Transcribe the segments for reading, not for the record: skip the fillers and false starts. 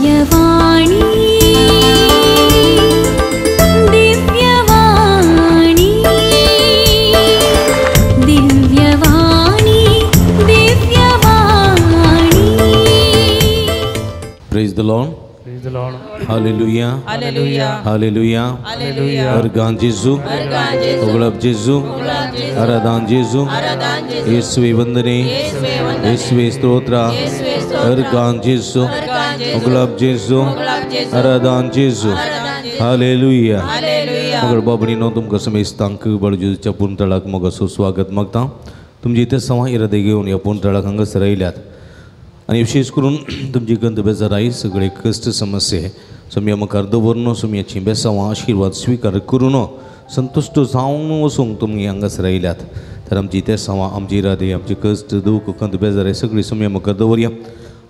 Divyavani Divyavani Divyavani Divyavani. Praise the Lord. Praise the Lord. Hallelujah. Hallelujah. Hallelujah. Hallelujah. Organ जेजू, उगळप जेजू, आराधान जेजू, येसुवे वंदने, येसुवे स्तोत्र. अर्गान जेजू, उगळप जेजू, आराधान जेजू. हालेलुया. मगर बाबणीनो तुमकां समेस्तांक बळ जेजूच्या पुनतळाक मग सुस्वागत मागता. तुमची इथे सवा इरादे घेवन ह्या पुनतळाक हांगासर आयल्यात आनी विशेष करून तुमची गंध बेजाराय सगळे कश्ट समस्ये सोमया मुखार दवरून सोमयाची बेसांवां आशिर्वाद स्विकार करून संतुश्ट जावन वचूंक तुमी हांगासर आयल्यात. तर आमची तेसांवां, आमची इरादे, आमचे कश्ट दुख कंद बेजाराय सगळी सोमया मुखार दवरया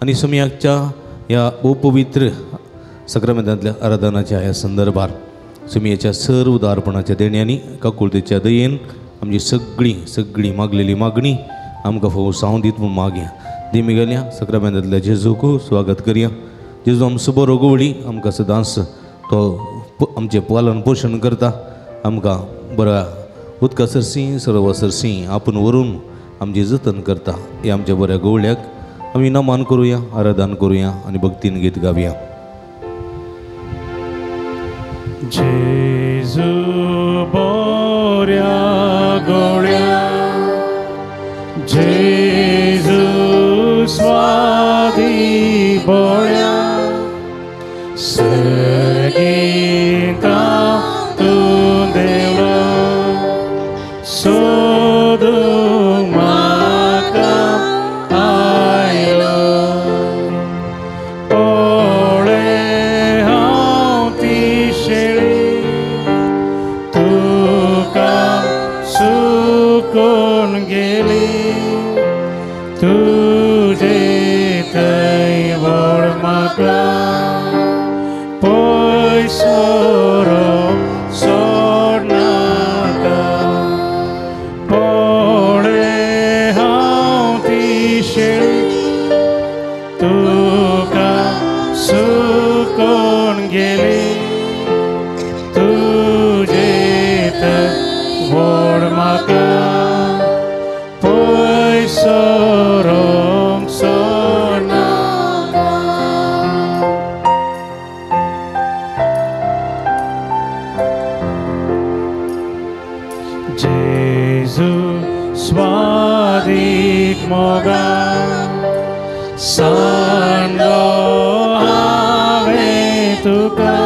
आनी सोमयाच्या ह्या भोवपवित्र सक्रामेंतांतल्या आराधनाच्या ह्या संदर्भार सोमयाच्या सर्व उदारपणाच्या देण्यांनी काकुळतेच्या दयेन आमची सगळी सगळी मागलेली मागणी आमकां फावो सावन दीत म्हूण मागया. दिमी गेल्या सक्रामेंतांतल्या जेजूक स्वागत करया. जेजू आमचो बरो गवळी आमकां सदांच तो आमचें पालन पोशण करता. आमकां बऱ्या उदका सरशी सरोवर सरशी आपूण व्हरून आमचें जतन करता. हे आमच्या बऱ्या गवळ्याक आमी नमन करुया, आराधन करुया आनी भक्तीन गीत गावया. जेजू बऱ्या गवळ्या, जेजू स्वादी बळ्या, सर्गीता तूं देवलो सोदूंक म्हाका आयलो. पळय हांव ती शेळी तुका सुकून गेली, तुजे थंय व्हड म्हाका पयसरो सोडनाका. पळय हांव ती शेळी तुका सुकून गेली, तुजे थंय व्हड म्हाका पयसरो सोडनाका. जेजू स्वादीक मोगा सांडलो हांवें तुका,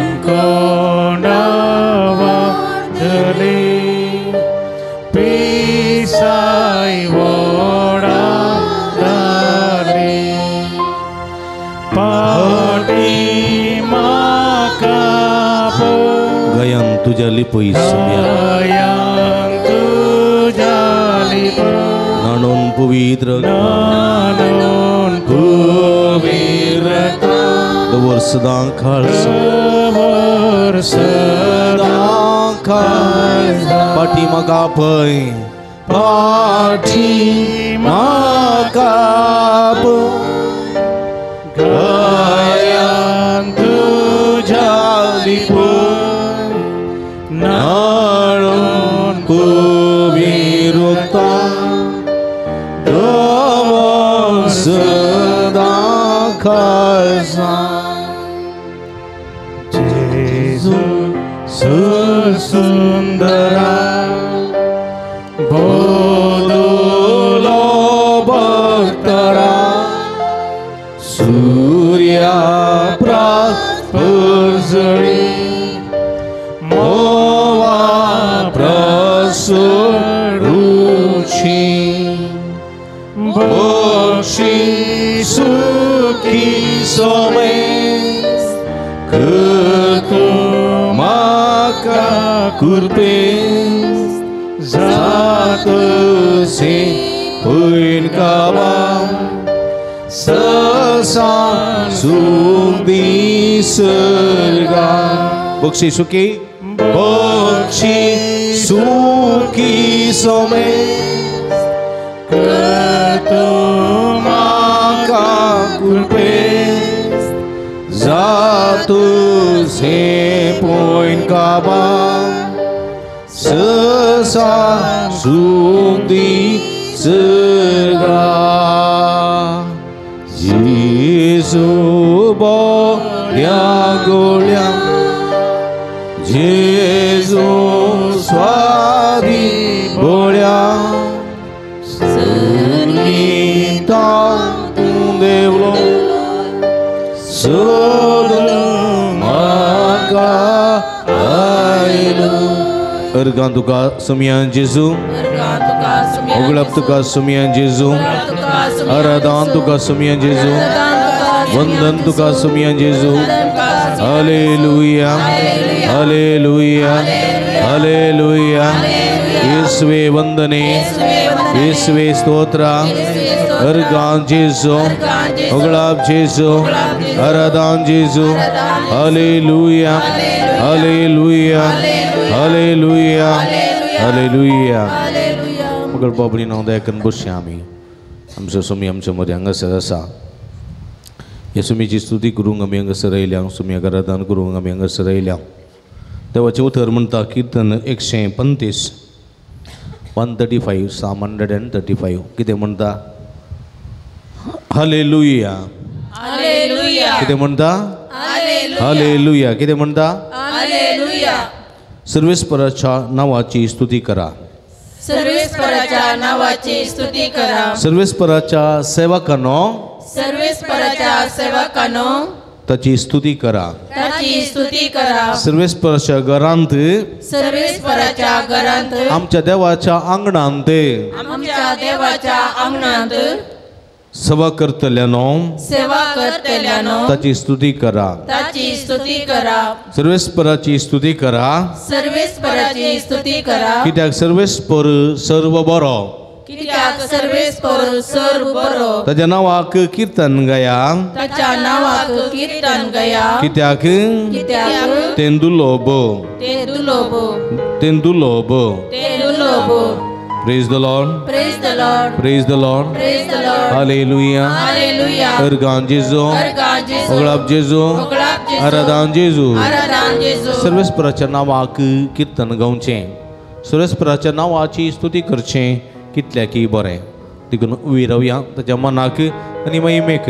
येमकोंडा वाडली पिसाय वोडा घाली. पाटी म्हाका गयान तुज्या लिपय सोमया, गायान तुज्या लिपय, नाणून पवित्र नाणून पवित्रता, दवर सदां खाळसा, दवर सदां खाळसा. पाटी म्हाका पळय, पाटी म्हाका पळय, गायान तुज्या लिपय, नाणून पवित्रता, दवर सदां खाळसा. जेजू सुंदरा बोलो भक्तरा, सूर्या परजळी मोवा प्रसरुची, बक्षी सुखी सोमेस करतो म्हाका कृपेस जातसे पयन काबा ससा सुख दिसर्गा. बक्षी सुखी, बक्षी सुखी सोमेस करतो म्हाका तुका कृपे जातु से पोइन काबा ससा सुख surga Jesu बोल्या गोल्या Jesu स्वादी बोल्या संगीता देवलो सोदून म्हाका आयलो. अर्गां तुका सुमयान जेजू, उगळप तुका सुमयान जेजू, आराधन तुका सुमयान जेजू, वंदन तुका सुमयान जेजू. हालेलुया हालेलुया हालेलुया. येसुवे वंदने, येसुवे स्तोत्र. अर्गां जेजू, उगळप जेजू, आराधन जेजू. हालेलुया हालेलुया हालेलुया हालेलुया. मगळ बाबडी नांव दयाकन बसया आमी. आमचो सुमी आमच्या मदें हांगासर आसा. ह्या सुमीची स्तुती करूंक आमी हांगासर आयल्या, सुमयाक आराधन करूंक आमी हांगासर आयल्या. देवाचें उतर म्हणटा कीर्तन 135 135 Psalm 135. कितें म्हणटा? हालेलुया. कितें म्हणटा? हालेलुया. कितें म्हणटा? सर्वेस्पराच्या नांवाची स्तुती करा, सर्वेस्पराच्या नावाची स्तुती करा. सर्वेस्पराच्या सेवकांनो, सर्वेस्पराच्या सेवकांनो ताची स्तुती करा, ताची स्तुती करा. सर्वेस्पराच्या घरांत, सर्वेस्पराच्या घरांत, आमच्या देवाच्या आंगणांत, आमच्या देवाच्या आंगणांत सेवा करतल्यानो, सेवा करतल्यानो ताची स्तुती करा, ताची स्तुती करा. सर्वेस्पराची स्तुती करा, सर्वेस्पराची स्तुती करा. कित्याक सर्वेस्पर सर्व बरो, कित्याक सर्वेस्पर सर्व बरो. ताच्या नांवाक कीर्तन गाया, ताच्या नांवाक कीर्तन गाया. कित्याक कित्याक तेंदुलोब, तेंदुलोब, तेंदुलोब, तेंदुलोब. Praise the Lord. Praise the Lord. Praise the Lord. Praise the Lord. Hallelujah. Hallelujah. अर्गां जेजू, अर्गां जेजू, उगळाप जेजू, उगळाप जेजू, आराधन जेजू. आराधन जेजू. सर्वेस्पराच्या नांवाक कीर्तन गावचें, सर्वेस्पराच्या नांवाची स्तुती करचें कितल्याकी बरें. देखून उबी रावया ताच्या मनाक आनी महिमेक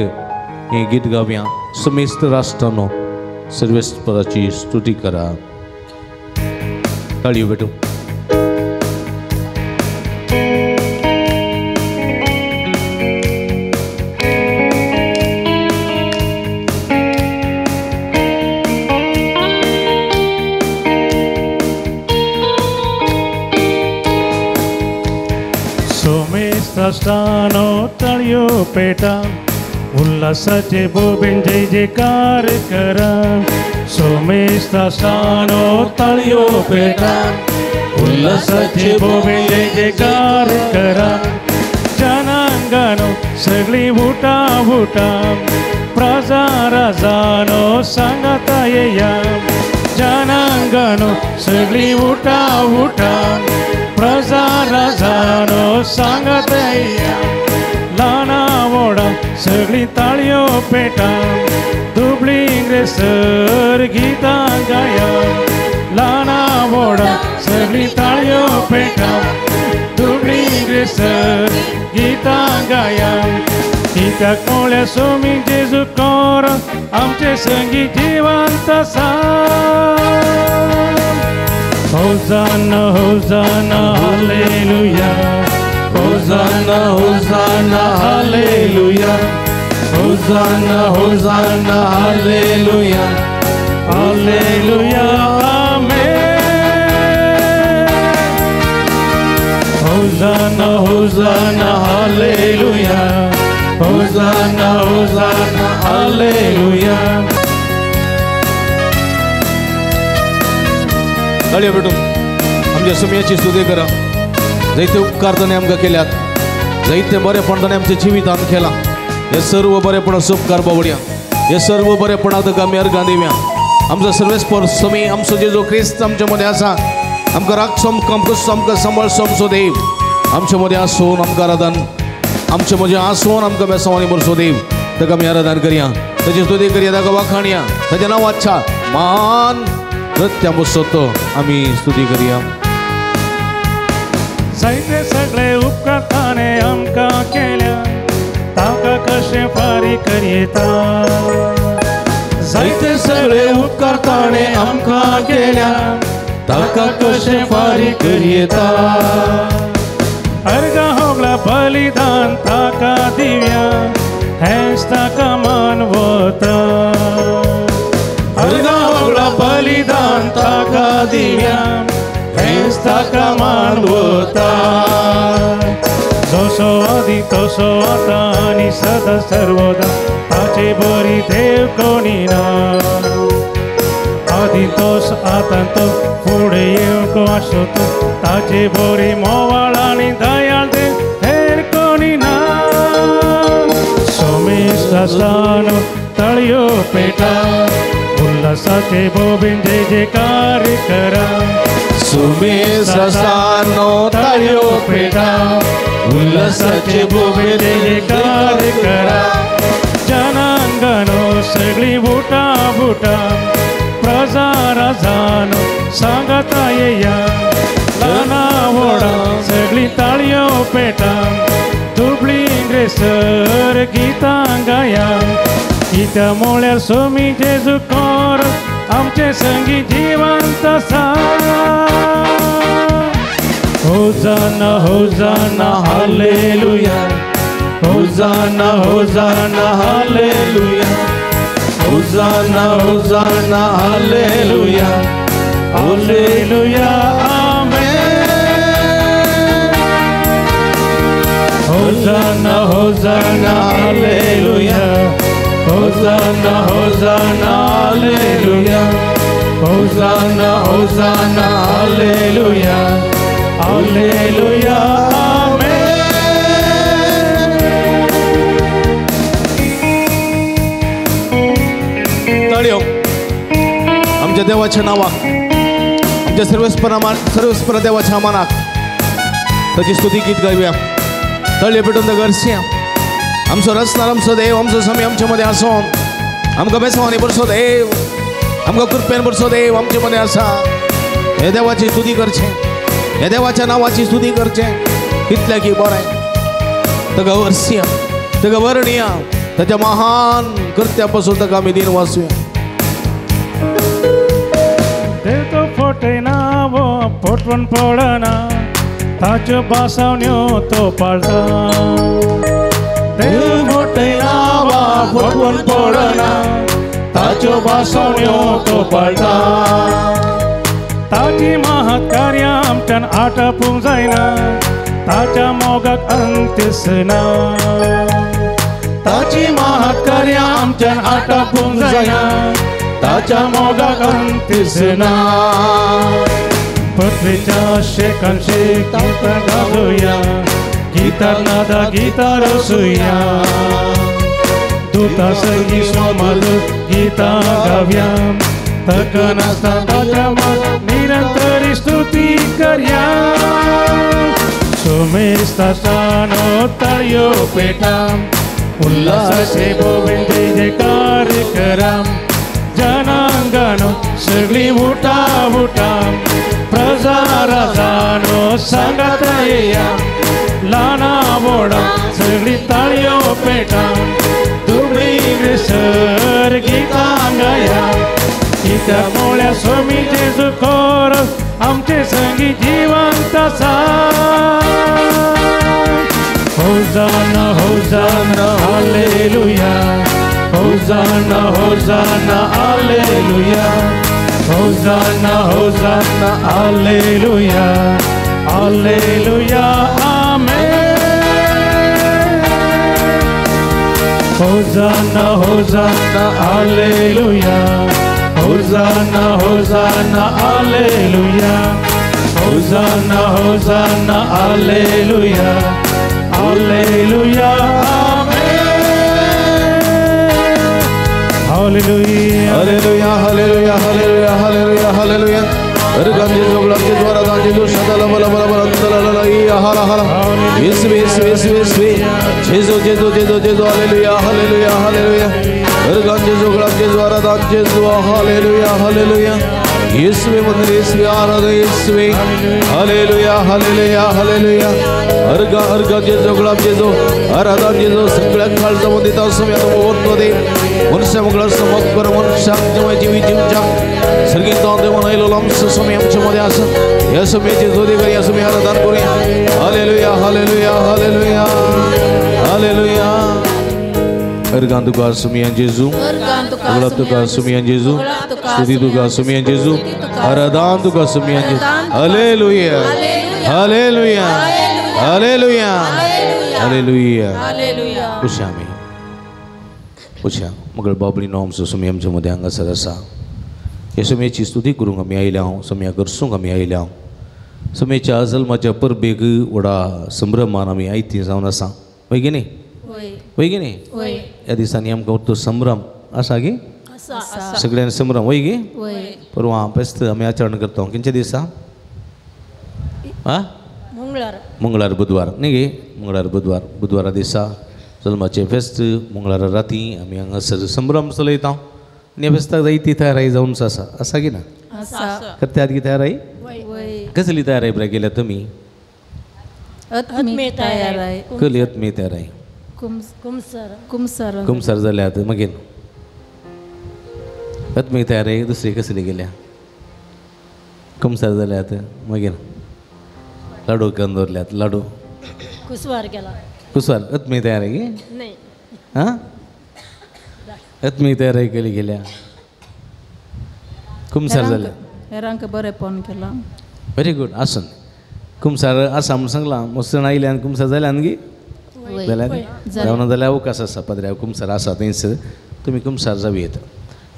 हें गीत गावया. समेस्त राष्ट्रानो सर्वेस्पराची स्तुती करा. ताळयो भेटू. राष्ट्रानो तळयो पेटा उल्हासाचे बोबेन जय जयकार करा. सोमेश राष्ट्रानो तळयो पेटा उल्हासाचे बोबेन जय जयकार करा. जनांगानो सगळी उठा उठा, प्रजा राजानो सांगता येया. जनांगानो सगळी उठा उठा, प्रजा राजानो सांगत येया. ल्हाना व्हडा सगळी ताळयो पेटा, दुबळी इंग्रेसर गितां गाया. ल्हाना व्हडा सगळी ताळयो पेटा, दुबळी इंग्रेसर गितां गाया. कित्याक म्हळ्यार सोमी जेजू कोर आमचे संगी जिवंत आसा. Hosanna, Hosanna, hallelujah. Hosanna, Hosanna, hallelujah. Hosanna, Hosanna, hallelujah. Hallelujah, amen. Hosanna, Hosanna, hallelujah. Hosanna, Hosanna, hallelujah. ताळयो भेटून आमच्या सुमयाची स्तुती करा. जायते उपकार ताणें आमकां केल्यात, जायते बरेपण ताणें आमच्या जिवितांत केलां. हे सर्व बरेपणाचो उपकार बावडया, हे सर्व बरेपणाक ताका आमी अर्गां दिवया. आमचो सर्वेस्पर समी आमचो जेजू क्रिस्त आमच्या मदें आसा. आमकां राखचो, आमकां पुसचो, आमकां सांबाळचो आमचो देव. आमच्या मदें आसून आमकां आराधन, आमचे मदें आसून आमकां बेसांवांनी भरचो देव. ताका आमी आराधन करया, ताची स्तुती करया, ताका वाखाणया, ताच्या नांवाच्या महान कृत्यां पसत आमी स्तुती करया. जायते सगळे उपकार ताणें आमकां केल्या, ताका कशें फारीक करयेता. जायते सगळे उपकार ताणें आमकां केल्या, ताका कशें फारीक करयेता. अर्घा होगला बलिदान ताका दिव्या, हेंच ताका मानवता. अर्घा होगला बलिदान ताका दिव्या, हेंच ताका मानवता. जसो आदी तसो आतां आनी सदां सर्वदा, ताचे बरी देव कोणी ना. आदी तोस आतां तो फुडें येवंक आसो तो, ताचे बरी मोवाळ आनी दयाळ देव हेर कोणी ना. सोमेस्तानो तळयो पेटा, उल्हासाचे बोबीन जय जयकार करा. सुमेस्तानो ताळयो पेटा, उल्हासाचे बोबीन जय जयकार करा. जनांगनो सगळी बुटा बुटा, प्रजा राजानो सांगता येया. ल्हाना व्हडा सगळी ताळयो पेटा, दुबळी ग्रेसर गितां गाया. कित्या म्हळ्यार सोमी जेजू कोर आमचे संगी जिवंत आसा. होजाना होजाना हालेलुया, होजाना होजाना हालेलुया, होजाना होजाना हालेलुया, हालेलुया आमेन. होजाना होजाना हालेलुया, होजाना होजाना हालेलुया, होजाना होजाना हालेलुया, हालेलुया आमेन. ताळयो आमच्या देवाच्या नांवाक, आमच्या सर्वेस्परा देवाच्या मानाक ताची स्तुती गीत गावया. तळये पेटून गरसिया आमचो रचणार आमचो देव, आमचो स्वामी आमच्या मदें आसो. आमकां बेसांवांनी बरसो देव, आमकां कृपेन बरसो देव आमचे मदें आसा. हे देवाची स्तुती करचें, हे देवाच्या नांवाची स्तुती करचें कितलें की बरें. ताका वर्सिया, ताका वर्णया, ताच्या महान कृत्या पासून ताका आमी दिन वाचुया. देव तो फटयना वो फटवण पडना, ताच्यो भासावण्यो तो पाळटा. देव फटयना वा फटवण पडना, ताच्यो भासावण्यो तो पाळटा. ताची महत् कार्यां आमच्यान आटापूंक जायना, ताच्या मोगाक अंत्यच ना. ताची महत् कार्यां आमच्यान आटापूंक जायना, ताच्या मोगाक अंत्यच ना. पृथ्वीच्या शेकान शेक गितां गावया, गितां नादा गितां रसुया. दुता संगी सोमालू गितां गावया, तक नासता ताच्या निरंतर स्तुती करया. सोमेस्तानो ताळयो पेटा, उल्हासाचे बोबीन जय जयकार करा. जनांगनो सगळी उठा उठा, प्रजा राजानो सांगाता येया. ल्हाना व्हडा सगळी ताळयो पेटा, दुबळी ग्रेसर गितां गाया. कित्याक म्हळ्यार स्वामी जेजू कोर आमचे संगी जिवंत आसा. होजाना होजाना हालेलुया, होजाना होजाना हालेलुया, होजाना होजाना हालेलुया, हालेलुया आमेन. होजाना होजाना हालेलुया, होजाना होजाना हालेलुया, होजाना होजाना हालेलुया, हालेलुया आमेन. Hallelujah hallelujah hallelujah hallelujah hallelujah hallelujah. Hallelujah hala hala येसुवे येसुवे येसुवे येसुवे जेजू जेजू जेजू जेजू हालेलुया हालेलुया हालेलुया अर्गान जेजू गुलाब जेजू आराधन जेजू हालेलुया हालेलुया येसुवे वंदन येसुवे आराधन येसुवे हालेलुया हालेलुया हालेलुया अर्गा अर्गा जेजू गुलाब जेजू आराधन जेजू सगळ्या काळजामध्ये तो समय तो दे मनुष्य मुगळा समक कर मनुष्य जेव्हा जीवी जीवच्या सर्गीत देवान आयलो आमचो समय आमच्या मध्ये आसा ह्या समयाचे जोदे करी ह्या समय आराधन करूया हालेलुया हालेलुया हालेलुया हालेलुया अर्गान तुका सुमियान जेजू गुलाब तुका सुमियान जेजू स्तुती तुका सुमियान जेजू आराधन तुका सुमियान जेजू हालेलुया हालेलुया हालेलुया हालेलुया पुछ्या आमी पुछ्या मगळ बाबली नो आमचो सुमी आमच्या मध्ये हांगासर आसा ह्या सुमयेची स्तुती करूंक आमी आयल्या हांव सुमया करसूंक आमी आयल्या हांव सुमयेच्या जल्माच्या परबेक व्हडा संभ्रमान आमी आयती जावन आसा वय की न्ही वय की न्ही ह्या दिसांनी आमकां तो संभ्रम आसा गी सगळ्यांनी संभ्रम वय गी परवां फेस्त आमी आचरण करता खंयच्या दिसा आं मंगळार बुधवार न्ही गे मंगळार बुधवार बुधवारा दिसा जल्माचें फेस्त मंगळारा राती आमी हांगासर संभ्रम चलयता आनी ह्या फेस्ताक जायती तयारी जावन आसा आसा की ना करतात की तयारी कसली तयारी बरें केल्या तुमी कसली आत्मी तयारी कुमसर जाल्यात मागीर आत्मी तयारी दुसरी कसली केल्या कुमसर जाल्यात मागीर लाडू करून दवरल्यात लाडू कुसवार केला कुसवार आत्मी तयारी की हां आत्मी तयारी केली गेल्या कुमसार जाल्या हेरांक बरेंपण केलां व्हेरी गुड आसून कुमसार आसा म्हूण सांगलां मसण आयल्या आनी कुमसार जाल्या न्ही जाल्यार जावना जाल्यार अवकाश आसा पदऱ्या कुमसार आसा थंयसर तुमी कुमसार जावं येता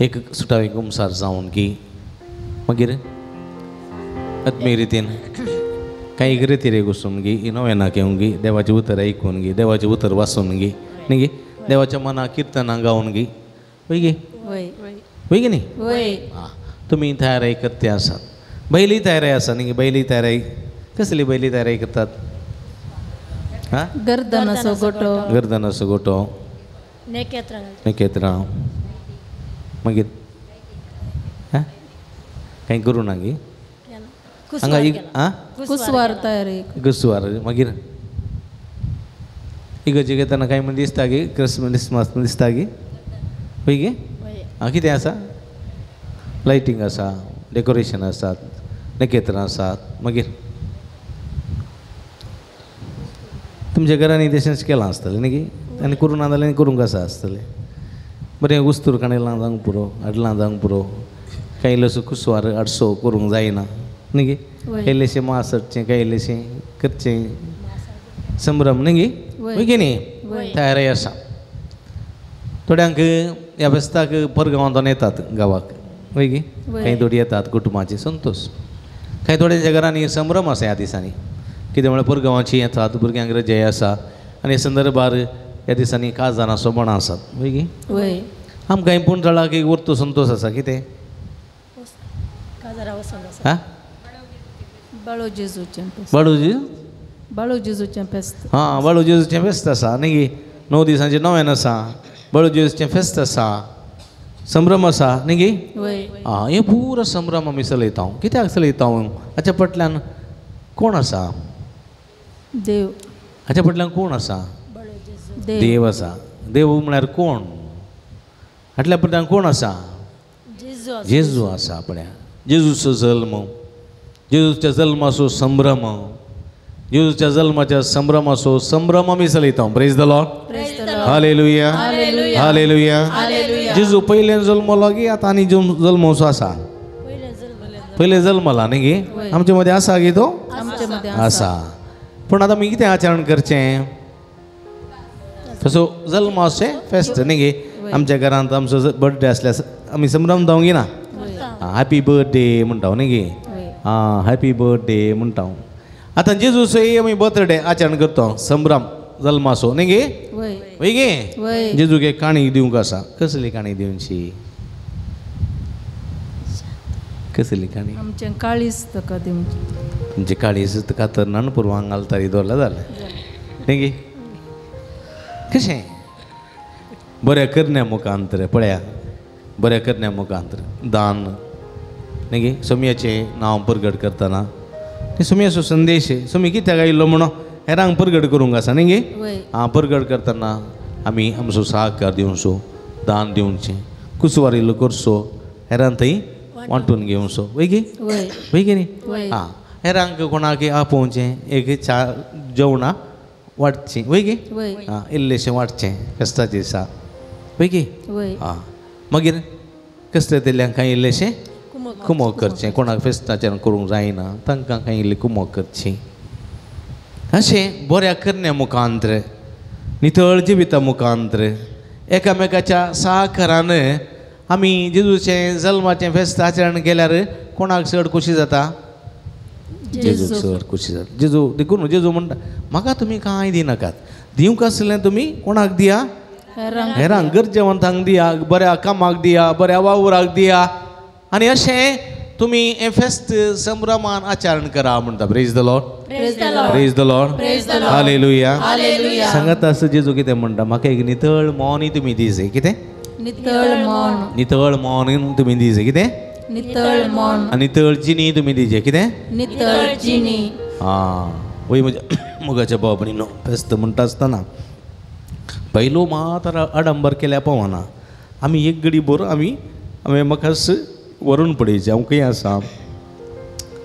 एक सुटावे कुमसार जावन की मागीर आत्मीय रितीन कांय रितीर घुसून गी नव्याना घेवन गी देवाचें उतर आयकून गी देवाचें उतर वाचून गी न्ही गी देवाच्या मनाक किर्तनां गावन गी वय गी वय गी न्ही आं तुमी तयारी करते आसात बैली तयारी आसा न्ही बैली तयारी कसली बैली तयारी करतात हां गर्दनाचो गोटो गर्दनाचो गोटो नखेत्रां मागीर हां कांय करूं ना गी हांगा एक आं कुसवार तयारी कुसवार मागीर इगर्जे घेतना कांय म्हण दिसता गी क्रिसमस दिसता गी वय गे आं कितें आसा लायटींग आसा डेकोरेशन आसात नखेत्रां आसात मागीर तुमच्या घरांनी तशेंच केलां आसतलें न्ही गी आनी करूं ना जाल्यार करूंक आसा आसतलें बरें उस्तूर काणयलां जावंक पुरो हाडलां जावंक पुरो कांय इल्लोसो कुसवार आडसो करूंक जायना न्ही गे कांय इल्लेशें मास हाडचें कांय इल्लेशें करचें संभ्रम न्ही गे वय की न्ही तयारी आसा थोड्यांक ह्या फेस्ताक परगांवांतल्यान येतात गांवाक वय गे कांय थोडी येतात कुटुंबाचे संतोश कांय थोड्यांच्या घरांनी संभ्रम आसा ह्या दिसांनी कितें म्हळ्यार परगांवाची येतात भुरग्यांक रजाय आसा आनी संदर्भार ह्या दिसांनी काजारां सोबणां आसात वय गे आमकां पुणजळाक एक वर्तू संतोश आसा कितें आं बाळू जेजू बाळू जेजूचें फेस्त हां बाळू जेजूचें फेस्त आसा न्ही गे 9 दिसांचें नव्यान आसा बाळू जेजूचें फेस्त आसा संभ्रम आसा न्ही गे आं हें पुरो संभ्रम आमी चलयता कित्याक चलयता हाच्या फाटल्यान कोण आसा देव हाच्या फाटल्यान कोण आसा देव आसा देव म्हळ्यार कोण हाटल्या फाटल्यान कोण आसा जेजू आसा आपल्या जेजूचो जल्म जेजूच्या जल्माचो संभ्रम जेजूच्या जल्माच्या संभ्रमाचो संभ्रम आमी चलयता प्रेज the Lord hallelujah hallelujah जेजू पयलें जल्मलो गी आतां आनी जल्मोसो आसा पयलें जल्मला न्ही गे आमचे मदें आसा गी तो आसा पूण आतां आमी कितें आचरण करचें तसो जल्माचें फेस्त न्ही गे आमच्या घरांत आमचो बर्थडे आसल्यार आमी संभ्रम जावंक ना हॅपी बर्थडे म्हणटा न्ही गे आं हॅपी बर्थडे म्हणटा आतां जेजूचो आमी बर्थडे आचरण करता संभ्रम जल्माचो न्ही गे वय गे जेजूक एक काणी दिवंक आसा कसली काणी दिवची कसली काणी? आमचें काळीज ताका दिवचें. तुमचें काळीज तुका तरणान पुर्वांक घालता दवरला जालें न्ही? कशें बऱ्या करण्या मुखांतर पळया, बऱ्या करण्या मुखांतर दान न्ही? सोमयाचें नांव परगट करतना सोमयाचो संदेश सोमी कित्याक आयिल्लो म्हणून हेरांक परगट करूंक आसा न्ही गे? आं, परगट करतना आमी आमचो सहकार दिवचो, दान दिवचें, कुसवार इल्लो करचो, हेरांक थंय वांटून घेवचो, वय गे? वय गे न्ही? आं, हेरांक कोणाक आपोवचें, एक च्या जेवणां वांटचीं, वय गे? आं, इल्लेशें वांटचें फेस्ताच्या दिसा, वय गे? आं, मागीर कसले तेल्यांक कांय इल्लेशें कुमोक करचें, कोणाक फेस्ताच्यान करूंक जायना तांकां कांय इल्लें कुमोक करचें. अशें बऱ्या करण्या मुखांतर, नितळ जिविता मुखांतर, एकामेकाच्या सहकारान आमी जेजूचें जल्माचें फेस्त आचरण केल्यार कोणाक चड खोशी जाता? जेजूक चड खोशी जाता. जेजू देखून जेजू म्हणटा म्हाका तुमी कांय दिनाकात, दिवंक आसलें तुमी कोणाक दिया? हेरांक, गरजेवंतांक दिया, बऱ्या कामाक दिया, बऱ्या वावराक दिया. आनी अशें तुमी हें फेस्त संभ्रमान आचरण करा म्हणटा. Praise the Lord, praise the Lord, hallelujah. सांगात आसा जेजू कितें म्हणटा? म्हाका एक नितळ मौनी तुमी दिजे. कितें? नितळ मौन. नितळ मौन तुमी दिजे. कितें? नितळ मौन. आनी नितळ जिणी तुमी दिजे. कितें? नितळ जिणी. आं, वय म्हज्या मोगाच्या भाव भयणीनो, फेस्त म्हणटा आसतना पयलो मात आडंबर केल्या पावना. आमी एक गडी भर आमी हांवें म्हाका व्हरून पळयचें. हांव खंय आसा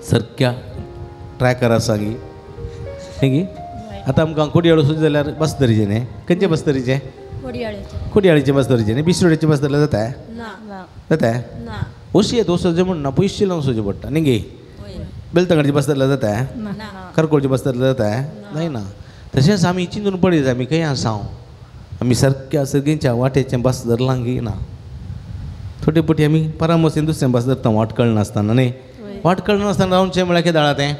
सारक्या ट्रॅकर आसा गी न्ही? आतां आमकां कोडयाळ वचूं जाल्यार बस धरचें न्ही? खंयचें बस धरचें? कोडयाळीचें बस धरचें न्ही? बिसरोड्याचें बस धरल्यार जाता? जाता? वचयेत वचचें म्हण ना, पयशे लावन वचचें पडटा न्ही गे? बेलतंगडची बस धरल्यार जाता? करकोळची बस धरल्यार जाता? जायना. तशेंच आमी चिंतून पळयता आमी खंय आसा. आमी सारक्या सगळ्यांच्या वाटेचें बस धरलां गी ना? थोडे पटी आमी परामोसीन दुसरें बस धरता वाट कळनासतना न्ही? वाट कळनासतना रावचें म्हळ्यार कितें जालां तें?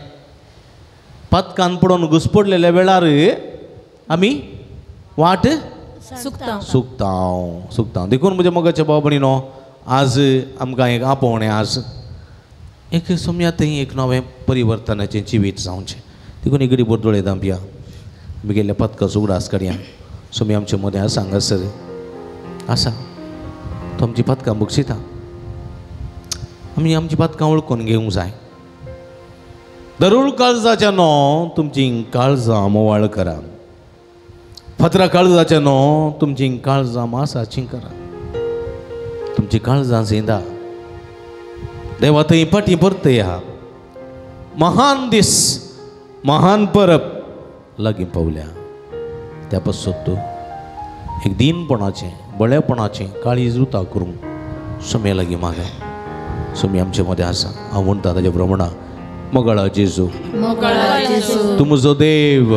पातकान पडोवन घुसपडलेल्या वेळार आमी वाट सुकता सुकता सुकता. देखून म्हज्या मोगाच्या भाव भयणीनो, आज आमकां एक आपोवणें, आज एक सोमया थंय एक नवें परिवर्तनाचें जिवीत जावचें. देखून एक गडी दोळे धांपया, आमी गेल्ल्या पातकाचो उगडास काडया. सोमी आमचे मदें आसा हांगासर आसा, तो आमची पातकां बक्षिता. आमी आमची पातकां वळखून घेवंक जाय. दरूळ काळजाच्या न्हू तुमची काळजां मोवाळ करा, फातरा काळजाच्या न्हू तुमची काळजां मासाची करा, तुमची काळजां झेंदा देवा थंय फाटीं परतया. महान दीस, महान परब लागीं पावल्या. त्या पासत एक दीनपणाचें, बळेपणाचें काळीज रुता करूंक सोम्या लागीं मागा. सोमी आमचे मदें आसा. हांव म्हणटा ताज्या प्रमाणा, मोगाळा जेजू, तूं म्हजो देव,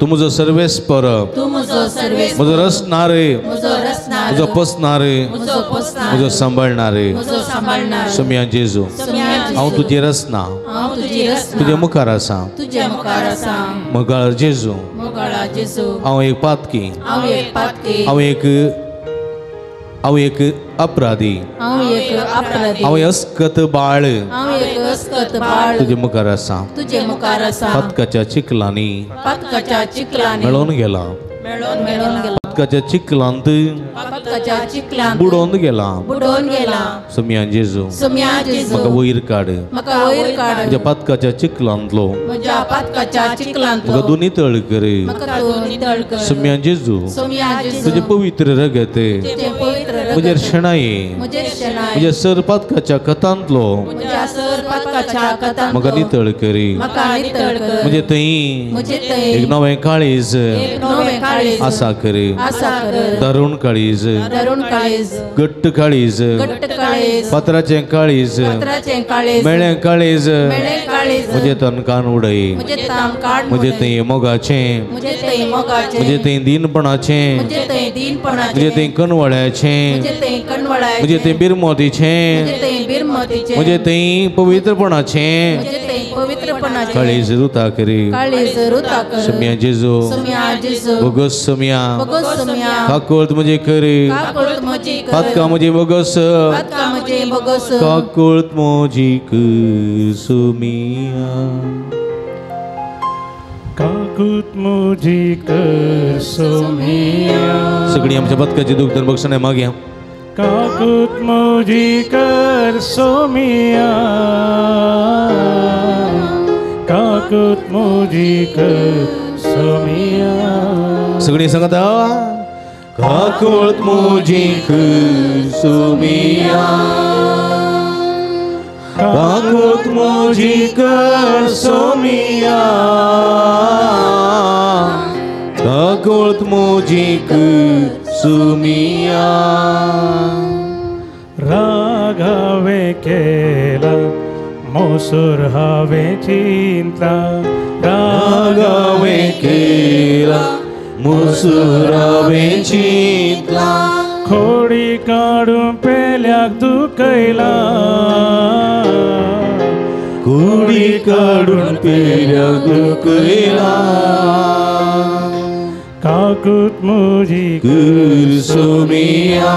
तूं म्हजो सर्वेस्पर, म्हजो रचणार, म्हजो पोसणार, म्हजो सांबाळणार. सोम्या जेजू, हांव तुजी रचना, तुज्या मुखार आसा. मोगाळ जेजू, हांव एक पातकी, हांव एक अपराधी, हांव अस्कत बाळ, तुजे मुखार आसा. पातकाच्या चिखलांनी मेळोवन गेला, पातकाच्या चिखलांत बुडोवन गेला. सोम्या जेजू, म्हाका वयर काड, म्हज्या पातकाच्या चिखलांतलो म्हाका तूं नितळ कर. सोम्या जेजू, तुजें पवित्र रगत म्हजेर शेणाय, म्हज्या सर पातकाच्या कथांतलो म्हाका नितळ कर. म्हजे थंय एक नवें काळीज आसा कर, दारुण काळीज, घट्ट काळीज, फातराचें काळीज, मेळें काळीज म्हजें तनकान उडय. म्हजें थंय मोगाचें, म्हजें थंय दीनपणाचें, म्हजें थंय कनवळ्याचें, म्हजें थंय बिरमोतीचें, म्हजें थंय पवित्रपणाचें पवित्रपणाचे काळीज रुता करी काळीज रुता कर सुम्या जेजू सुम्या जेजू बोगस सुम्या बोगस सुम्या काकुळत म्हजी करी काकुळत म्हजी कर पातका म्हजी बोगस पातका म्हजी बोगस काकुळत म्हजी कर सुमिया काकूत म्हजी कर सुमिया. सगळी आमच्या पथकाची दुःख बक्षणे मागया. काकूत म्हजी कर सोमिया काकूत म्हजी कर सोमिया. सगळी सांगता काकूत म्हजी कर सोमिया काकूत म्हजी कर सोमिया काकूत म्हजी कर सुमिया. राग हांवें केला मोसूर हांवें चिंतला राग हांवें केला मोसूर हांवें चिंतला खोडी काडून पेल्याक दुखयला खोडी काडून पेल्याक दुखयला काकूत म्हजी कर सोमिया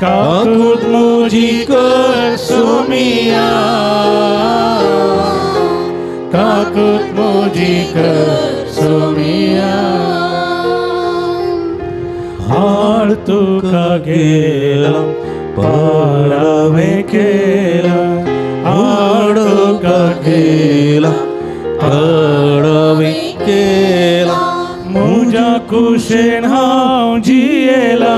काकूत म्हजी कर सोमिया काकूत म्हजी कर सोमिया. हाड तुका गेला पाडावे केला हाड तुका गेला पाडावे केला मुझ्या कुशेन हांव जियेला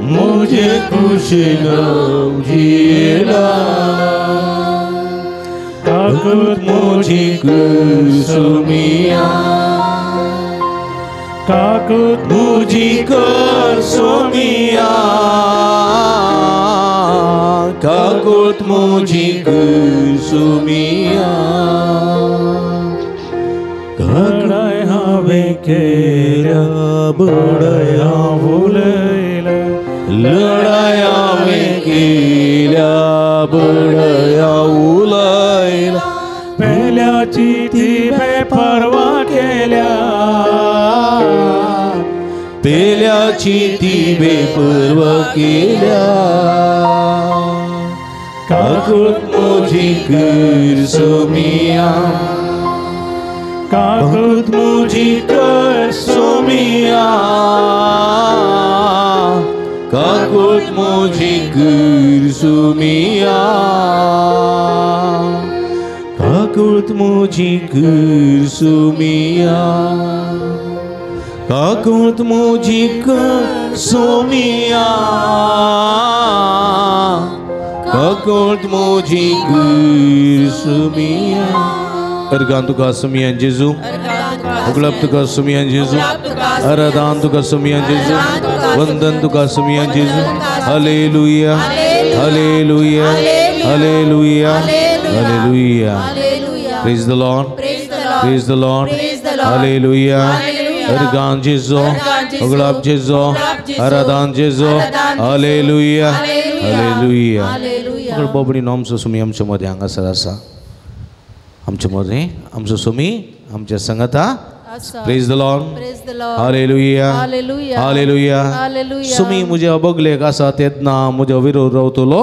मुझे कुशेन हांव जियेला काकूत म्हजी कर सोमिया काकूत म्हजी कर सोमिया काकूत म्हजी कर सोमिया. लढाय हांवें केल्या बडय हांव उलयला लढाय हांवें केल्या बडय हांव उलयला पेल्याची ती बेपर्वा केल्या पेल्याची ती बेपर्वा केल्या काकूत म्हजी कर सोमिया काकूत म्हजी कर सोमिया काकूत म्हजी कर सोमिया काकूत म्हजी कर सोमिया काकूत म्हजी कर सोमिया काकूत म्हजी कर सोमिया. अर्गान तुका सुमिया जेजू उगळप तुका सुमिया जेजू आराधन तुका सुमिया जेजू वंदन तुका सुमिया जेजू. Hallelujah hallelujah hallelujah hallelujah. Praise the Lord praise the Lord. Hallelujah. Organ जेजू उगळप जेजू आराधन जेजू. हालेलुया हालेलुया. बाबडी आमचो सुमी आमच्या मदें हांगासर आसा आमचे मदें आमचो सुमी आमच्या संगता. Praise the Lord. Hallelujah hallelujah. Sumi म्हज्या बगलेक आसा तेन्ना म्हज्या विरोध रावतलो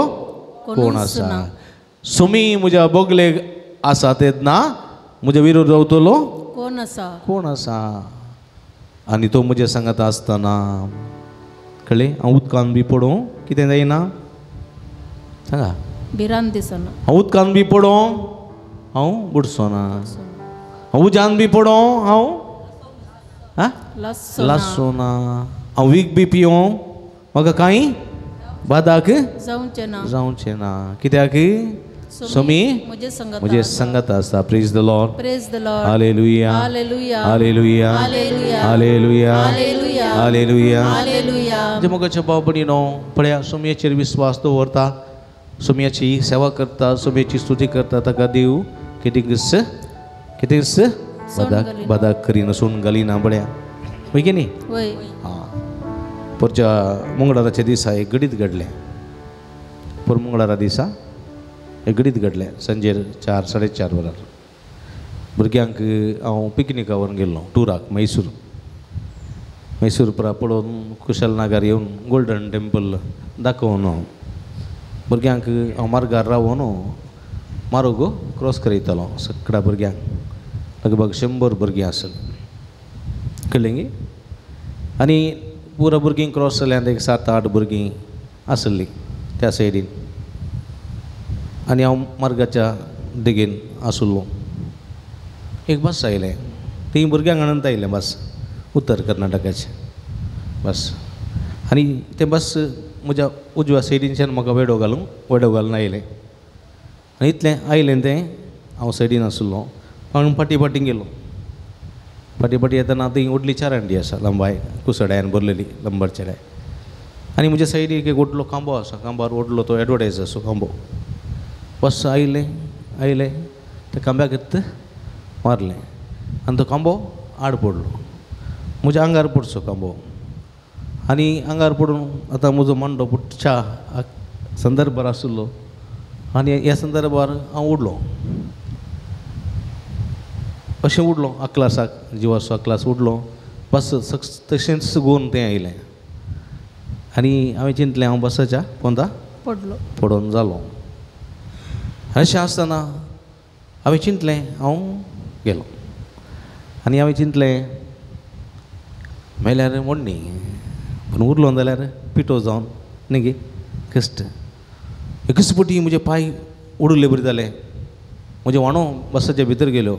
कोण आसा? सुमी म्हज्या बगलेक आसा तेन्ना म्हज्या विरोध रावतलो कोण आसा? कोण आसा? आनी तो म्हज्या संगता आसतना कळ्ळें हांव उदकान बी पडूं कितें जायना सांगा भिरांत दिसना हांव उदकान बी पडूं हांव बुडचो ना हांव उज्यान बी पडों हांव लासचो ना हांव वीख बी पियों म्हाका कांय बादाक जावचें ना कित्याक सुमी म्हजें संगत आसा. Praise the Lord. Hallelujah hallelujah hallelujah hallelujah. जे मोगाच्या भाव भयणीनो पळया सुमयेचेर विस्वास दवरता सुमयाची सेवा करता सुमयेची स्तुती करता ताका देव कितेंच कितेंच बादाक करिना सोडून घालिना पळया वय की न्ही. आं परच्या मंगळाराच्या दिसा एक घडीत घडलें. पर मंगळारा दिसा एक घडीत घडलें सांजेर 4 4:30 वरार भुरग्यांक हांव पिकनिका व्हरून गेल्लो टुराक मैसूर. मैसूर परा पळोवन कुशलनगर येवन गोल्डन टेम्पल दाखोवन हांव भुरग्यांक हांव मार्गार रावोन मार्ग क्रॉस करयतालो सगळ्या भुरग्यांक लगभग 100 भुरगीं आसलीं कळ्ळें गी. आनी पुरा भुरगीं क्रॉस जाल्यार एक 7-8 भुरगीं आसलीं त्या सायडीन आनी हांव मार्गाच्या देगेन आसलो. एक बस आयलें ती भुरग्यांक अनंत आयलें बस उत्तर कर्नाटकाचें बस आनी तें बस म्हज्या उजव्या सायडीनच्यान म्हाका वेडो घालून आयलें आनी इतलें आयलें तें हांव सायडीन आसलो हांव फाटीं फाटीं गेलो. फाटीं फाटीं येतना थंय व्हडली चारांडी आसा लंबाय कुसड्यान भरलेली लंबर चेड्यान आनी म्हज्या सायडीक एक व्हडलो खांबो आसा खांबार व्हडलो तो एडवर्टायज आसो खांबो. बस आयलें आयलें त्या खांब्याक मारलें आनी तो खांबो आड पडलो म्हज्या आंगार पडचो खांबो आनी आंगार पडून आतां म्हजो मांडो पुटच्या संदर्भार आशिल्लो आनी ह्या संदर्भार हांव उडलो अशें उडलो अक्लासाक जिवाचो अक्लास उडलो बस तशेंच गोवन तें आयलें आनी हांवें चिंतलें हांव बसाच्या पोंदा पडलो पडोन जालो. अशें आसतना हांवें चिंतलें हांव गेलो आनी हांवें चिंतलें मेल्यार मोडणी पूण उरलो जाल्यार पिठो जावन न्ही गे कश्ट. एकच पटी म्हजे पांय उडले बरी जाले म्हजे वाणो बसाच्या भितर गेल्यो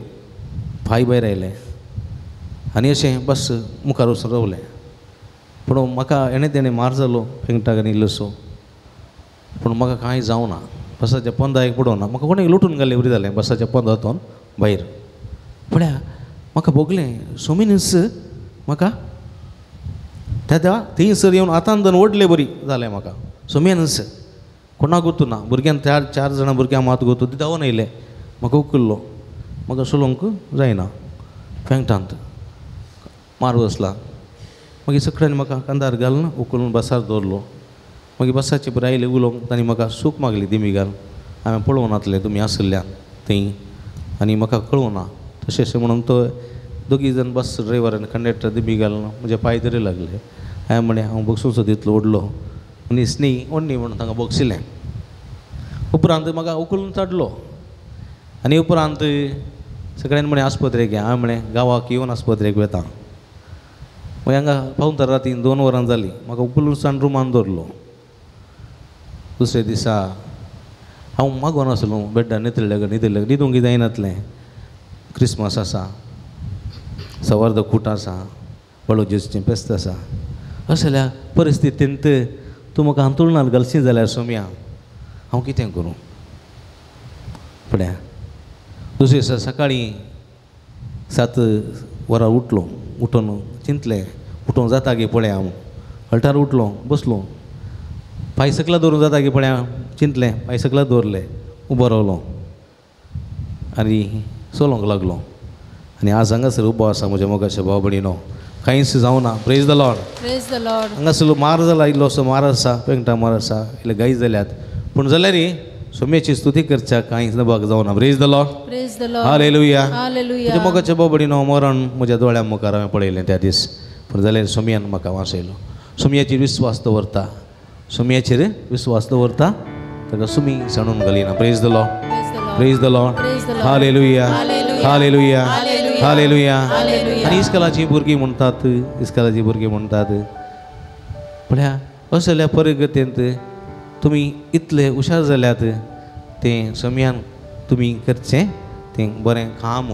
पांय भायर आयले आनी अशें बस मुखार वचून रावलें. पूण म्हाका हेणें तेणें मार जालो पेंगटाक आनी इल्लोसो पूण म्हाका कांय जावना बसाच्या पोंदा एक पडोना म्हाका कोणें लुटून घाल्लें बरी जालें बसाच्या पोंदा भायर पळया म्हाका भोगलें सोमिनस म्हाका त्या थंयसर येवन आतां दोन ओडले बरी जालें म्हाका सोमिनस कोणाक गोतू ना भुरग्यान 4 जाणां भुरग्यांक मात गोतू ती धांवून आयले म्हाका उखल्लो म्हाका चलोवंक जायना पेंगटांत मार बसला. मागीर सगळ्यांनी म्हाका कांदार घालून उखलून बसार दवरलो. मागीर बसाचे बरें आयले उलोवंक तांणी म्हाका सूख मागली दिमी घालून हांवें पळोवनातलें तुमी आसल्या थंय आनी म्हाका कळोवना तशें अशें म्हणून तो दोगी जाण बस ड्रायवर आनी कंडक्टर दिमी घालून म्हजे पांय तरी लागले. हांवें म्हणलें हांव बक्षूंचो तितलो ओडलो मनीस न्ही ओडणी म्हणून तांकां बक्षिलें. उपरांत म्हाका उखलून चडलो आनी उपरांत सगळ्यांनी म्हणलें आस्पत्रेक या. हांवें म्हणलें गांवाक येवन आस्पत्रेक वता. मागीर हांगा पावून राती 2 वरां जालीं म्हाका उखलून सान रुमान दवरलो. दुसरे दिसा हांव मागोन आसलो बेड्डार न्हिदले न्हिदले न्हिदूंक जायनातलें. क्रिसमस आसा सवार्द खूट आसा बळो जेजूचें फेस्त आसा असल्या परिस्थितींत तूं म्हाका हांतुळणार घालशी जाल्यार सोम्या हांव कितें करूं पळया. दुसरे दिसा सकाळीं 7 वरां उठलो उठून चिंतलें उठोवंक जाता गे पळया हांव हळटार उठलो बसलो पांय सकला दवरूंक जाता गे पळया चिंतलें पांय सकला दवरले उबो रावलो आनी चलोवंक लागलो आनी आज हांगासर उबो आसा म्हज्या मोगाच्या भाव भयणीनो कांयच जावना. Praise the Lord. Praise the Lord. हांगासर मार जाला इल्लोसो मार आसा पेंगटा मार आसा इल्ले गाय जाल्यात पूण जाल्यार सोम्याची स्तुती करच्या कांय नभाग जावना. Praise the Lord. Praise the Lord. Hallelujah. Hallelujah. म्हज्या मोगाच्या भाव भयणीनो मरण म्हज्या दोळ्या मुखार हांवें पळयलें त्या दीस पूण जाल्यार सोम्यान म्हाका वाचयलो. सोम्याचेर विस्वास दवरता सोम्याचेर विस्वास दवरता ताका सुमी सांडून घालिना. Praise the Lord. Praise the Lord. Hallelujah. Hallelujah. Hallelujah. आनी इस्कलाचीं भुरगीं म्हणटात इस्कलाचीं भुरगीं म्हणटात पळया असल्या परिगतेंत तुमी इतले हुशार जाल्यात तें सोम्यान तुमी करचें तें बरें काम.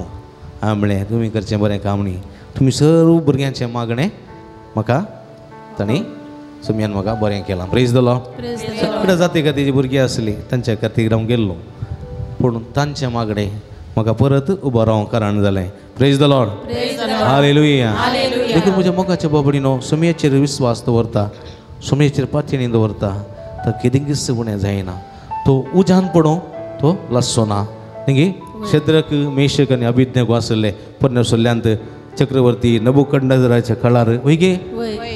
हांवें म्हणलें तुमी करचें बरें काम न्ही तुमी सर्व भुरग्यांचें मागणें म्हाका तांणी सोम्यान म्हाका बरें केलां. Praise the Lord. सगळ्या जाती खातीर भुरगीं आसलीं तांच्या खातीर हांव गेल्लो पूण तांचें मागणें म्हाका परत उबो रावंक कारण जालें. Praise the Lord. Hallelujah. देखून म्हज्या मोगाच्या बाबडीनो सोम्याचेर विस्वास दवरता सोम्याचेर पातयेणी दवरता तर कितेंच उणें जायना. तो उज्यान पडूं तो लासचो ना न्ही. शद्रक मेशक आनी अभिज्ञक आसले पोरण्या सल्ल्यांत चक्रवर्ती नबुकदनेझराच्या काळार वय गे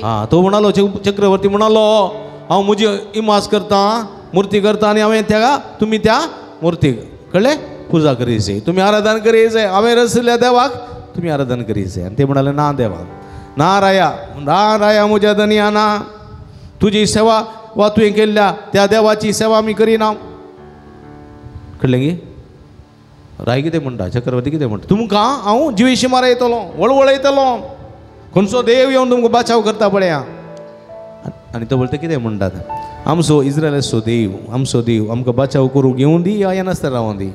आं तो म्हणालो चक्रवर्ती म्हणालो हांव म्हजी इमास करता मूर्ती करता आनी हांवें त्या तुमी त्या मूर्तीक कळ्ळें पुजा करी जाय, तुमी आराधन करी जाय, हांवें रचल्या देवाक तुमी आराधन करी जाय. आनी ते म्हणाले ना देवा, ना राया, ना राया म्हज्या धनया ना, तुजी सेवा वा तुवें केल्ल्या त्या देवाची सेवा आमी करिना. कळ्ळें गी? राय कितें म्हणटा, चक्रवर्ती कितें म्हणटा, तुमकां हांव जिवेशी मारयतलो, वळवळयतलो, खंयचो देव येवन तुमकां बाचाव करता पळया. आनी तो बोलता कितें म्हणटात, आमचो इस्रायलाचो देव, आमचो देव आमकां बाचाव करूंक येवं दी या येनासतना रावों दी,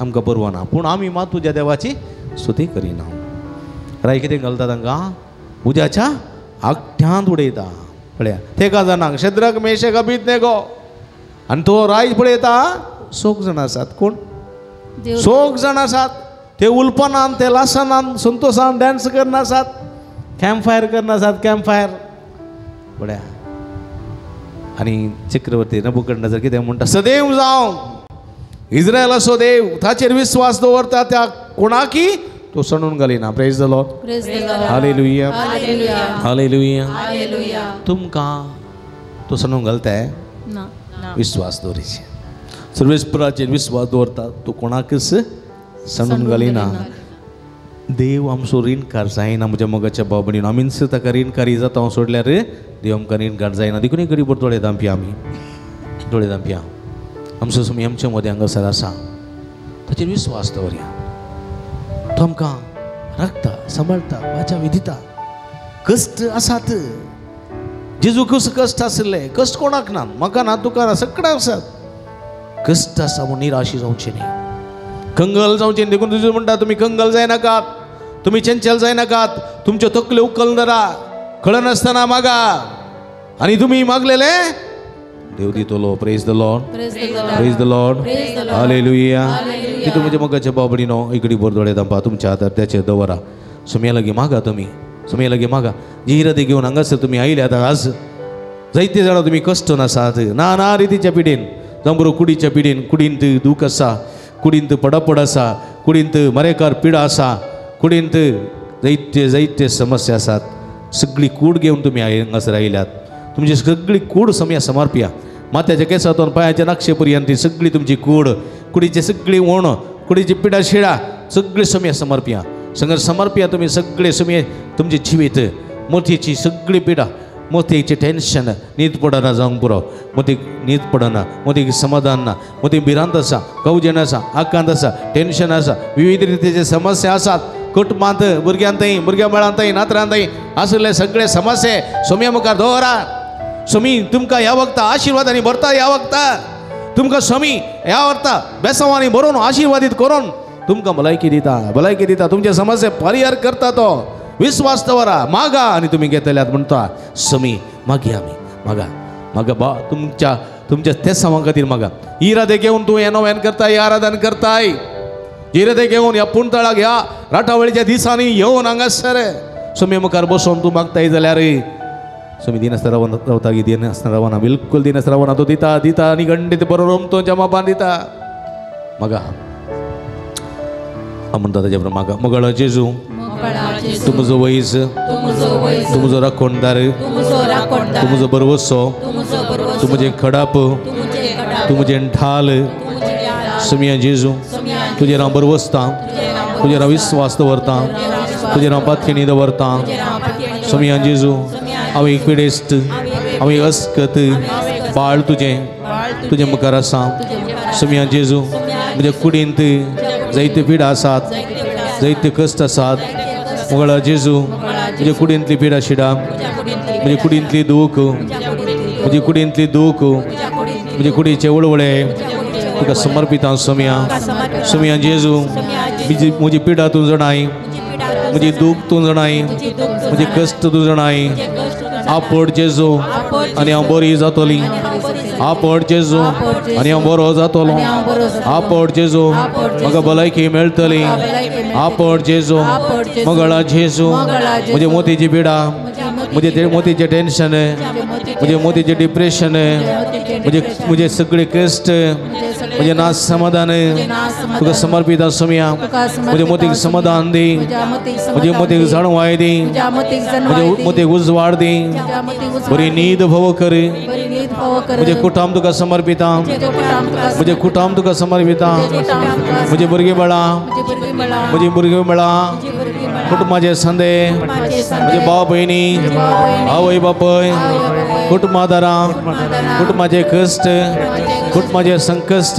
आमकां परवा ना, पूण आमी मात तुज्या देवाची स्तुती करिना. राय कितें घालता तांकां उज्याच्या आगठ्यांत उडयता पळया. तेका जाणांक शद्रक मेशक अबेदनेगो आनी तो राय पळयता 6 जाण आसात. कोण? 6 जाण आसात. ते उलपनान, ते लासनान, संतोषान डान्स करना आसात, कॅम्प फायर करना आसात, कॅम्प फायर पळया. आनी चक्रवर्ती नबूकदनेझर कितें म्हणटा, सदैव जावं इस्रायलाचो देव ताचेर विस्वास दवरता त्या कोणाकी तो सणून घालिना. Praise the Lord, hallelujah, hallelujah. तुमकां तो सणून घालताय विस्वास दवरीचे. सर्वेस्पराचेर विस्वास दवरता तो कोणाकच सणून घालिना. देव आमचो रिणकार जायना म्हज्या मोगाच्या भाव भयणीनो. आमीच ताका रिणकारी जाता हांव सोडल्यार देव आमकां रिणकार जायना. देखून एक गरीब दोळे धांपया, आमी दोळे धांपया. आमचो स्वामी आमच्या मदें हांगासर आसा, ताचेर विस्वास दवरया. तो आमकां राखता, सांबाळटा, वाचा विधिता. कश्ट आसात, जेजू कसो कश्ट आशिल्ले, कश्ट कोणाक ना, म्हाका ना, तुका ना, सगळ्यांक आसात. कश्ट आसा म्हूण निराशी जावचें न्ही, कंगल जावचें न्ही. देखून तुजें म्हणटा तुमी कंगल जायनाकात, तुमी चंचल जायनाकात, तुमच्यो तकल्यो उखल धरा, कळनासतना मागा आनी तुमी मागलेले देव दितलो. Praise the Lord, praise the Lord, hallelujah. तितून म्हज्या मोगाच्या भाव भयणीनो इकडी भर दोळे धांपा, तुमच्या हातार त्याचेर दवरा. सुमया लागीं मागा, तुमी सुमया लागीं मागा. जी इरादे घेवन हांगासर तुमी आयल्यात आज, जायते जाणां तुमी कश्ट नासात ना ना रितीच्या पिडेन, जावं बरो कुडीच्या पिडेन, कुडींत दूख आसा, कुडींत पडापड आसा, कुडींत मरेकार पिडा आसा, कुडींत जायते जायते समस्या आसात. सगळी कूड घेवन तुमी हांगासर आयल्यात, तुमची सगळी कूड समया समर्पया. माथ्याच्या केसातून पांयाच्या नक्षे पर्यंत ती सगळी तुमची कूड, कुडीची सगळी ओण, कुडीची पिडा शिडा सगळी समया समर्पया. संगर समर्पया तुमी सगळे समये तुमचे जिवीत. मोतीची सगळी पिडा, मोतीचे टेन्शन, न्हीद पडना जावंक पुरो, मोतीक न्हीद पडना, मोतीक समाधान ना, मोतीक भिरांत आसा, कवजन आसा, आकांत आसा, टेन्शन आसा, विविध रितीचे समस्या आसात. कुटुंबांत, भुरग्यांतय, भुरग्या बाळांतय, नातरांतय आशिल्ले सगळे समस्ये सोम्या मुखार दवरा. स्वामी तुमकां ह्या वखता आशिर्वादांनी भरता, ह्या वखता तुमकां स्वामी ह्या वखता बेसांवांनी भरून आशिर्वादीत करून तुमकां भलायकी दिता, भलायकी दिता, तुमचे समस्या परिहार करता. तो विस्वास दवरा, मागा आनी तुमी घेतल्यात म्हणटा स्वामी. मागया आमी, मागा मागा बा, तुमच्या तुमच्या तेसांवां खातीर मागा. इरादे घेवन तूं हें नव्यान करताय, आराधन करताय, इरादे घेवन ह्या पुणतळाक ह्या राटावळीच्या दिसांनी येवन हांगासर स्वामी मुखार बसोन तूं मागताय जाल्यार स्वामी दिनासतना रावना, रावता की दिनासतना रावना, बिलकुल दिनासतना रावना. तो दिता दिता आनी गंडीत बरो रोमतो जमा दिता. मागा म्हणटा ताच्या बरोबर मागा. मोगाळ जेजू, तुमचो वैज, तुमचो राखणदार, तुमचो बरवसो, तुमचें खडाप, तुमचें ढाल. सुमिया जेजू, तुजेर हांव बरवसता, तुजेर हांव विस्वास दवरता, तुजेर हांव पातखिणी दवरता. सुमिया जेजू, हांव एक पिडेस्त, हांव एक अस्कत बाळ तुजें, तुजें मुखार आसा. सुमिया जेजू, म्हज्या कुडींत जायते पिडा आसात, जायते कश्ट आसात. मोगाळ जेजू, म्हज्या कुडींतली पिडा शिडा, म्हज्या कुडींतली दूख, म्हज्या कुडींतली दूख, म्हज्या कुडीचे वळवळे तुका समर्पित हांव सोम्या. सोम्या जेजू, म्हजी पिडा तूं जाणाय, म्हजी दूख तूं जाणाय, म्हजे कश्ट तूं जाणाय. आपड जेजू आनी हांव बरी जातली, आपड जेजू आनी हांव बरो जातलो, आपड जेजू म्हाका भलायकी मेळटली, आपड जेजू. मोगाळा जेजू, म्हजे मोतीची पिडा, म्हजे मोतीचें टेन्शन, म्हजे मोतीचें डिप्रेशन, म्हजे म्हजे सगळे कश्ट, म्हजें ना समाधान तुका समर्पित सोम्या. म्हजे मोतीक समाधान दी, म्हजे मोतीक जाणवाय दी, म्हजे मोतीक उजवाड दी, बरी न्हीद भोव कर, फावो कर. म्हजें कुटुंब तुका समर्पिता, म्हजें कुटुंब तुका समर्पिता, म्हजी भुरगीं बाळां, म्हजी भुरगीं बाळां, कुटुंबाचे संदे, म्हजे भाव भयणी, आवय बापय, कुटुंबादारां, कुटुंबाचे कश्ट, कुटुंबाचे संकश्ट,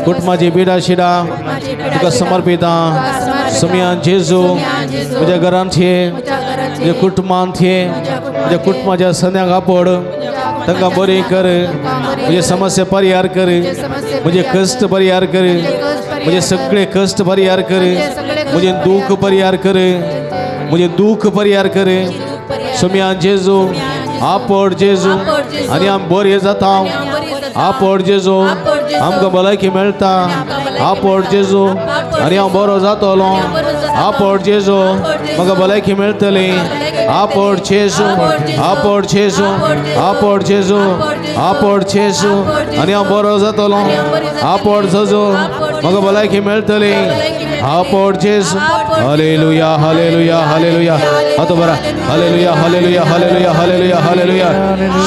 कुटुंबाची पिडा शिडा तुका समर्पिता. सुमयान जेजू म्हज्या घरांत ये, म्हज्या कुटुंबांत ये, म्हज्या कुटुंबाच्या संद्यांक आपोड, तांकां बरी कर, म्हजे समस्या परिहार कर, म्हजे कश्ट परिहार कर, म्हजे सगळे कश्ट परिहार कर, म्हजें दूख परिहार कर, म्हजें दूख परिहार कर. सुमयान जेजू आपोड जेजू आनी आम बरे जाता. आपोड जेजू आमकां भलायकी मेळटा. आपोड जेजू आनी हांव बरो जातलो. आपोड जेजू म्हाका भलायकी मेळटली. आपोड जेजू, आपोड जेजू, आपोड जेजू, आपोड जेजू आनी हांव बरो जातलो. आपोड जेजू म्हाका भलायकी मेळटली. आपोड जेजू. हालेलुया, हालेलुया, हालेलुया. हातो बरा. Hallelujah, hallelujah, hallelujah, hallelujah, hallelujah.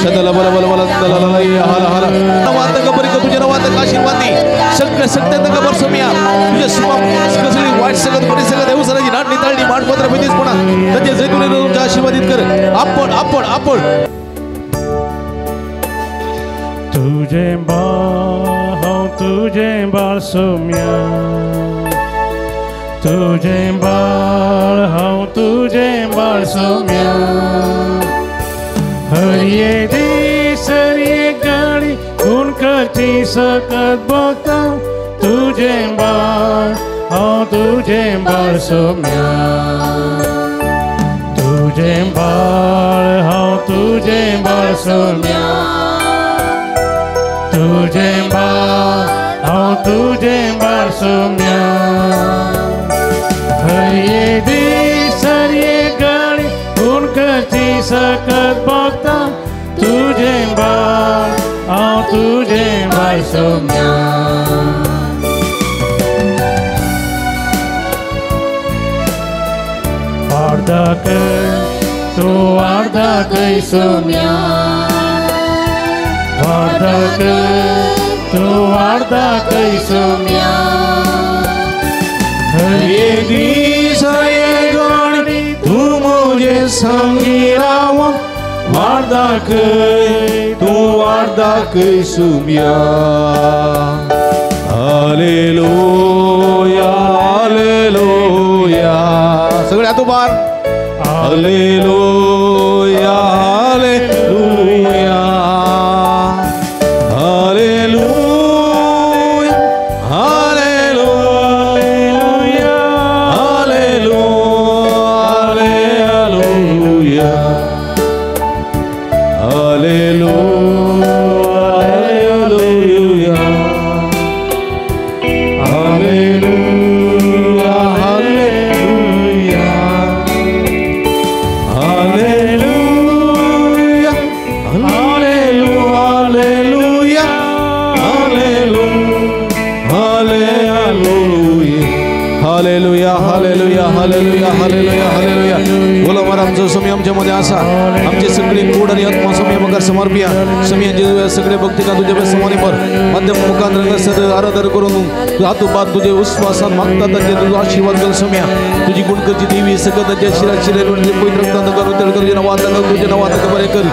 शतल बल बल बल हाला हाला. नावात बरी कर, तुझ्या नावात आशीर्वाद दी. सगळे सत्य तांकां बर सोम्या. तुझ्या कसली वायट सगळं बरी सगळं देव सराची नाट निताळली माटपत्र भेदीसपणा ताचे जैतुनी तुमच्या आशीर्वादित कर. आपण आपण आपण तुझे बाळ हांव तुझे बाळ सोम्या, तुझे बाळ हांव तुझे बाळ सोम्या. हर एक दीस हर एक गाडी गुण करची सकत भोगता. तुझे बाळ हांव तुझे बाळ सोम्या, तुझे बाळ हांव तुझे बाळ सोम्या, तुझे बाळ हांव तुझे बाळ सोम्या. हर एक दीस हर एक गाडी गुण करची सकत भोगता. तुझे बाळ हांव तुझे बाळ सोम्या. वार्धाकय तूं वार्धाकय सोम्या, वार्धाकय तूं वार्धाकय सोम्या. हर एक दीस हर एक गाणी तूं म्हजे संगी राव. वार्धाकय तूं वार्धाकय सोम्या. Hallelujah, hallelujah. सगळे हात उबार. हालेलुया, हालेलुया, हालेलुया, हालेलुया, हालेलुया, हालेलुया, हालेलुया, हालेलुया, हालेलुया, हालेलुया, हालेलुया, हालेलुया, हालेलुया, हालेलुया, हालेलुया, हालेलुया. बोला मार आमचो स्वामी आमच्या मध्ये आसा. आमचे सगळे कोड आणि आत्मा स्वामी मगर समर्पिया. स्वामी जेजू सगळे भक्ती का तुझ्या समानी पर मध्यम मुखांत रंग सद आराधन करून हातोपात तुझे विश्वासान मागतात तांचे तुझो आशीर्वाद कर स्वाम्या. तुझी गुणकरची देवी सगळं त्यांच्या शिरा शिरे पवित्र रक्तांत करून तुझ्या नावात तुझ्या नावात बरे कर.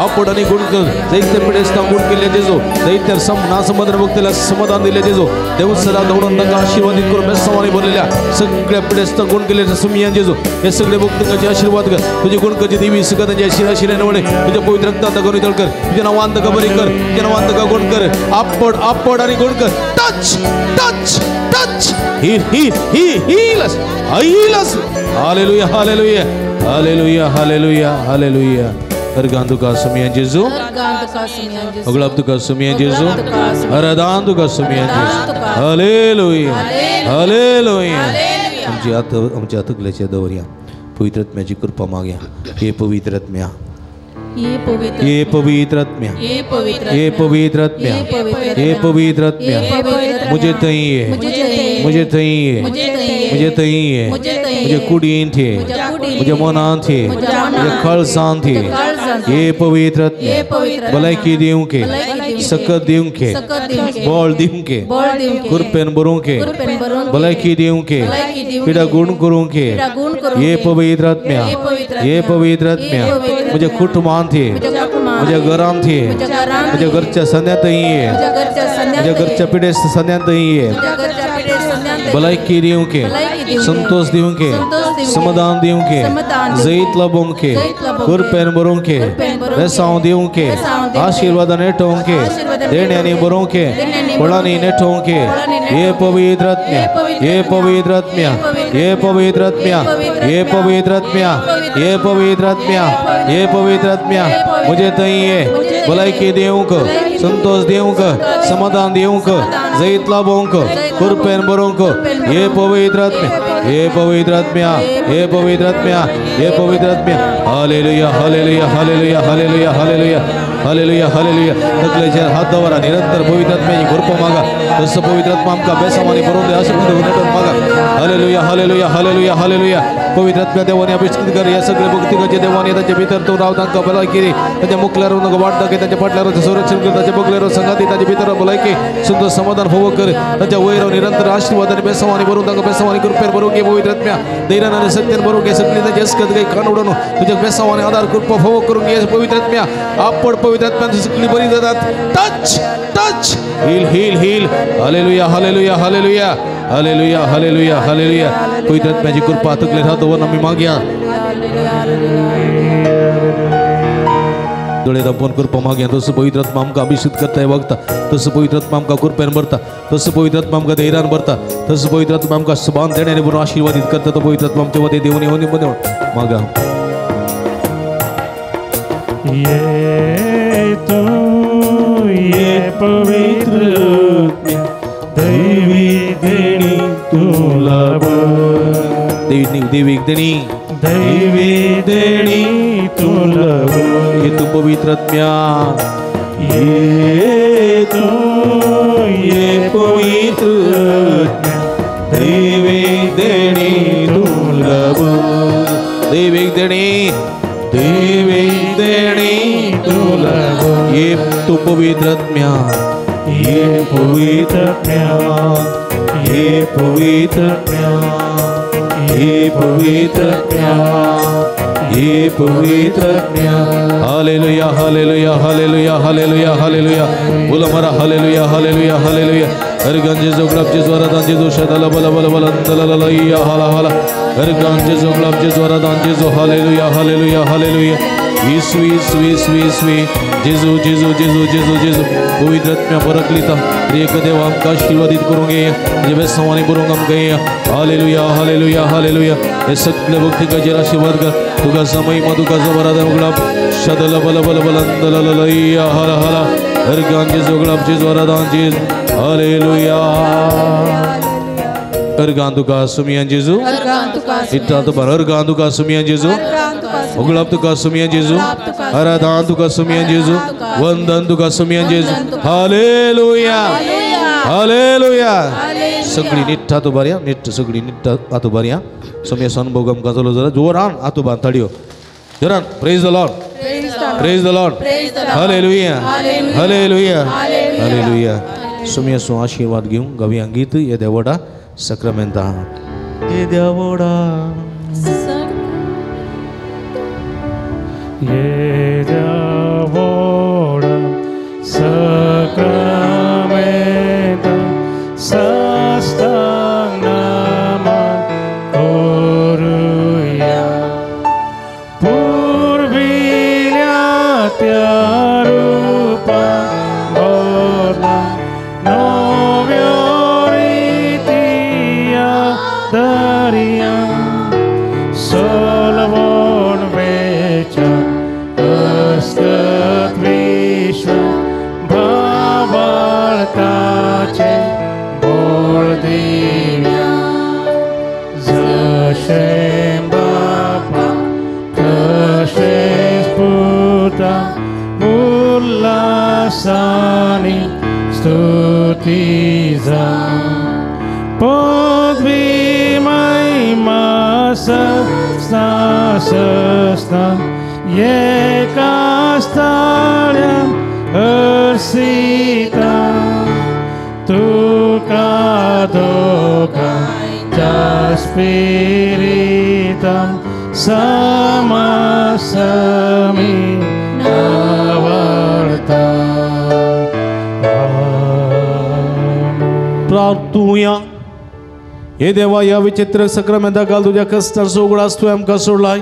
आपण आणि गुण कर. दैत्य पिढेस्ता गुण केले जेजो, दैत्य नासमंद्र भक्तीला समाधान दिले जेजो. देव सदा दौडून तांकां आशीर्वादित करून बेसमानी भरलेल्या सगळ्या पिढेस्ता गुण केले सुमिया जेजो. हे सगळे भक्तांचे आशीर्वाद कर. तुझी गुणकरची देवी सगळं त्यांच्या शिरा शिरे निवडे तुझ्या पवित्र रक्तांत करून तळ कर. तुझ्या नावांत बरी कर. तुझ्या नावांत गुण कर. आपण आपण आणि गुण कर. Touch touch touch. Heal heal heal heal heal. Hallelujah, hallelujah, hallelujah, hallelujah, hallelujah. Organ तुका सुमिया जेजू, अगलाब तुका सुमिया जेजू, अरदान तुका सुमिया जेजू. हालेलुया, हालेलुया. आमची आत आमच्या आतकल्याचे दवरया. पवित्र आत्म्याची कृपा मागया. हे पवित्र आत्म्या, ये पवित्र आत्म्या, ये पवित्र आत्म्या, ये पवित्र आत्म्या, मुझे तई है, मुझे तई है, मुझे तई है, मुझे कुडीन थे, म्हज्या मनांत ये, म्हज्या काळजांत ये. हे पवित्र आत्म्या भलायकी दिवंक, सकत दिवंक, बळ दिवंक, कृपेन भरूंक, भलायकी दिवंक, पिडा गुण करूंक. हे पवित्र आत्म्या, हे पवित्र आत्म्या म्हज्या कुटुंबांत ये, म्हज्या घरांत ये, म्हज्या घरच्या संद्यांत ये, म्हज्या घरच्या पिडेस्त संद्यांत ये. भलायकी दिवंक, संतोष दिवंक, समाधान दिवंक, जैत लाभोंक, कृपेन भरूंक, बेसांव दिवंक, आशीर्वादान नेटोवंक, देण्यांनी भरूंक, फळांनी नेटोवंक. हे पवित्र आत्म्या, हे पवित्र आत्म्या, हे पवित्र आत्म्या, हे पवित्र आत्म्या, हे पवित्र आत्म्या, हे पवित्र आत्म्या म्हजे थंय ये. भलायकी दिवंक, संतोष दिवंक, समाधान दिवंक, जैत लाभोवंक, कृपेन भरूंक. हे पवित्र आत्म्या, हे पवित्र आत्म्या, हे पवित्र आत्म्या, हे पवित्र आत्म्या. Hallelujah, hallelujah, hallelujah, hallelujah, hallelujah, hallelujah, hallelujah. तकलेचेर हात दवरा, निरंतर पवित्र आत्म्याची कृपा मागा. तसो पवित्र आत्मा आमकां बेसांवांनी भरून दे, आशीर्वाद नेटून मागा. Hallelujah, hallelujah, hallelujah, hallelujah. पवित्र आत्म्या देवानी अभिषेक कर. ह्या सगळे भक्तिकाचे देवानी ताचे भितर तूं राव. तांकां भलायकी दी, ताच्या मुखल्यार नका वाट दाखय, ताच्या फाटल्यार संरक्षण कर, ताच्या बगल्यार संगाती, ताच्या भितर भलायकी सुंदर समाधान भोग कर. ताच्या वयर निरंतर आशीर्वाद आनी बेसांवांनी भरून तांकां बेसांवांनी कृपेन भरूंक. पवित्र आत्म्या धैर्यान आनी सत्यान भरूंक. सगळी ताची अस्कत काही कान उडोवन तुज्या बेसांवांनी आधार कृपा भोग करूंक. पवित्र आत्म्या आपण पवित्र आत्म्यान सगळी बरी जातात. Touch, touch, heal, heal, heal. Hallelujah, hallelujah, hallelujah, hallelujah, hallelujah, hallelujah. पवित्र आत्म्याची कृपा तकलेर हात दवरून आमी मागया. दोळे दांपून कृपा मागया. तसो पवित्र आत्मा आमकां अभिषेक करता वगता, तसो पवित्र आत्मा आमकां कृपेन भरता, तसो पवित्र आत्मा आमकां धैर्यान भरता, तसो पवित्र आत्मा आमकां सुबान देण्याने भरून आशीर्वादित करता. तो पवित्र आत्मा आमच्या वतीन देवून येवन मागा. ये तू ये पवित्र आत्म्या दैवी देणी तू लाभ, देवीक देणी, दैवी देणी तू लाभ. ये तू पवित्र आत्म्या, ये तू ये पवित्र आत्म्या दैवी देणी तू लाभ, देवीक देणी, देवी देणी तू लाभ. ये तू पवित्र आत्म्या, ये पवित्र आत्म्या, ये पवित्र आत्म्या, ये पवित्र आत्म्या, ये पवित्र आत्म्या. Hallelujah, hallelujah, hallelujah, hallelujah, hallelujah. बोला मारा हालेलुया, हालेलुया, हालेलुया. हरगान जेजू गुलाब जेजू आराधन जेजू शदला बला बला बला दला ला हाला हाला. हरगान जेजू गुलाब जेजू आराधन जेजू. Hallelujah, hallelujah, hallelujah. Yesu Yesu Yesu Yesu जेजू जेजू जेजू जेजू जेजू. पवित्र आत्म्या परकलिता एक देव आमकां आशीर्वादीत करूंक ये, तुज्या बेसांवांनी भरूंक आमकां ये. हालेलुया, हालेलुया, हालेलुया. हे सगळे भक्तिकाचेर आशीर्वाद कर. तुका समय तुका जबराधन गुलाब शदला बला बला बला दला ला हाला हाला. हरगान जेजू गुलाब जेजू आराधन जेजू. हालेलुया. हरगान तुका सुमियान जेजू, इट्टा तुका हरगान तुका सुमियान जेजू, उगलाब तुका सुमियान जेजू, आराधन तुका सुमियान जेजू, वंदन तुका सुमियान जेजू. हालेलुया, हालेलुया. सगळी निट्टा तू बारया, निट्ट सगळी निट्टा आतू बारया. सुमिया सनभोग आमकां जालो जाल्यार जोरान आतू बार ताळयो जोरान. Praise the Lord, praise the Lord. Hallelujah, hallelujah, hallelujah. सुमिया सो आशीर्वाद घेवन गावया गीत ये देवडा सक्रामेंता. ये देवडा ये देवडा सक्रामेंता साष्टांग नमन करूया. पूर्विल्या त्या रूपा बदला नव्या रितिया दर्या. सोलवण वेचा असत विश्व भावार्थाचे बोल दिव्या. जशें बापा तशेंच पुता उल्हासानी स्तुती जा. पदवी महिमा सस्तांगमा सस्ना एका स्थाळ्यान हर्सिता तुका दोगांच्या स्पिरितान समासमी नावडता. प्रार्थुया. हे देवा, ह्या विचित्र सक्रामेंता घाल तुज्या कश्टाचो उगडास तुवें आमकां सोडलाय.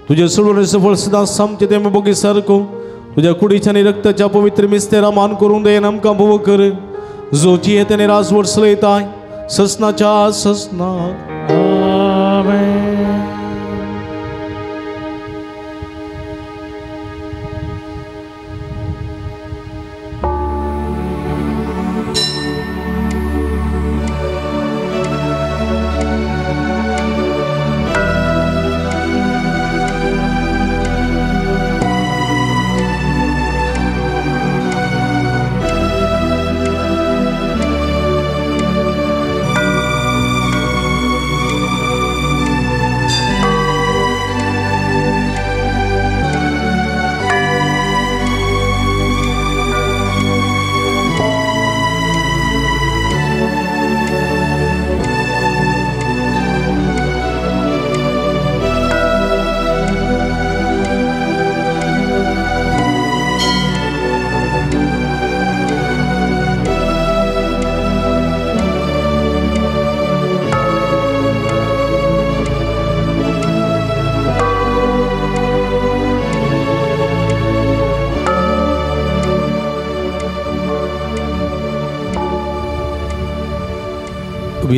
तुजें सोडून सफळ सदां सामचें तें बोगी सारको तुज्या कुडीच्या आनी रक्ताच्या पवित्र मिस्तेरा मान करून दयेन आमकां भोव कर. जो जियेत आनी राजवट चलयताय ससनाच्या ससनाक. आमेन.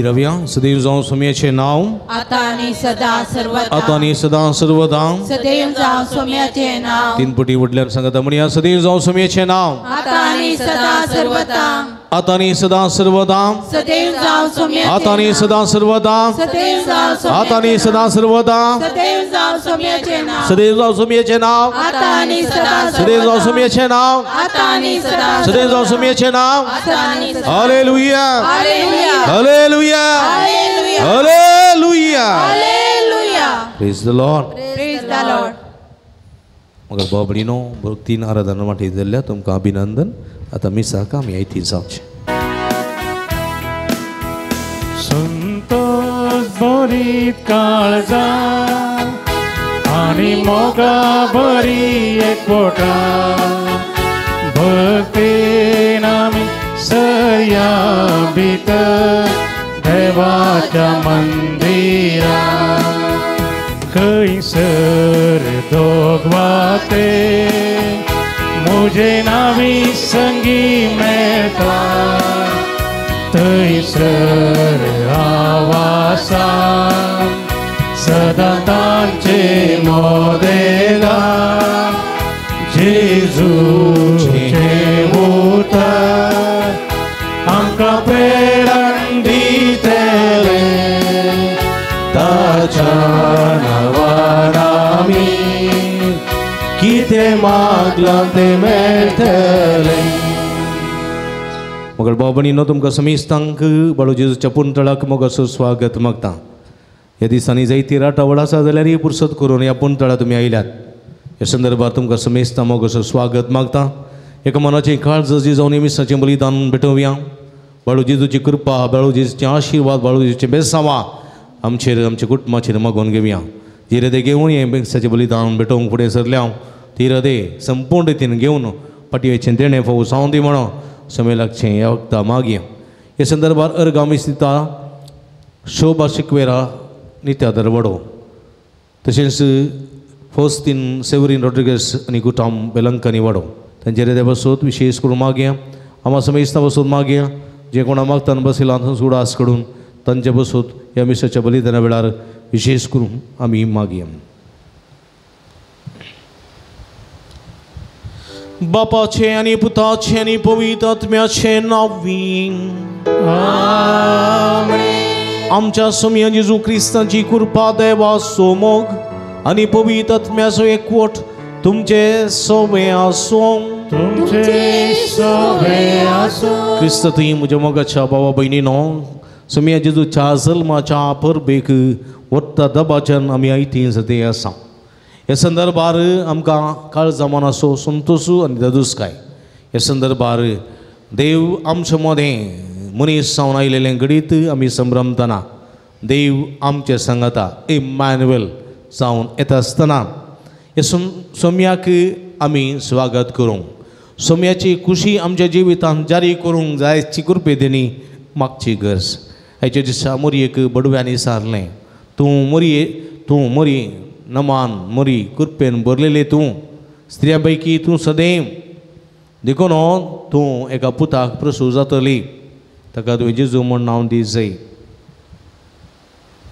रव्या सदैव जावं स्वाम्याचें नांव आता आनी सदा सर्वदा, आता आनी सदा सर्वदा सदैव जावं स्वाम्याचें नांव. तीन पटी वडल्यान सांगता म्हणया, सदैव जावं स्वाम्याचें नांव आता आनी सदा सर्वदा, आता आनी सदा सर्वदा सदैव जावं स्वाम्याचें, आता आनी सदा सर्वदा सदैव जावं, आता आनी सदा सर्वदा सदैव जावं स्वाम्याचें नांव, सदैव जावं स्वाम्याचें नांव आता आनी सदा सदैव जावं स्वाम्याचें नांव आता आनी सदा सदैव जावं स्वाम्याचें नांव. आता आनी सदा. Hallelujah, hallelujah, hallelujah, hallelujah, hallelujah. Praise the Lord, praise the Lord. मगर भाव भयणीनो, तीन आराधना वांटे जाल्ल्या तुमकां अभिनंदन. आतां मिसाक आमी आयती जावचें. संतोष भरीत काळजा आनी मोगा भरी एकवटा भक्तीन आमी सरया भितर देवाच्या मंदिरा खंयसर दोगवाते मुझे नावी संगी मेळटा थंयसर आवासा सदां तांचे मोदेगा जेजूचें उतर आमकां प्रेरण दितलें ताच्या नांवान आमी कितें मागलां तें मेळटलें. मगर भाव भयणीनो, तुमकां समेस्तांक बाळू जेजूच्या पुंतळाक मोगाचो स्वागत मागता. ह्या दिसांनी जायती राटावळ आसा जाल्यार पुरसत करून ह्या पुंतळा तुमी आयल्यात. ह्या संदर्भात तुमकां समेस्तां मोगाचो स्वागत मागता. एका मनाचें काळज जावन मिसाचें बलिदान भेटोवया. बाळू जेजूची कृपा, बाळू जेजूचे आशिर्वाद, बाळू जेजूचें बेसांवां आमचेर आमच्या कुटुंबाचेर मागोवन घेवया. जी हृदय घेवन हें मिसाचें बलिदान भेटोवंक फुडें सरल्या ती हृदय संपूर्ण रितीन घेवन पाटयेचें देणें फावो जावं दी म्हणून समय लागचें ह्या वखदा मागया. ह्या संदर्भार अर्गामी स्थिता शोभा शिकवेरा नित्या दरवडो तशेंच फोस्तीन सेवरीन रॉड्रिगस आनी गुटाम बेलंकनी वाडो तांचे हृदय बसोत विशेष करून मागया. आमा समेस्ता बसोत मागया. जे कोणा मागताना बसयला उडास कडून तांचे बसोत ह्या मिसाच्या बलिदाना वेळार विशेष करून आमी मागया. बापाचे आनी पुताचे आनी पवित्र आत्म्याचे नांवी आमेन. आमच्या स्वामी जेजू क्रिस्ताची कृपा, देवाचो मोग आनी पवित्र आत्म्याचो एकवट तुमचे सोवे आसूं. तुमचे सोवे आसूं. क्रिस्त थंय म्हज्या मोगाच्या भावा भयणीनो, स्वामी जेजूच्या जल्माच्या परबेक वत्ता दबाच्यान आमी आयती सते आसा. ह्या संदर्भार आमकां काळजा मनाचो संतोशू आनी ददुसकाय. ह्या संदर्भार देव आमच्या मदें मनीस जावन आयिल्लें घडीत आमी संभ्रमतना देव आमचे सांगाता इम्मॅन्युएल जावन येता आसतना ह्या सोम्याक आमी स्वागत करूंक, सोम्याची खुशी आमच्या जिवितांत जारी करूंक जायची कृपे देणी मागची गरज. हाच्या दिसा मोरयेक बडव्यांनी सारलें, तूं मोरये, तूं मोरी नमान मोरी कृपेन भरलेले तूं, स्त्रिया पैकी तूं सदैव, देखून तूं एका पुताक प्रसूव जातली, ताका तुवें जेजू म्हूण नांव दी जाय.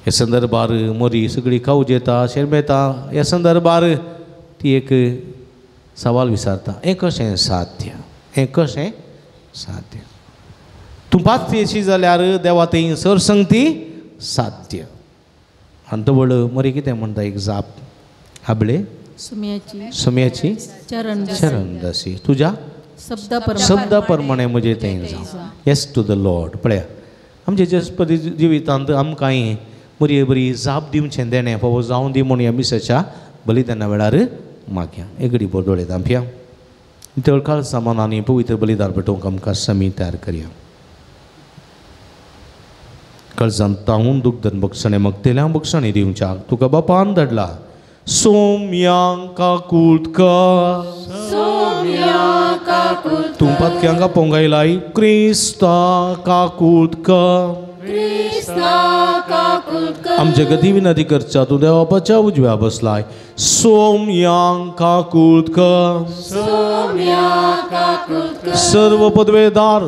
ह्या संदर्भार मोरी सगळी खावजेता शेरमेता. ह्या संदर्भार ती एक सवाल विचारता, हें कशें साध्य, हें कशें साध्य? तूं पातयेशी जाल्यार देवा थंय सरसंगती साध्य. आनी तवळ मोरी कितें म्हणटा एक जाप आबळे सुम्याची चरणदासी तुज्या शब्दा प्रमाणे म्हजें तें जावं. येस टू the Lord. पळया आमच्या जसपदी जिवितांत आमकांय बरी बरी जाप दिवचें देणें फावो जावं दी म्हूण ह्या मिसाच्या बलिदाना वेळार मागया. एगडी बोरदोळे दामया तळकाळ सामान आनी पवित्र बलिदान पेटोवंक आमकां समी तयार करया. कळजान तावून दुग्धन बक्षणें मगतेल्या बक्षणें दिवच्याक तुका बापान धाडला. सोम्यांका कुळका तूं पातक्यांका पोंगायलाय क्रिस्ता काकुळका आमच्या गती विनंती करच्या तूं देवापाच्या उजव्या बसलाय. सोम्यांका कुळका सर्व पदवेदार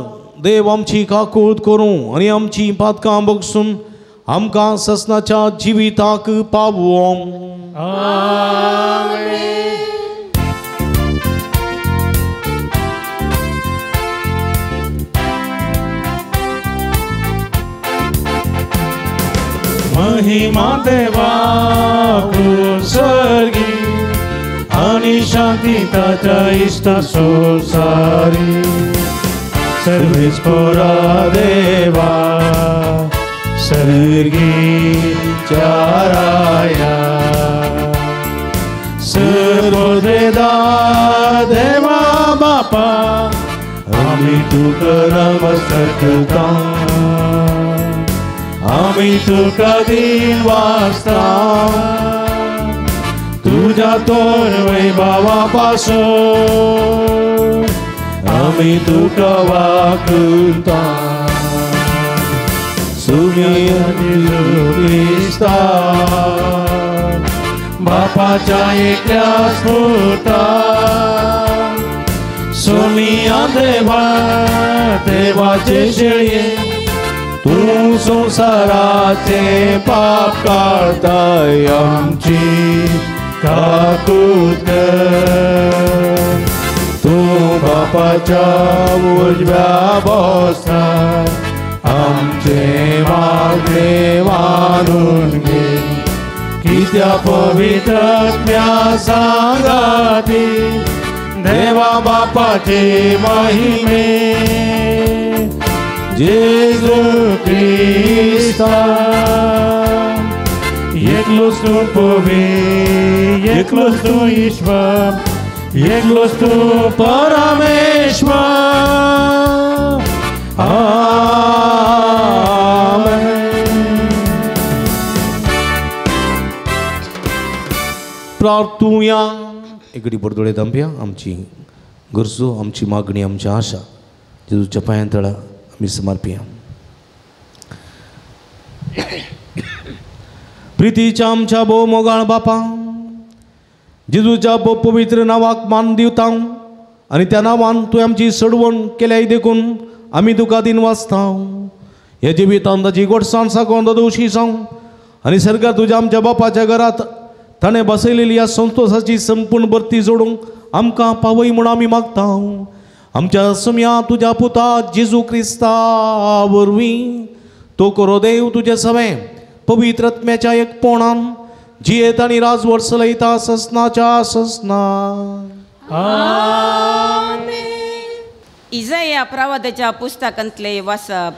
देव आमची काकूळ करूं आनी आमची पातकां बगसून आमकां ससनाच्या जिविताक पावोवंक. महिमा देवाक सर्गी आनी शांती ताच्या इश्टा संवसारी. सर्वेस्पोरा देवा सर्गी चाराया सर्वदा देवा बापा आमी तुका नमस्कार करता, आमी तुका दिन वाचता, तुज्या तोर वैभवा पासून आमी तुका वाकुता. सुमिया जेजू क्रिस्ता बापाच्या एकल्या स्फुर्ता, सोमिया देवा देवाचे शेळये तूं संवसाराचे पाप काडताय आमची काकूत कर. तूं बापाच्या उजव्या बसता आमचे मागणे मानून घे, कित्या पवित्र आत्म्या सांगाती देवा बापाचे महिमे जेजू क्रिस्ता. एकलोच तूं पवी, एकलोच तूं ईश्वर, एकलोच तूं परमेश्वर. आमेन. प्रार्थुया. एगडी बोरदोळे दामया आमची गरजो, आमची मागणी, आमची आशा जेजूच्या पांयां तळा आमी समर्पया. प्रितीच्या आमच्या भोव मोगाळ बापा, जेजूच्या भोव पवित्र नांवाक मान दिवता आनी त्या नांवान तुवें आमची सडवण केल्याय देखून आमी तुका दिन वाचता. ह्या जिवितांत ताची गोडसाण सागोन दोशी जावं आनी सरकार तुज्या आमच्या बापाच्या घरांत ताणें बसयलेली ह्या संतोशाची संपूर्ण भरती जोडूंक आमकां पावय म्हूण आमी मागता. आमच्या सुम्या तुज्या पुता जेजू क्रिस्ता वरवीं तो करो देव तुजें सवें पवित्र आत्म्याच्या एकपणान जियेत आनी राजवट चलयता ससनाच्या ससना. इजाया प्रवादाच्या पुस्तकांतले वाचप.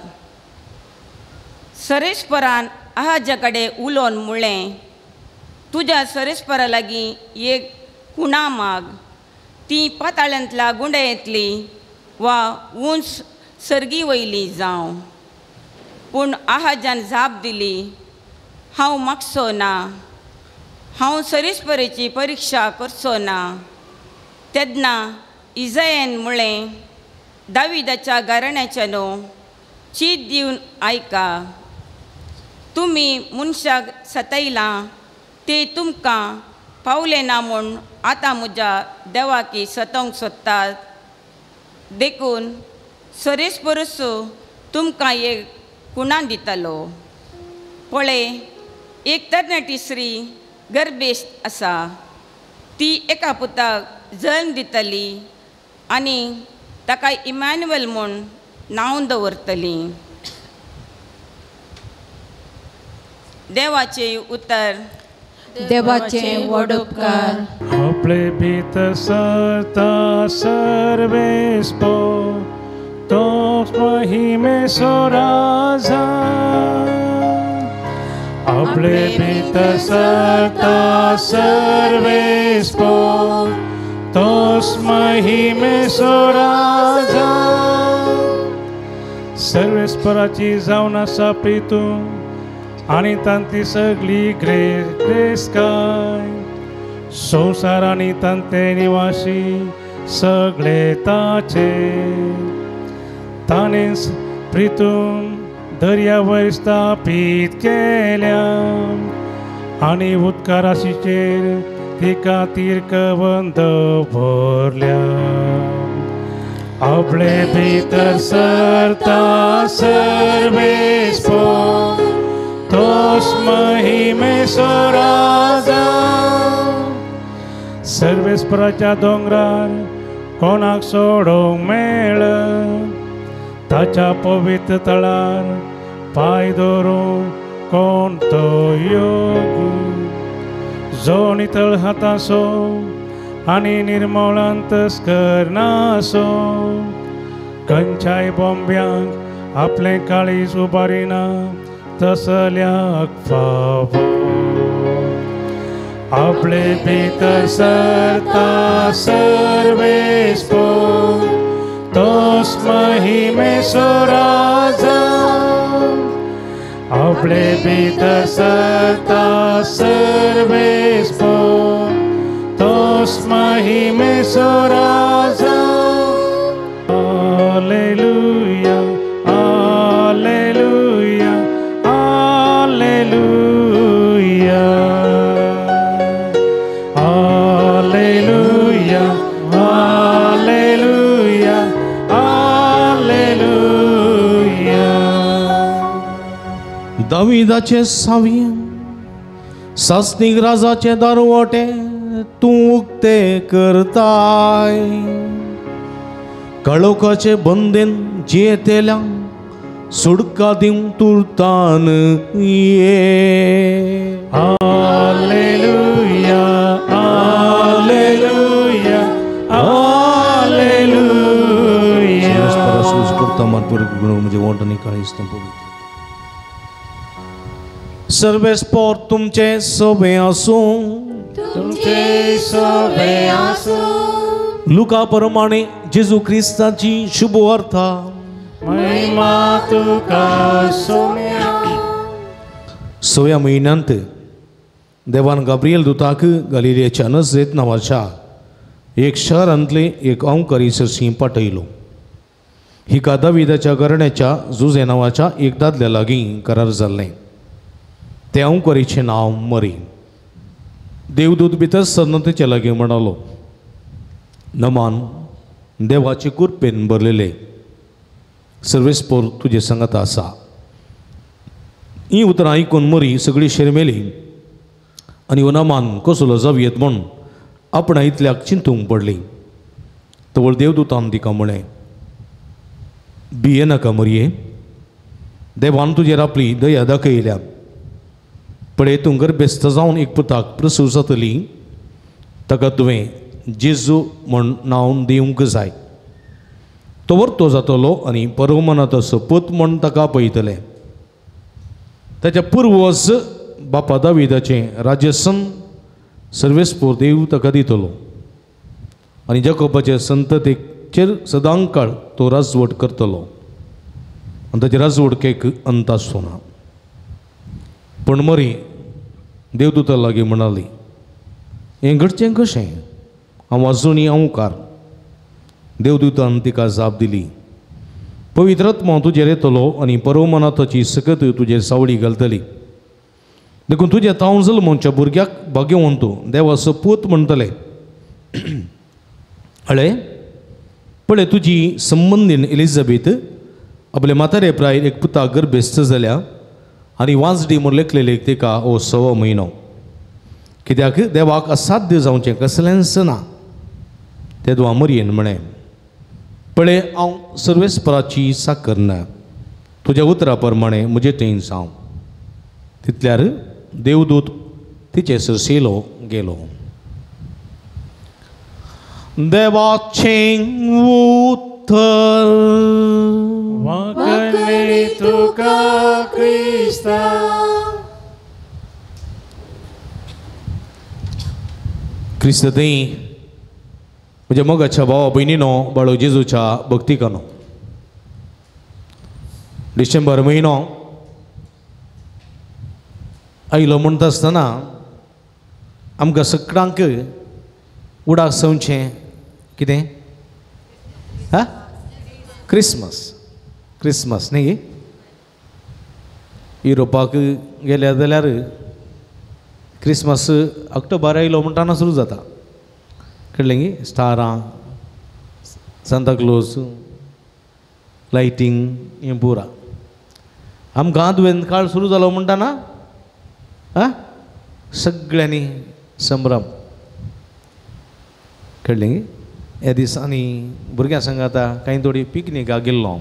सरेश्वरान आहाजा कडेन उलोवन म्हणलें, तुज्या सरेस्परा लागीं एक कुणा माग, ती पाताळ्यांतल्या गुंडयेंतली वा उंच सर्गी वयली जावं. पूण आहाजान जाप दिली, हांव मागचो ना, हांव सरेस्परेची परिक्षा करचो ना. तेन्ना इजायन म्हळें, दाविदाच्या घराण्याच्या न्हू चीत दिवन आयका, तुमी मनशाक सतयलां ते तुमकां पावलें ना म्हूण आतां म्हज्या देवाकी सतोवंक सोदतात. देखून सरेस्परस तुमकां एक कुणा दितलो. पळय, एक तरणाटी स्त्री गर्भेस्त आसा, ती एका पुताक जल्म दितली आनी ताका इमॅन्युअल म्हूण नांव दवरतली. देवाचें उतर. देवाचे व्हड उपकार. आपले भितर सरता सर्वेस्पो तोच महिमेचो राजा. आपले भितर सरता सर्वेस्पो तोच महिमेचो राजा. सर्वेस्पराची जावन आसा प्रितू आनी तांती सगळी ग्रेसकाय संवसार आनी तांते निवासी सगळे ताचे. ताणेंच प्रितून दर्या वयर स्थापीत केल्या आनी उदका राशीचेर तिका तीर्कवन दवरल्या. आपले भितर सरता सर्वेस्पो तोच महिमेचो राजा. सर्वेस्पराच्या दोंगरार कोणाक सोडोवंक मेळ, ताच्या पवित्र तळार पांय दवरूंक कोण तो योगी. जो नितळ हाताचो आनी निर्मळ अंतस्करणाचो, खंयच्याय बोंब्यांक आपलें काळीज उबारिना तसल्याक फावो. आपले भितर सरता सर्वेस्पो तोच महिमेचो राजा. आपले भितर सरता सर्वेस्पो तोच महिमेचो राजा. Hallelujah, hallelujah, hallelujah, hallelujah, hallelujah, hallelujah. दाविदाचे सावयें सासणीक राजाचे दारवटे तूं उक्ते करताय. काळोखाचे बंदेन जियेतल्यांक सुडका दिवंक तुर्तान ये. हालेलुया, हालेलुया, हालेलुया. म्हणजे वंट आनी काळीज पवित्र सर्वेस्पोर तुमचे सोबे आसूं. तुमचे सोबे आसूं. लुका प्रमाणे जेजू क्रिस्ताची शुभ वार्ता. महिमा तुका सोम्या. सव्या म्हयन्यांत देवान गाब्रिएल दुताक गालिलेच्या नजरेत नांवाच्या एक शहरांतले एक अंवकारी सरशी पाठयलो. हिका दाविदाच्या घराण्याच्या जुजे नांवाच्या एक दादल्या लागीं करार जाल्लें. ते अंवकारीचें नांव मरी. देवदूत भितर सरना तेच्या लागीं म्हणालो, नमान देवाचे कृपेन भरलेले, सर्वेस्पोर तुजे सांगात आसा. ही उतरां आयकून मरी सगळी शेरमेली आनी हो नमान कसलो जावयेत म्हूण आपणा इतल्याक चिंतूंक पडली. तवळ देवदूतान तिका म्हळें, भियेनाका मरये, देवान तुजेर आपली दया दाखयल्या. पळय, तूं गर्भेस्त जावन एक पुताक प्रसूव जातली, ताका तुवें जेजू म्हूण नांव दिवंक जाय. तो वर्तो जातलो आनी परमनाथाचो पूत म्हूण ताका आपयतले. ताच्या पुर्वज बापा दाविदाचें राजसन सर्वेस्पोर देव ताका दितलो आनी जाकोबाचे संततीचेर सदांकाळ तो राजवट करतलो आनी ताचे राजवटकेक अंत आसचो ना. पूण मरी देवदूता लागीं म्हणाली, हें घडचें कशें? हांव आजुनी अंवकार. देवदूतान तिका जाप दिली, पवित्र आत्मो तुजेर येतलो आनी परमनाथाची सकत तुजेर सावळी घालतली. देखून तुज्या तावन जल्मच्या भुरग्याक भाग्यवंत देवाचो पूत म्हणटले. अळे पळय, तुजी संबंदीन एलिझाबेथ आपले म्हातारे प्रायेर एक पुता गर्भेस्त जाल्या आनी वांजडी म्हूण लेखलेली तिका हो 6 म्हयनो. कित्याक देवाक असाध्य जावचें कसलेंच ना. तेदवा मरयेन म्हळें, पळय हांव सर्वेस्पराची साकर ना, तुज्या उतरा प्रमाणें म्हजे थंय जावं. तितल्यार देवदूत तिचे सरसेलो गेलो. देवाचें उतर. वाकणी तुका क्रिस्ता. क्रिस्त थंय म्हज्या मोगाच्या भावा भयणीनो, बाळो जेजूच्या भक्तिकानो, डिसेंबर म्हयनो आयलो म्हणटा आसतना आमकां सगळ्यांक उडाक सवचें कितें? हा, क्रिसमस. क्रिसमस न्ही? युरोपाक गेल्या जाल्यार क्रिसमस ऑक्टोबर आयलो म्हणटाना सुरू जाता. कळ्ळें गी? स्टारां, सांताक्लोज, लायटींग हें पुरा. आमकां आदवेंत काळ सुरू जालो म्हणटाना आं सगळ्यांनी संभ्रम. कळ्ळें गी? ह्या दिसांनी भुरग्यां सांगाता कांय थोडी पिकनिकाक गेल्लो हांव.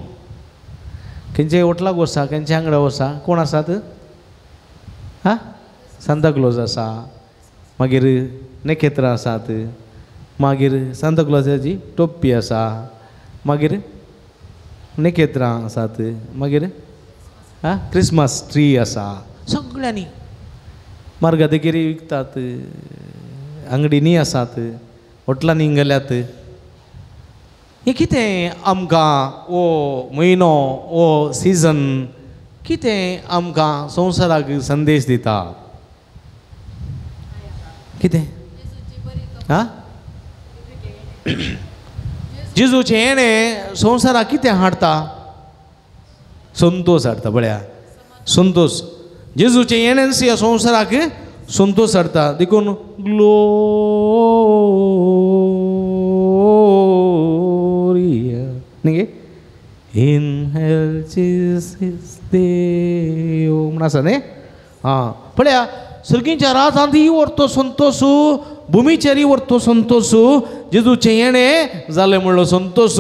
खंयच्या होटलाक वसा, खंयच्या आंगडा वसा, कोण आसात? आं, सांताक्लोज आसा, मागीर नखेत्रां आसात, मागीर सांताक्लोजाची टोपी आसा, मागीर नखेत्रां आसात, मागीर आं क्रिसमस ट्री आसा. सगळ्यांनी मार्गा देगेर विकतात, आंगडींनी आसात, होटलांनी गेल्यात. हें कितें आमकां हो म्हयनो, हो सिजन कितें आमकां संवसाराक संदेश दिता? कितें? आं, जेजूचें येणें संवसाराक कितें हाडटा? संतोश हाडटा. पळया, संतोश. जेजूचें येणेंच ह्या संवसाराक संतोश हाडटा. देखून ग्लोरिया न्ही इन देव म्हण आसा न्ही. आं, पळया, सर्गीच्या राजांत ही व्हरतो संतोश, भुमीचेर ही व्हरतो संतोश. जेजूचें येणें जालें म्हणलो संतोश.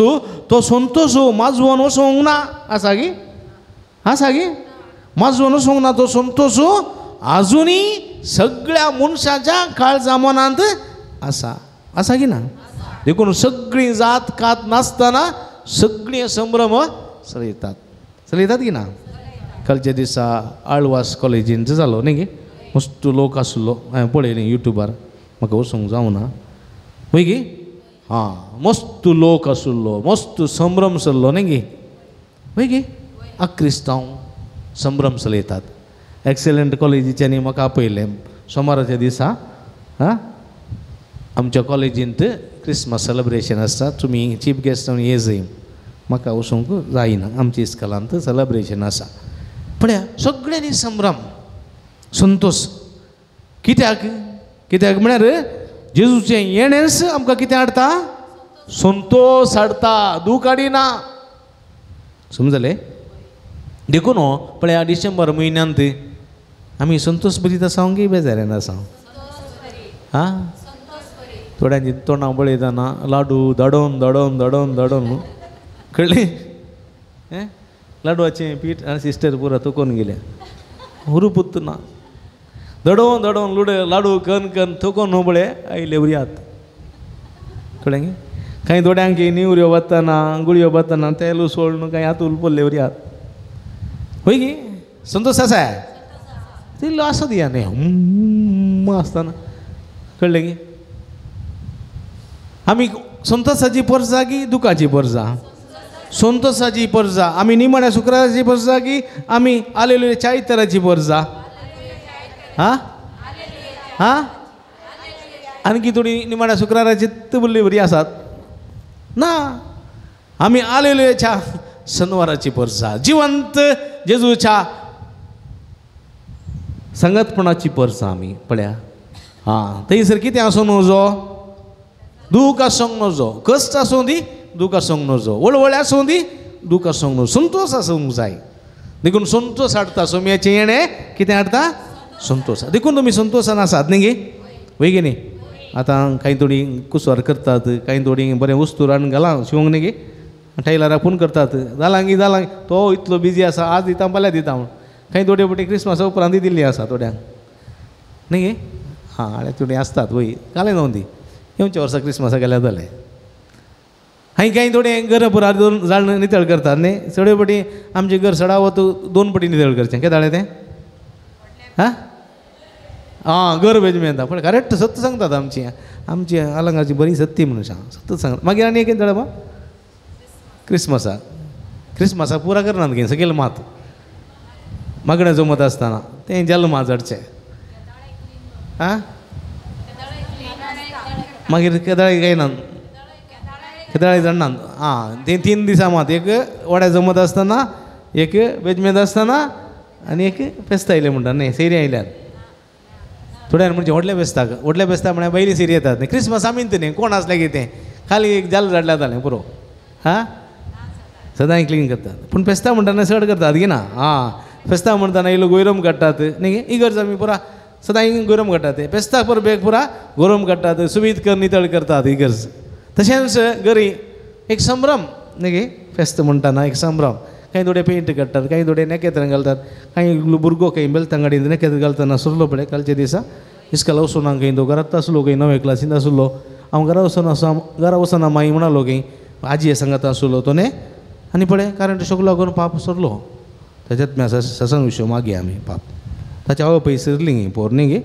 तो संतोश माजवन वचोंक ना. आसा गी? आसा गी? माजवन वचोंक ना. तो संतोश आजुनूय सगळ्या मनशाच्या काळजा मनांत आसा. आसा की ना? देखून सगळीं जात कात नासतना सगळीं संभ्रम चलयतात. चलयतात की ना? कालच्या दिसा आळवास कॉलेजींत जालो न्ही गे, मस्त लोक आसलो. हांवें पळयलें युट्यूबार, म्हाका वचूंक जावना पळय गी. आं, मस्त लोक आसलो, मस्त संभ्रम चल्लो न्ही गे, पळय गे. क्रिस्तांव संभ्रम चलयतात. एक्सलंट कॉलेजीच्यांनी म्हाका आपयलें सोमाराच्या दिसा. आं, आमच्या कॉलेजींत क्रिसमस सेलेब्रेशन आसता, तुमी चीफ गेस्ट जावन ये जाय. म्हाका वचूंक जायना, आमच्या इस्कॉलांत सेलेब्रेशन आसा. पळया, सगळ्यांनी संभ्रम संतोश. कित्याक? कित्याक म्हळ्यार जेजूचें येणेंच आमकां कितें हाडटा? संतोश हाडटा, दूख हाडिना. समजलें? देखून पळया, डिसेंबर म्हयन्यांत आमी संतोश बरीत आसा गी बेजाऱ्यान आसा? आं, थोड्यांची तोंडां पळयतना लाडू धाडोवन धाडोवन धाडोवन धाडोवन कळ्ळें? हें लाडवाचें पीठ आनी सिस्टर पुरा थकोवन गेल्या, हुरूपूत ना. दडोवन दडोवन लुडे लाडू कन कन थकोवन पळय आयले वरी आत. कळ्ळें गे? कांय थोड्यांक निवऱ्यो वतना गुळयो वतना तेल सोडून कांय हात उलपल्ले वरी आत. हय गी? संतोश आसा तिल्लो आसा दिया न्ही आसतना कळ्ळें की? आमी संतोसाची परजा की दुखाची परजा? संतोसाची परजा. आमी निमाण्या शुक्राराची परजा की आमी आलेले चायतराची परजा? हां हां आणखी थोडी निमाण्या शुक्राराची तबली बरी आसात ना. आमी आलेलेच्या सनवाराची परजा, जिवंत जेजूच्या संगतपणाची परजा आमी पळया. हां थंयसर कितें आसूं नजो? दूख आसूंक नजो, कश्ट आसूं दी दूख आसूंक नजो, वळवळे आसूं दी दूख आसूंक नजो, संतोश आसूंक जाय. देखून संतोश हाडटा सोम्याचें येणें कितें हाडटा? संतोश. देखून तुमी संतोशान आसात न्ही गे? वय गे न्ही? आतां कांय थोडीं कुसवार करतात, कांय थोडीं बरें वस्तू रांदून घालां शिवंक न्ही गे, टेलराक फोन करतात, जालां गी जालां, तो इतलो बिजी आसा आज दिता फाल्यां दिता म्हूण. कांय थोडे फावटी क्रिसमसा उपरांतूय दिल्ली आसा थोड्यांक न्ही गे. हां आनी थोडीं आसतात वय घालें जावं दी, येवच्या वर्सा क्रिसमसाक गेल्यार जालें. हांवें कांय थोडे घर पुरा दोन जाण नितळ करतात न्ही, चडे फावटी आमचें घर सडावत दोन पटी नितळ करचें. कितें जालें तें? हां आं घर बेजमेंत येता पण करेक्ट सत्य सांगतात. आमची आमची अलंगाची बरी सत्य मनशां सत्य सांगतात. मागीर आनी एक जालें क्रिसमसाक, क्रिसमसाक पुरा करनात गे सगळे मात मागणें जमत आसतना तें जल्मा चडचें. आं मागीर केदाळी गायनात, केदाळी जाणनात. आं तें 3 दिसां मात, एक वड्या जमत आसतना, एक बेजमेंत आसतना आनी एक फेस्ता आयलें म्हणटा न्ही, सेरी आयल्यार. थोड्यान म्हणजे व्हडल्या फेस्ताक, व्हडल्या फेस्ताक म्हळ्यार पयली सेरी येतात न्ही. क्रिसमस आमी न्ही कोण आसलें कितें खाली एक जाल जाडल्यार जालें पुरो. हां सदांय क्लीन करतात पूण फेस्तां म्हणटना चड करतात की ना. आं फेस्तां म्हणटना इल्लो गोयरम काडटात न्ही, इगर्ज आमी पुरा सदांय गोरम काडटात. फेस्ताक परबेक पुरा गोरम काडटात, सुबीत कर नितळ करतात इगर्ज. तशेंच घरी एक संभ्रम न्ही गे, फेस्त म्हणटना एक संभ्रम. कांय थोडे पेंट काडटात, कांय थोडे नखेत्रां घालतात, कांय भुरगो खंय बेलतांगाडी नखेत्र घालतना सरलो पळय कालच्या दिसा इस्काल वचून खंय तो घरांत आसलो खंय णवे क्लासींत आसलो. हांव घरा वचना घरा वचना माई म्हणालो खंय आजी सांगता आसलो तो न्ही, आनी पळय कारण शोक लागून पाप सरलो. ताच्यात मी ससंग विशय मागीर आमी पाप ताच्या आवय पय सरली पोर न्ही गे.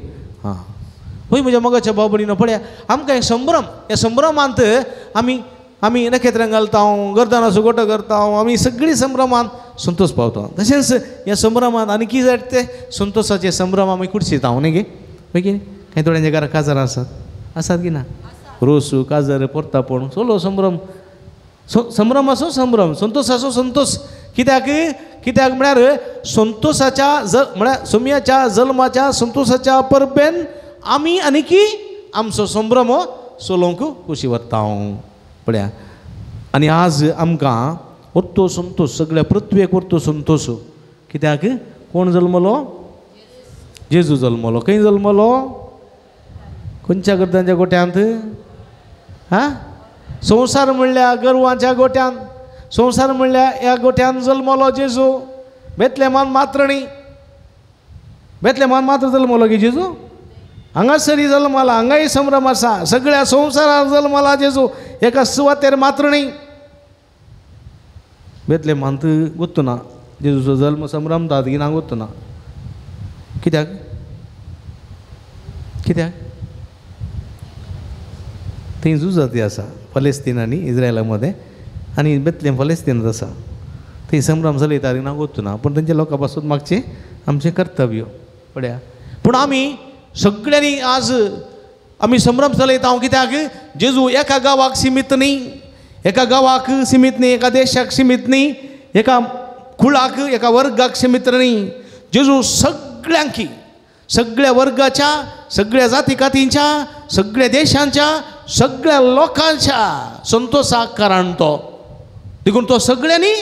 हां हय म्हज्या मोगाच्या भाव भयणीनो पळया आमकां एक संभ्रम, ह्या संभ्रमांत आमी आमी नखेत्रां घालता, गर्दनाचो गोटो करता, आमी सगळीं संभ्रमांत संतोष पावता. तशेंच ह्या संभ्रमांत आनी कितें जाता तें संतोषाचे संभ्रम आमी कुडशिता न्ही गे. मागीर कांय थोड्यांच्या घरा काजार आसात, आसात की ना? रोस काजार परतापण सगळो संभ्रम, संभ्रमाचो संभ्रम, संतोषाचो संतोष. कित्याक कित्याक म्हळ्यार संतोषाच्या ज म्हळ्यार सोम्याच्या जल्माच्या संतोषाच्या परबेन आमी आनी की आमचो संभ्रम चलोवंक खोशी वता पळया. आनी आज आमकां वरतो संतोष, सगळ्या पृथ्वेक वरतो संतोष. कित्याक? कोण जल्मलो? जेजू जल्मलो. खंय जल्मलो? खंयच्या गर्दांच्या गोट्यांत? हां संवसार म्हणल्यार गोरवांच्या गोट्यांत, संवसार म्हणल्यार ह्या गोट्यान जल्मलो जेजू. बेतलेमान मात्र न्ही, बेतलेमान मात्र जल्मलो की जेजू? हांगासरी जल्मला, हांगाय संभ्रम आसा. सगळ्या संवसारार जल्मला जेजू, एका सुवातेर मात्र न्ही. बेतलेमांत गोत्तू ना जेजूचो जल्म संभ्रमतात की ना गोत्तू ना. कित्याक? कित्याक? थंय झुजाती आसा फलेस्तीन आनी इस्रायला मदें, आनी बेतलेम फलेस्तीनांत आसा. थंय संभ्रम चलयता ना गोत्तू ना, पूण तेंच्या लोकां पासून मागचें आमचें कर्तव्य पळया. पूण आमी सगळ्यांनी आज आमी संभ्रम चलयता. कित्याक? जेजू एका गांवाक सिमीत न्ही, एका गांवाक सिमीत न्ही, एका देशाक सिमीत न्ही, एका कुळाक एका वर्गाक सिमीत न्ही. जेजू सगळ्यांकी, सगळ्या वर्गाच्या, सगळ्या जाती कातींच्या, सगळ्या देशांच्या, सगळ्या लोकांच्या संतोषाक कारण तो. देखून तो सगळ्यांनी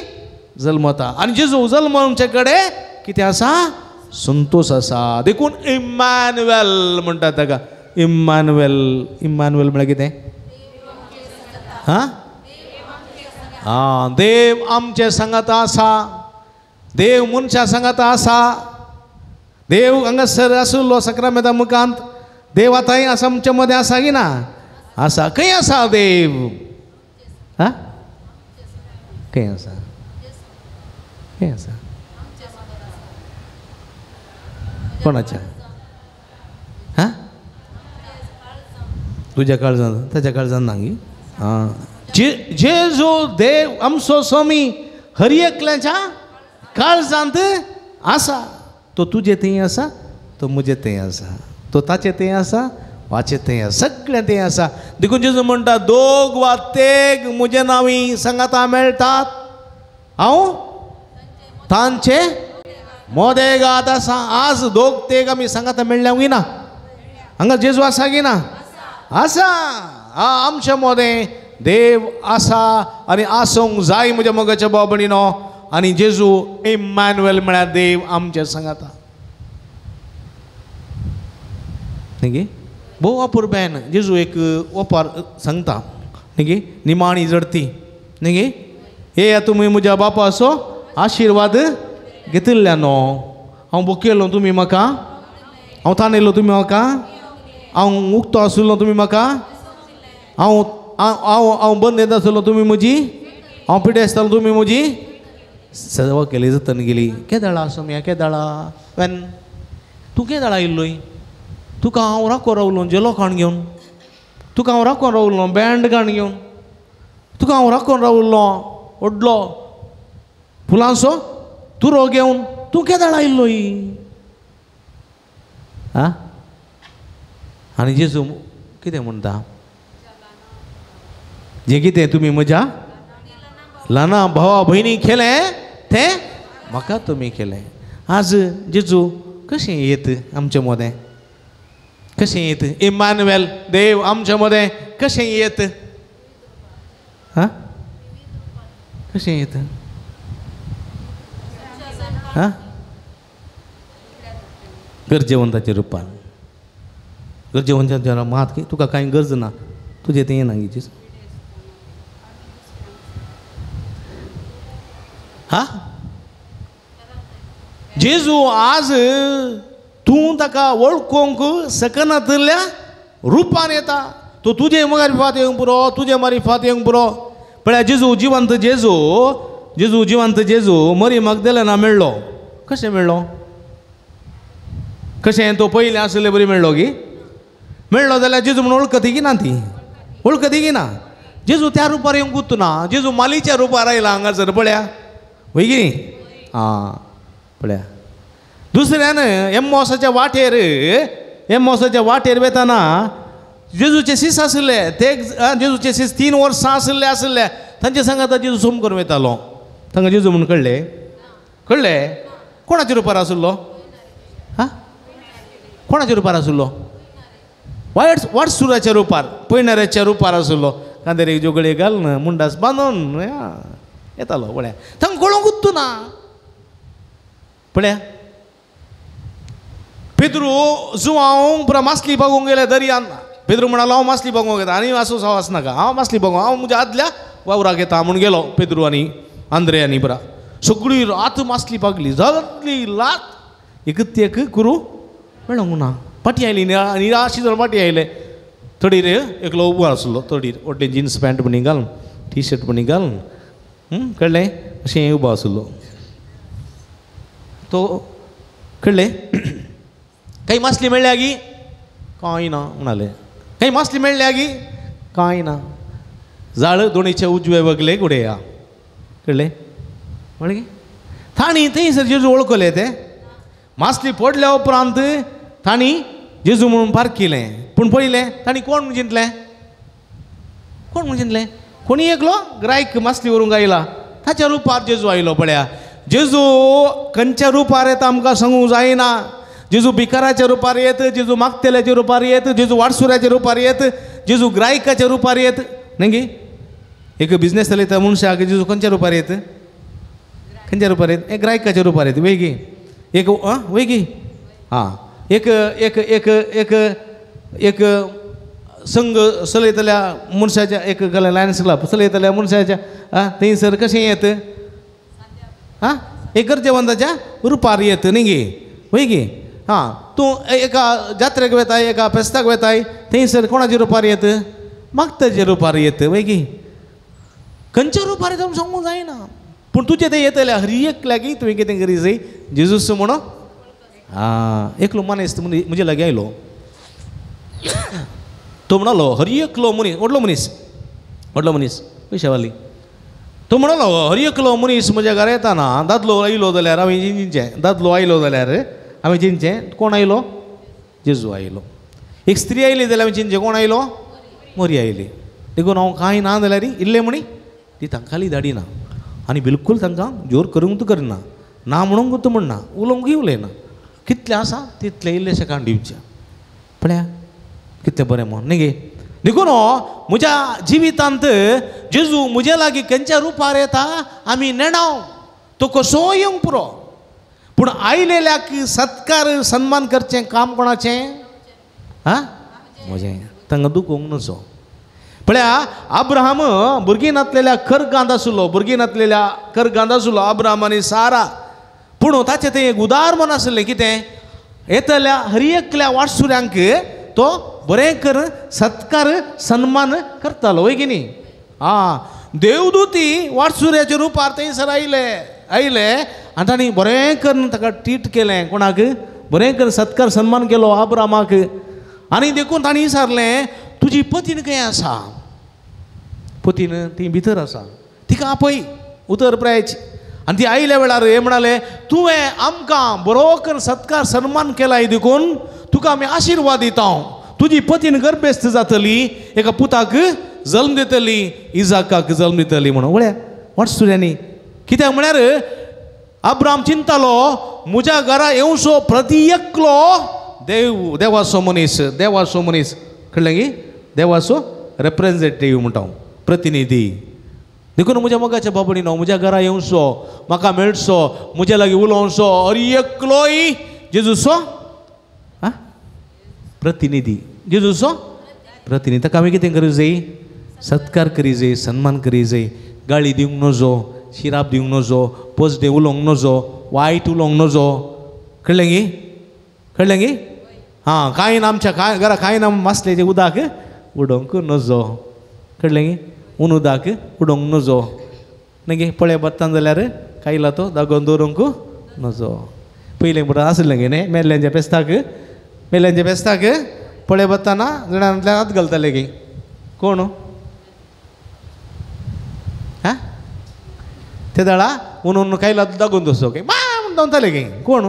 जल्मता. आनी जेजू जल्म आमचे कडेन कितें आसा? संतोष आसा. देखून इम्मानुएल म्हणटात ताका. इम्मानुएल, इम्मानुएल म्हळ्यार कितें? हां आं देव आमचे सांगात आसा, देव मनशा सांगात आसा. देव हांगासर आशिल्लो सक्रामेंता मुखांत, देव आतांय आसा आमच्या मदें आसा की ना? आसा. खंय आसा देव? हां खंय आसा? खंय आसा? कोणाच्या? हां तुज्या काळजान ताच्या काळजान ना गी. आं, जेजू देव आमचो स्वामी हर एकल्याच्या काळजांत आसा. तो तुजे थंय आसा, तो म्हजे थंय आसा, तो ताचे थंय आसा, वाचे थंय आसा, सगळें थंय आसा. देखून जेजू म्हणटा दोग वा तेग म्हजे नांवी सांगाता मेळटात, हांव तांचे मोदेगात आसा. आज दोग तेग आमी सांगाता मेळ्ळ्या गी ना? हांगा जेजू आसा गी ना? आसा. आमच्या मोदें देव आसा आनी आसूंक जाय म्हज्या मोगाच्या भाव भयणीनो. आनी जेजू इम्मानुएल म्हळ्यार देव आमचे सांगाता. न्ही गे? भोव अपुरबायेन जेजू एक ओपार सांगता न्ही गे, निमाणी जडती न्ही गे, येया तुमी म्हज्या बापाचो आशिर्वाद घेतिल्ल्या न्हू. हांव भुकेलो तुमी म्हाका, हांव तानेलो तुमी म्हाका, हांव उक्तो आशिल्लो तुमी म्हाका, हांव हांव हांव बंद आसलो तुमी म्हजी, हांव पिडे आसतालो तुमी म्हजी सेवा केली जतन गेली. केदाळा सोम्या केदाळा वेन तूं केदाळा आयिल्लोय? तुका हांव राखो रावलो जेलो खाण घेवन, तुका हांव राखोन रावलो बँड खाण घेवन, तुका हांव राखोन रावलो व्हडलो फुलांचो तुरो घेवन, तूं केदाळा आयिल्लोय? आं, आनी जेजू कितें म्हणटा? जें कितें तुमी म्हज्या ल्हाना भावा भयणी केलें तें म्हाका तुमी केलें. आज जेजू कशें येत आमचे मदें? कशें येत? इम्मानुएल देव आमच्या मदें कशें येत? आं, कशें येत? आं, गरजेवंताच्या रुपान. गरजेवंताच्या मात की तुका कांय गरज ना, तुजें तें येना गी जेजू. हा, जेजू आज तूं ताका वळखूंक शकनातल्या रुपान येता. तो तुजे मारिफात येवंक पुरो, तुजे मारिफात येवंक पुरो. पळया जेजू जिवंत जेजू, जेजू जिवंत जेजू मरी मगदेलेना मेळ्ळो. कशें मेळ्ळो? कशें तो पयलें आशिल्ले बरी मेळ्ळो गी? मेळ्ळो जाल्यार जेजू म्हणून वळखती की ना? ती वळखती की ना? जेजू त्या रुपार येवंक उरना. जेजू मालीच्या रुपार आयला हांगासर पळया, वय की न्ही? आं, पळया. दुसऱ्यान एम्मोसाच्या वाटेर, एम्मोसाच्या वाटेर वेताना जेजूचे सीस आशिल्ले ते, जेजूचे सीस 3 वर्सां आशिल्ले आशिल्ले तांचे सांगाता जेजू सोम करून वेतालो. तांकां जेजू म्हणून कळ्ळें? कळ्ळें? कोणाच्या रुपार आशिल्लो? हां, कोणाच्या रुपार आशिल्लो? वायट वाटसुराच्या रुपार, पयणाऱ्याच्या रुपार आशिल्लो. कांदेर एक जोगळे घालून मुंडास बांदून येतालो. पळया तांकां कळोंक उत्तू ना. पळया पेद्रू जुवांव पुरा मासली बागोवंक गेले दर्यान. पेद्रू म्हणालो हांव मासली बागोवंक येता आनी असो साहस नाका, हांव मासली बागोवंक, हांव म्हज्या आदल्या वावराक येता म्हूण गेलो पेद्रू आनी आंद्रे आनी पुरा सगळी रात मासली बागली, सगळी रात एक ती एक कुरू मेळोंक ना. पाटी आयली निराशी जावन पाटी आयले. तडीर एकलो उबो आसलो, तडीर व्हडलें जिन्स पॅन्ट म्हणी घालून, टी शर्ट म्हणी घालून, कळ्ळें, अशें उबो आसलो तो. कळ्ळें? काही मासली मेळ्ळ्या गी? कांय ना म्हणाले. काही मासली मेळ्ळ्या गी? कांय ना. जाळ दोणीचे उजवे वगले गुडया. कळ्ळें? म्हळें तांणी थंयसर जेजू वळखले. ते मासली पडल्या उपरांत तांणी जेजू म्हणून पारखिलें. पूण पळयलें तांणी कोण म्हूण चिंतलें? कोण म्हूण चिंतलें? कोणी एकलो ग्रायक मासली व्हरूंक आयला, ताच्या रुपार जेजू आयलो. पळया जेजू खंयच्या रुपार येता आमकां सांगूंक जायना. जेजू भिकाराच्या रुपार येत, जेजू मागतल्याच्या रुपार येत, जेजू वाटसुऱ्याच्या रुपार येत, जेजू ग्रायकाच्या रुपार येत. न्ही गी? एक बिजनेस चलयता मनशाक जेजू खंयच्या रुपार येत? खंयच्या रुपार येत? एक ग्रायकाच्या रुपार येत. वय गी? एक आं, वय गी? आं, एक एक एक एक एक संघ चलयतल्या मनशाच्या, एक लायन्स क्लब चलयतल्या मनशाच्या आं थंयसर कशें येत? आं, एक गरजेवंताच्या रुपार येत. न्ही गी? वय गी? हां, तूं एका जात्रेक वेताय, एका फेस्ताक वेताय, थंयसर कोणाच्या रुपार येत? मागताच्या रुपार येत. वय गी? खंयच्या रुपार येता सांगूंक जायना. पूण तुजें तें येतलें हर एकल्याक तुवें कितें करी जाय जेजूस म्हणून. आं, एकलो मनीस म्हजे लागीं आयलो. तो म्हणालो हर एकलो मनीस व्हडलो मनीस व्हडलो मनीस पयशेवाली तो म्हणालो हर एकलो मनीस म्हज्या घरा येताना दादलो आयलो जाल्यार हांवें चिंचें दादलो आयलो जाल्यार हांवें चिंचें कोण आयलो जेजू आयलो एक स्त्री आयली जाल्यार हांवें चिंचें कोण आयलो मोरी आयली देखून हांव कांय ना जाल्यार इल्लें म्हणी ती तांकां धाडिना आनी बिलकूल तांकां जोर करूंक करना ना म्हणूंक तूं म्हणना उलोवंकय उलयना कितलें आसा तितलें इल्लेशें काण दिवचें पळया कितलें बरें म्हण न्ही गे देखून म्हज्या जिवितांत जेजू म्हज्या लागीं खंयच्या रुपार येता आमी नेणाव तो कसो येवंक पुरो पूण आयलेल्याक सत्कार सन्मान करचें काम कोणाचें आं म्हजें तांकां दुखोवंक नजो पळया अब्राहम भुरगीं नासलेल्या खरगांत आसलो भुरगीं नासलेल्या खरगांत आसलो अब्राहम आनी सारा पूण ताचें तें एक उदार मन आसलें कितें येतल्या हर एकल्या वाटसुऱ्यांक तो बरें कर सत्कार सन्मान करतालो वय की न्ही आं देवदूती वाटसुऱ्याच्या रुपार थंयसर आयले आयले आनी तांणी बरें करून ताका ट्रीट केलें कोणाक बरें करून सत्कार सन्मान केलो अब्राहमाक आनी देखून तांणी विचारलें तुजी पतीन खंय आसा पतीन ती भितर आसा तिका आपय उतर प्रायची आनी ती आयल्या वेळार हे म्हणाले तुवें आमकां बरो करून सत्कार सन्मान केलाय देखून तुका आमी आशिर्वाद दिता तुजी पतीन गर्भेस्त जातली एका पुताक जल्म दितली इजाकाक जल्म दितली म्हणून वळ्या वाटसुऱ्यांनी कित्याक म्हळ्यार अब्राहम चिंतालो म्हज्या घरा येवचो प्रति एकलो देव देवाचो मनीस देवाचो मनीस कळ्ळें गी देवाचो रेप्रेजेंटेटीव म्हणटा हांव प्रतिनिधी देखून म्हज्या मोगाच्या बाबडीनो म्हज्या घरा येवचो म्हाका मेळचो म्हज्या लागीं उलोवचो अरे एकलोय जेजूचो आं प्रतिनिधी जेजूचो प्रतिनिधी ताका आमी कितें करूं जाय सत्कार करी जाय सन्मान करी जाय गाळी दिवंक नजो शिराप दिवंक नजो पोजडे उलोवंक नजो वायट उलोवंक नजो कळ्ळें गी कळ्ळें गी हां कांय ना आमच्या कांय घरा कांय ना मासलेचें उदक उडोवंक नजो कळ्ळें गी ऊन उदक उडोवंक नजो न्ही पळय बत्तान जाल्यार कायला तो दागोवन दवरूंक नजो पयलें म्हणटा आसलें गे न्ही मेल्ल्यांच्या पेस्ताक मेल्ल्यांच्या पेस्ताक पळय बत्ताना जाणांतल्यान हात घालताले गे कोण आं ते दळा ऊन ऊन कायला दागोवन दवरचो गे मा म्हण धांवताले गे कोण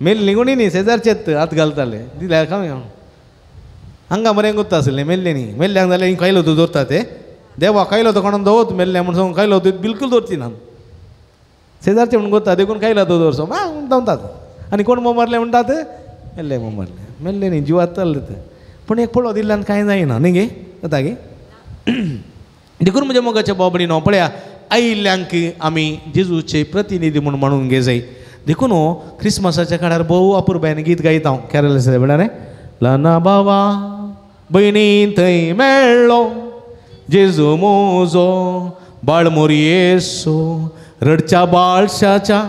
मेल्ली कोणी न्ही शेजारचेत हात घालताले दिल्यार खावया हांगा मरे गुत्ता आसलें मेल्ले न्ही मेल्ल्यांक जाल्यार कायलो तो दवरता ते देवा कायलो तो कोणाक दवरत मेल्ले म्हण सांगून कायलो तो बिलकूल दवरची ना शेजारचे म्हण गोता देखून कायला तो दवरचो मा धांवतात आनी कोण मरले म्हणटात मेल्ले मरले मेल्ले न्ही जिवात चल्ले ते पूण एक पळो दिल्ल्यान कांय जायना न्ही गे जाता गे देखून म्हज्या मोगाच्या बाबडी न्हू पळया आयिल्ल्यांक आमी जेजूचे प्रतिनिधी म्हूण म्हणून घे जाय देखून क्रिसमसाच्या काळार भोव अपुरबायेन गीत गायता हांव कॅरल आसा म्हळ्यार ल्हाना बाबा भयणी थंय मेळ्ळो जेजू मोजो बाळमोरी येसो रडच्या बाळशाच्या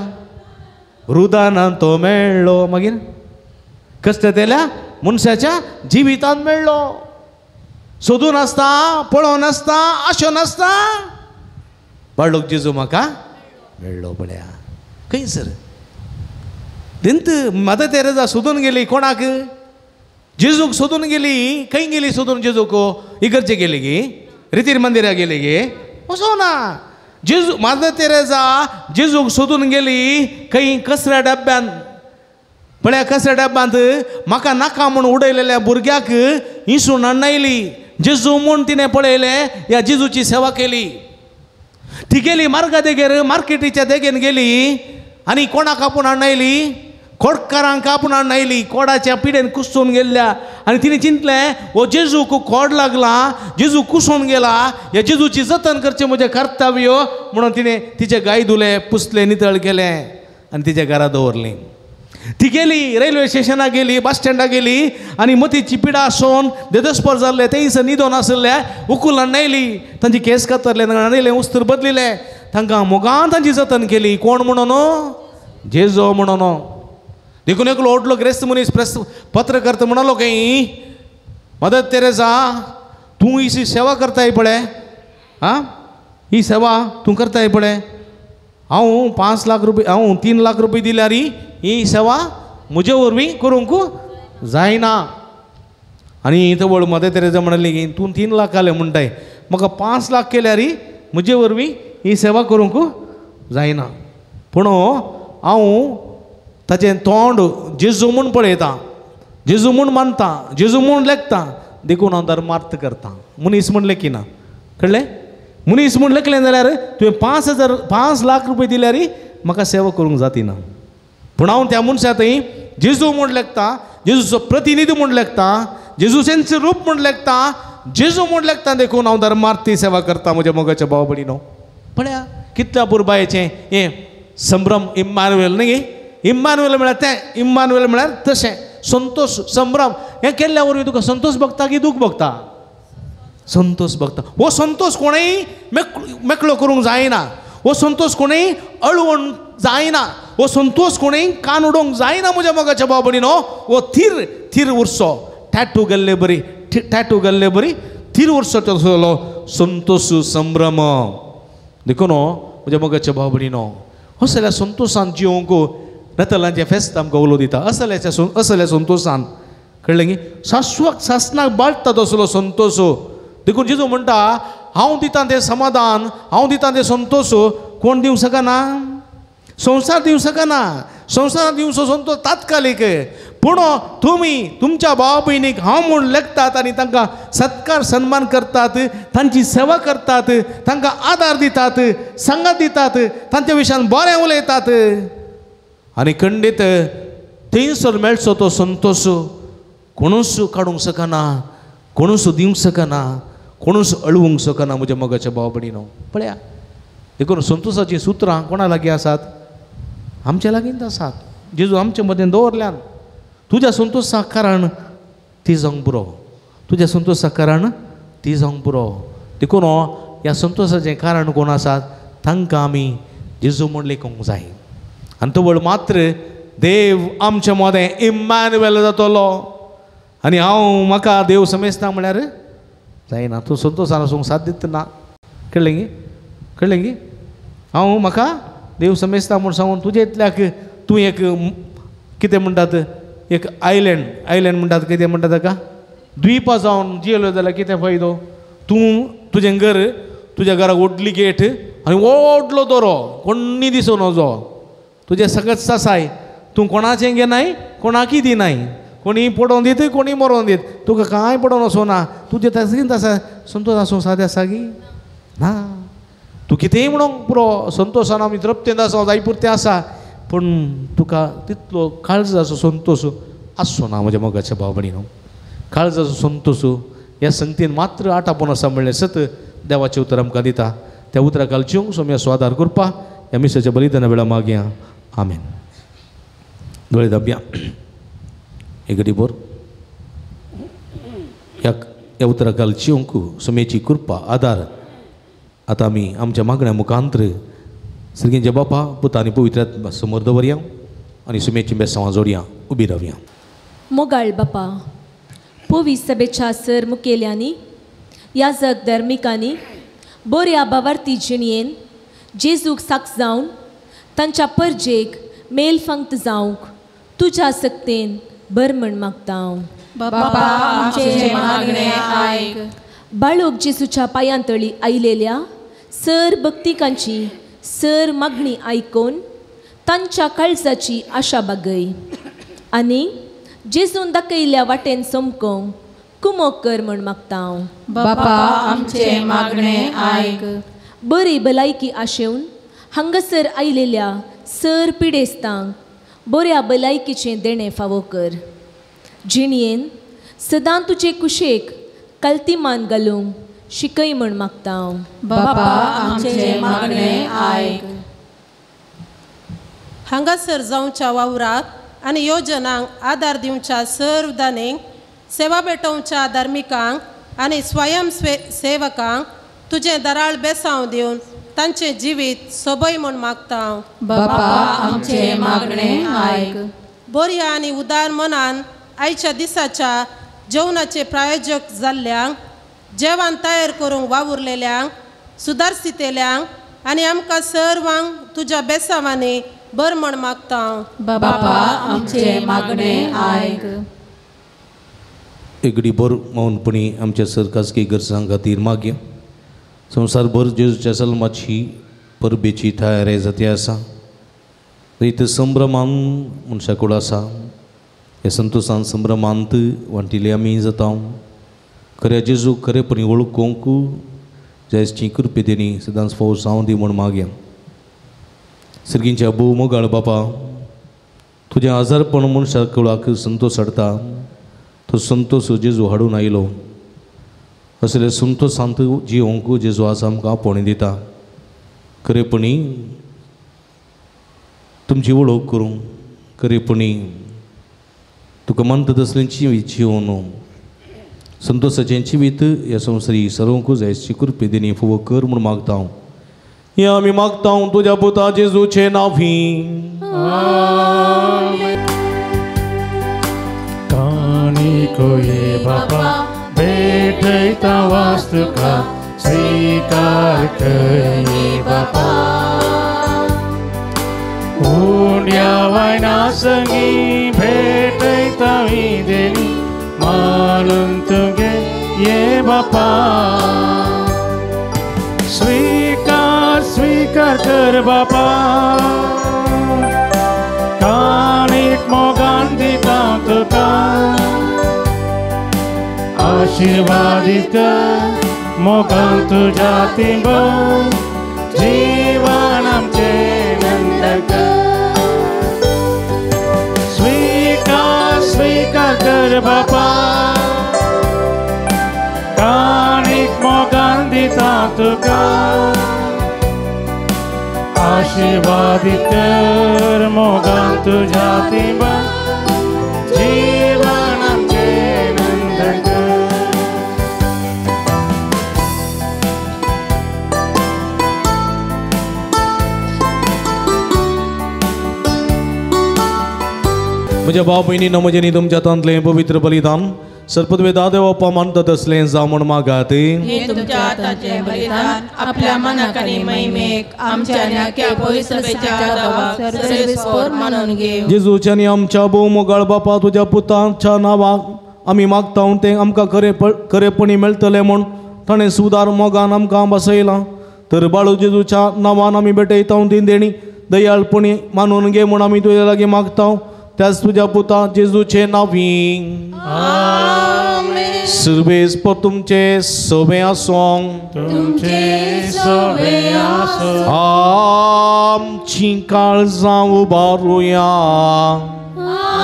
रुदानान तो मेळ्ळो मागीर कश्टतेल्या मनशाच्या जिवितांत मेळ्ळो सोदून आसता पळोवन आसता आशो नासता बाळलोक जेजू म्हाका मेळ्ळो पळया खंय सर दिंत मदर तेरेजा सोदून गेली कोणाक जेजूक सोदून गेली खंय गेली सोदून जेजूक इगर्जे गेली गी रितीर मंदिरा गेली गे वचो ना जेजू मदर तेरेजा जेजूक सोदून गेली खंय कचऱ्या डब्यांत पळया कचऱ्या डब्यांत म्हाका नाका म्हूण उडयलेल्या भुरग्याक इसवण हाडून जेजू म्हूण तिणें पळयलें ह्या जेजूची सेवा केली ती गेली मार्गा देगेर मार्केटीच्या देगेन गेली आनी कोणाक आपूण हाडून आयली खोडकारांक आपूण हाडून आयली कोडाच्या पिडेन कुसून गेल्ल्या आनी तिणें चिंतलें हो जेजूक खोड लागला जेजू कुसून गेला ह्या जेजूची जतन करचें म्हजें कर्तव्य म्हणून तिणें तिचे गाय धुले पुसले नितळ केलें आनी तिच्या घरा दवरली ती गेली रेल्वे स्टेशनाक गेली बस स्टँडाक गेली आनी मतीची पिडा आसून देदस्पर जाल्ले तेंयसर न्हिदोन आशिल्ले उकुल हाडून तांचे केस कातरले हाडले उस्तर बदलिले तांकां मोगान तांची जतन केली कोण म्हणून जेजो म्हणून देखून एकलो व्हडलो ग्रेस्त मनीस प्रेस पत्रकर्ता म्हणालो खंय मदर तेरेजा तूं ही सेवा करताय पळय आं ही सेवा तूं करताय पळय हांव 5 लाख रुपये हांव 3 लाख रुपये दिल्यार ही सेवा म्हजे वरवीं करूंक जायना आनी तवळ मदर तेरेजा म्हणली की तूं 3 लाख आले म्हणटाय, म्हाका 5 लाख केल्यार म्हजे वरवीं ही सेवा करूंक जायना. पूण हांव ताचें तोंड जेजू म्हूण पळयतां, जेजू म्हूण मानता, जेजू म्हूण लेखता, देखून हांव धर्मार्थ करता. मनीस म्हूण लेखिना. कळ्ळें? मनीस म्हूण लेखलें जाल्यार तुवें 5 लाख रुपये दिल्यार म्हाका सेवा करूंक जातिना. पूण हांव त्या मनशा थंय जेजू म्हूण लेखता, जेजूचो प्रतिनिधी म्हूण लेखता, जेजूचेंच रूप म्हूण लेखता, जेजू म्हूण लेखता, देखून हांव धर्मार्थी सेवा करता म्हज्या मोगाच्या भाव भयणीनो. पळया कितल्या पुरबायेचें हें संभ्रम इम्मानुएल न्ही. इम्मानुएल म्हळ्यार तें, इम्मानुएल म्हळ्यार तशें संतोष संभ्रम. हें केल्ल्या वरवीं तुका संतोष भोगता की दूख भोगता? संतोष भोगता. हो संतोष कोणेय मेकळो करूंक जायना, हो संतोष कोणेय अळवण जायना, हो संतोष कोणेय कान उडोवंक जायना म्हज्या मोगाच्या भाव भयणीनो. हो थीर थीर उरचो, टॅटू गेल्ले बरी, टॅटू गेल्ले बरी थीर उरचो तसलो संतोष संभ्रम. देखून म्हज्या मोगाच्या भाव भयणीनो, असल्या संतोशान जिवंक रतलांचें फेस्त आमकां उलो दिता. असल्याच्या असल्या संतोशान कळ्ळें की शाश्वत सासनाक बाळटा तसलो संतोष. देखून जेजू म्हणटा हांव दितां तें समाधान, हांव दितां तें संतोष कोण दिवंक शकना, संवसार दिवंक शकना. संवसारांत दिवचो संतोष तात्कालीक, पूण तुमी तुमच्या भाव भयणीक हांव म्हूण लेखतात आनी तांकां सत्कार सन्मान करतात, तांची सेवा करतात, तांकां आदार दितात, सांगात दितात, तांच्या विशयान बरें उलयतात आनी खंडीत थंयसर मेळचो तो संतोष कोणूच काडूंक शकना, कोणूच दिवंक शकना, कोणूच अळवूंक शकना म्हज्या मोगाच्या भाव भयणीनो. पळया देखून संतोषाचीं सुत्रां कोणा लागीं आसात? आमच्या लागींच आसात. जेजू आमचे मदें दवरल्यान. तुज्या संतोषाक कारण ती जावंक पुरो, तुज्या संतोषाक कारण ती जावंक पुरो. देखून ह्या संतोषाचें कारण कोण आसात तांकां आमी जेजू म्हूण लेखूंक जाय. आनी तवळ मात्र देव आमच्या मदें इम्मानुएल जातलो. आनी हांव म्हाका देव समेजता म्हळ्यार जायना, तूं संतोषान आसूंक साथ दितना. कळ्ळें गी? कळ्ळें गी? हांव म्हाका देव समेजता म्हूण सांगून तुजे इतल्याक तूं एक कितें म्हणटात एक आयलँड, आयलँड म्हणटात कितें म्हणटा ताका, द्वीपा जावन जियेलो जाल्यार कितें फायदो? तूं तुजें घर, तुज्या घराक व्हडली गेट आनी व्हडलो दोरो, कोण्णी दिसून वचो, तुजें सगळें सासाय, तूं कोणाचें घेनाय, कोणाकय दिनाय, कोणी पडोवन दीत कोणी मरोवन दीत, तुका कांय पडोवन वचना. तुजें तशें आसा संतोष आसूंक सादें आसा की ना? तूं कितेंय म्हणूंक पुरो, संतोशान आमी तृप्तेन आसा, जाय पुरतें आसा, पूण तुका तितलो काळजाचो संतोष आसचो ना म्हज्या मोगाच्या भाव भयणीनो. काळजाचो संतोष ह्या संगतीन मात्र आटापून आसा म्हणलें सत देवाचें उतर आमकां दिता. त्या उतराक घालच्यो सोम्याचो आदार करपा ह्या मिसाच्या बलिदाना वेळा मागया. आमेन. दोळे दाबया एक घडी भर ह्या उतराक घालच्योंक सोम्याची कृपा आदार आतां आमी आमच्या मागण्या मुखांत्र सर्गींच्या बापा पुता आनी पवित्र समोर दवरया आनी सुमेची बेसांवां जोडया. उबी रावया. मोगाळ बापा, पोवी सभेच्या सर मुखेल्यांनी, याजक धर्मिकांनी बऱ्या बावार्थी जिणयेन जेजूक साक्ष जावन तांच्या परजेक मेलफंक्त जावंक तुज्या सक्तेन बर म्हण मागता हांव. बापा आमचें मागणें आयक. बाळूक जेजूच्या पांयां तळी आयलेल्या सर भक्तिकांची सर मागणी आयकून तांच्या काळजाची आशा बागय आनी जेजून दाखयल्ल्या वाटेन समकोंक कुमोक कर म्हण मागता हांव. बापा आमचें मागणें आयक. बरी भलायकी आशेवन हांगासर आयलेल्या सर पिडेस्तांक बऱ्या भलायकीचें देणें फावो कर. जिणयेन सदां तुजे कुशेक कल्तिमान घालूंक शिकय म्हण मागता हांव. बापा आमचें मागणें आयक. हांगासर जावच्या वावराक आनी योजनांक आदार दिवच्या सर्व दानींक, सेवा भेटोवच्या धार्मिकांक आनी स्वयं सेवकांक तुजें दराळ बेसांव दिवन तांचें जिवीत सोबय म्हूण मागता हांव. बापा आमचें मागणें आयक. बऱ्या आनी उदार मनान आयच्या दिसाच्या जेवणाचे प्रायोजक जाल्ल्यांक, जेवण तयार करूंक वावुरलेल्यांक, सुदारसितेल्यांक आनी आमकां सर्वांक तुज्या बेसांवांनी बर म्हण मागता हांव. बापा आमचें मागणें आयक. एगडी भर मौनपणी आमच्या सरकासकी गरजां खातीर मागया. संवसारभर जेजूच्या जल्माची परबेची तयारी जाती आसा. इथं संभ्रमान मनशा कडेन आसा. ह्या संतोसान संभ्रमांत वांटिल्ले आमी जाता. खऱ्या जेजू खरेपणी वळखूंक जायची कृपेदेनी सदांच फावो जावं दी म्हूण मागया. सर्गींच्या भोव मोगाळ बापा, तुजें आजारपण मनशा कुळाक संतोष हाडटा. तो संतोष जेजू हाडून आयलो. असले संतोषांत जिवंक जेजू आज आमकां आपोवणें दिता. खरेपणी तुमची वळख करूंक, खरेपणी तुका मानता तसलें जिवीत जिवन संतोषाचें जिवीत ह्या संवसारी सरोवंक जायची कृपेदेनी फुवो कर म्हूण मागता हांव. हें आमी मागता तुज्या पुता जेजूचे नांवी. काणिको ये बापा भेटयता वास्तुका स्वीकार कर ये बापा. उंड्या वायना संगी भेटयता विदेनी मानून तुगे ये बापा. स्वीकार स्वीकार कर बापा, काणीक मोगान दिता तुका. आशीर्वादित कर मोगान तुज्या तिंबर जीवन आमचें नंदन कर. स्वीकार स्वीकार कर बापा, काणीक मोगान दिता तुका. आशीर्वादित कर मोगान तुज्या तिंबर जीवन आमचें नंदन कर. म्हज्या भाव भयणी म्हजें तुमच्या हातांतलें पवित्र बलिदान सरपदवे देवप्पा मानता तसलें जावं म्हूण मागात. हे तुमच्या हाताचें बलिदान आपल्या मनाक आनी महिमेक आमच्या न्याक्या पवित्रतेच्या दावाक सर्वेस्पोर मानून घेव. जेजूच्या आनी आमच्या भोव मोगाळ बापा, तुज्या पुताच्या नांवाक आमी मागता तें आमकां खरेपणी मेळटलें म्हूण ताणें सुदार मोगान आमकां बसयलां. तर बाळू जेजूच्या नांवान आमी भेटयता ती देणी दयाळपणी मानून घे म्हूण आमी तुज्या लागीं मागता. त्याच तुज्या पुता जेजूचे नांवी. सर्वेस्पोर तुमचे सोबे आसूं. तुमचे सोबे आसूं. आमची काळजां उबारुया.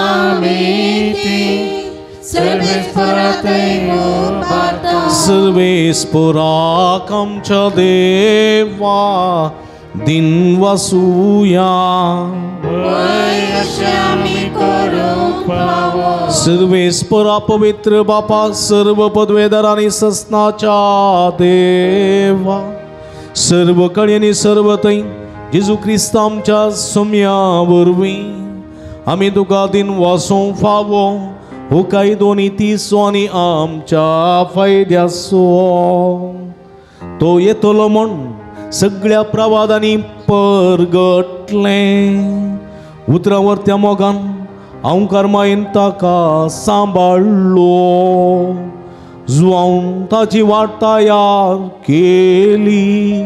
आमी ती सर्वेस्पोरा थंय उबारता. सर्वेस्पोराक आमच्या देवा दिन वसुया. सर्वेस्पोरा पवित्र बापा, सर्व पदवेदार आनी ससनाच्या देवा, सर्व कडेन आनी सर्व थंय जेजू क्रिस्त आमच्या सोम्या वरवीं आमी तुका दिन वासूंक फावो हो कायदो नीतीचो आनी आमच्या फायद्याचो. तो येतलो म्हूण सगळ्या प्रवादांनी परगटलें. उतरां वरत्या मोगान हांव कर्मायेन ताका सांबाळ्ळो. जुवावन ताची वाट तयार केली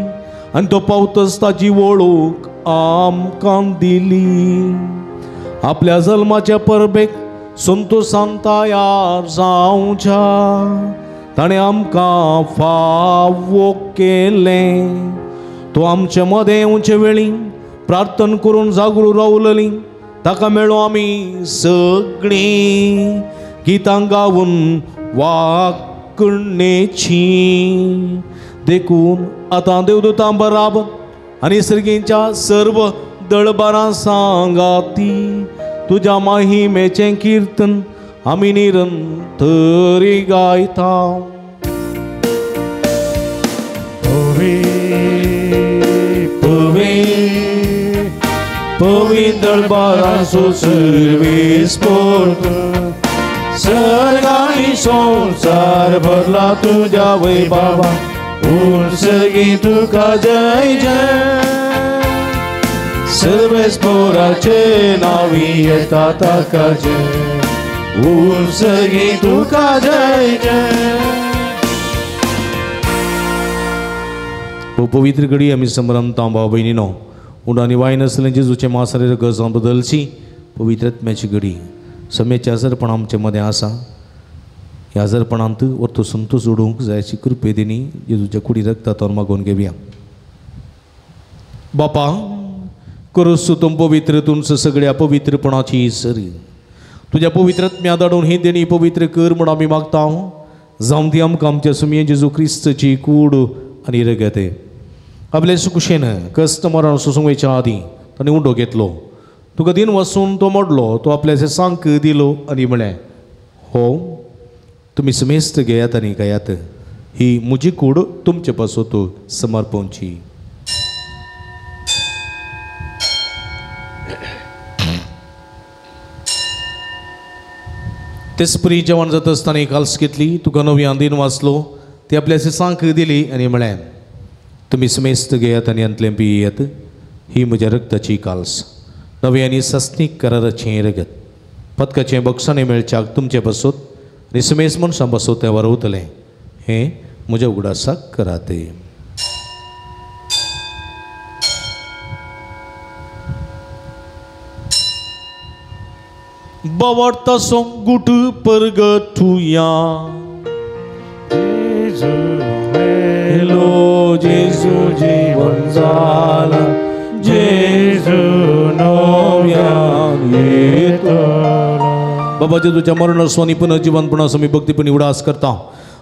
आनी तो पावतच ताची वळख आमकां दिली. आपल्या जल्माच्या परबेक संतोसान तयार जावच्या ताणें आमकां फावो केलें. तो आमचे मदें येवचे वेळी प्रार्थना करून जागृत रावलली. ताका मेळो आमी सगळीं गितां गावन वाकणेची. देखून आतां देवदूतां बराबर आनी सर्गींच्या सर्व दळबारां सांगाती तुज्या माहिमेचें किर्तन आमी निरंतरी गायता. पवित्र बारांचो सर्वेस्पोर सर्गांनी संवसार भरला तुज्या वैभवा. उर्सगी तुका जय जय. सर्वेस्पोराचे नांवी येता ताका जय. उंच तुका जय जय. पवित्र घडी आमी संभ्रमता भाव भयणीनो उंड आनी वायन आसलें जेजूचें मांस आनी रगत जावन बदलची पवित्र आत्म्याची घडी. सम्याचें आजारपण आमचे मदें आसा. ह्या आजारपणांत वर्तो संतोश जोडूंक जायची कृपे दिनी जेजूच्या कुडी रक्तांत मागोवन घेवया. बापा करोस तूं पवित्र तुमचं सगळ्या पवित्रपणाची सरी तुज्या पवित्र आत्म्या धाडून ही देणी पवित्र कर म्हूण आमी मागता. जावं ती आमकां आमच्या सुमये जेजू क्रिस्तची कूड आनी रगत. आपले सुकुशेन कश्ट मरण सोसूंक वयच्या आदीं ताणें उंडो घेतलो. तुका दिन वसून तो मोडलो. तो आपल्या सांक दिलो आनी म्हळें, हो तुमी समेस्त घेयात आनी खायात. ही म्हजी कूड तुमचे पासत समर्पणची. तेचपरी जेवण जाता आसतना काल्स घेतली. तुका नव्यान दिन वाचलो. ती आपल्या सांक दिली आनी म्हळें, तुमी समेस्त घेयात आनी हांतलें पियेयात. ही म्हज्या रक्ताची काल्स, नवी आनी सस्नीक कराराचें रगत. पदकाचें बक्षाणें मेळच्याक तुमचे पासत आनी समेस्त मनशां पासत तें वरवतलें. हें म्हज्या उगडासाक करात. बावडता सोंगूट परगटुया. जेजू मेलो, जेजू जीवन जाला, जेजू नव्यान येतलो. बाबा जेजूच्या मरण स्वानी पुनर्जीवनपणाचो आमी भक्तीपणी उडास करता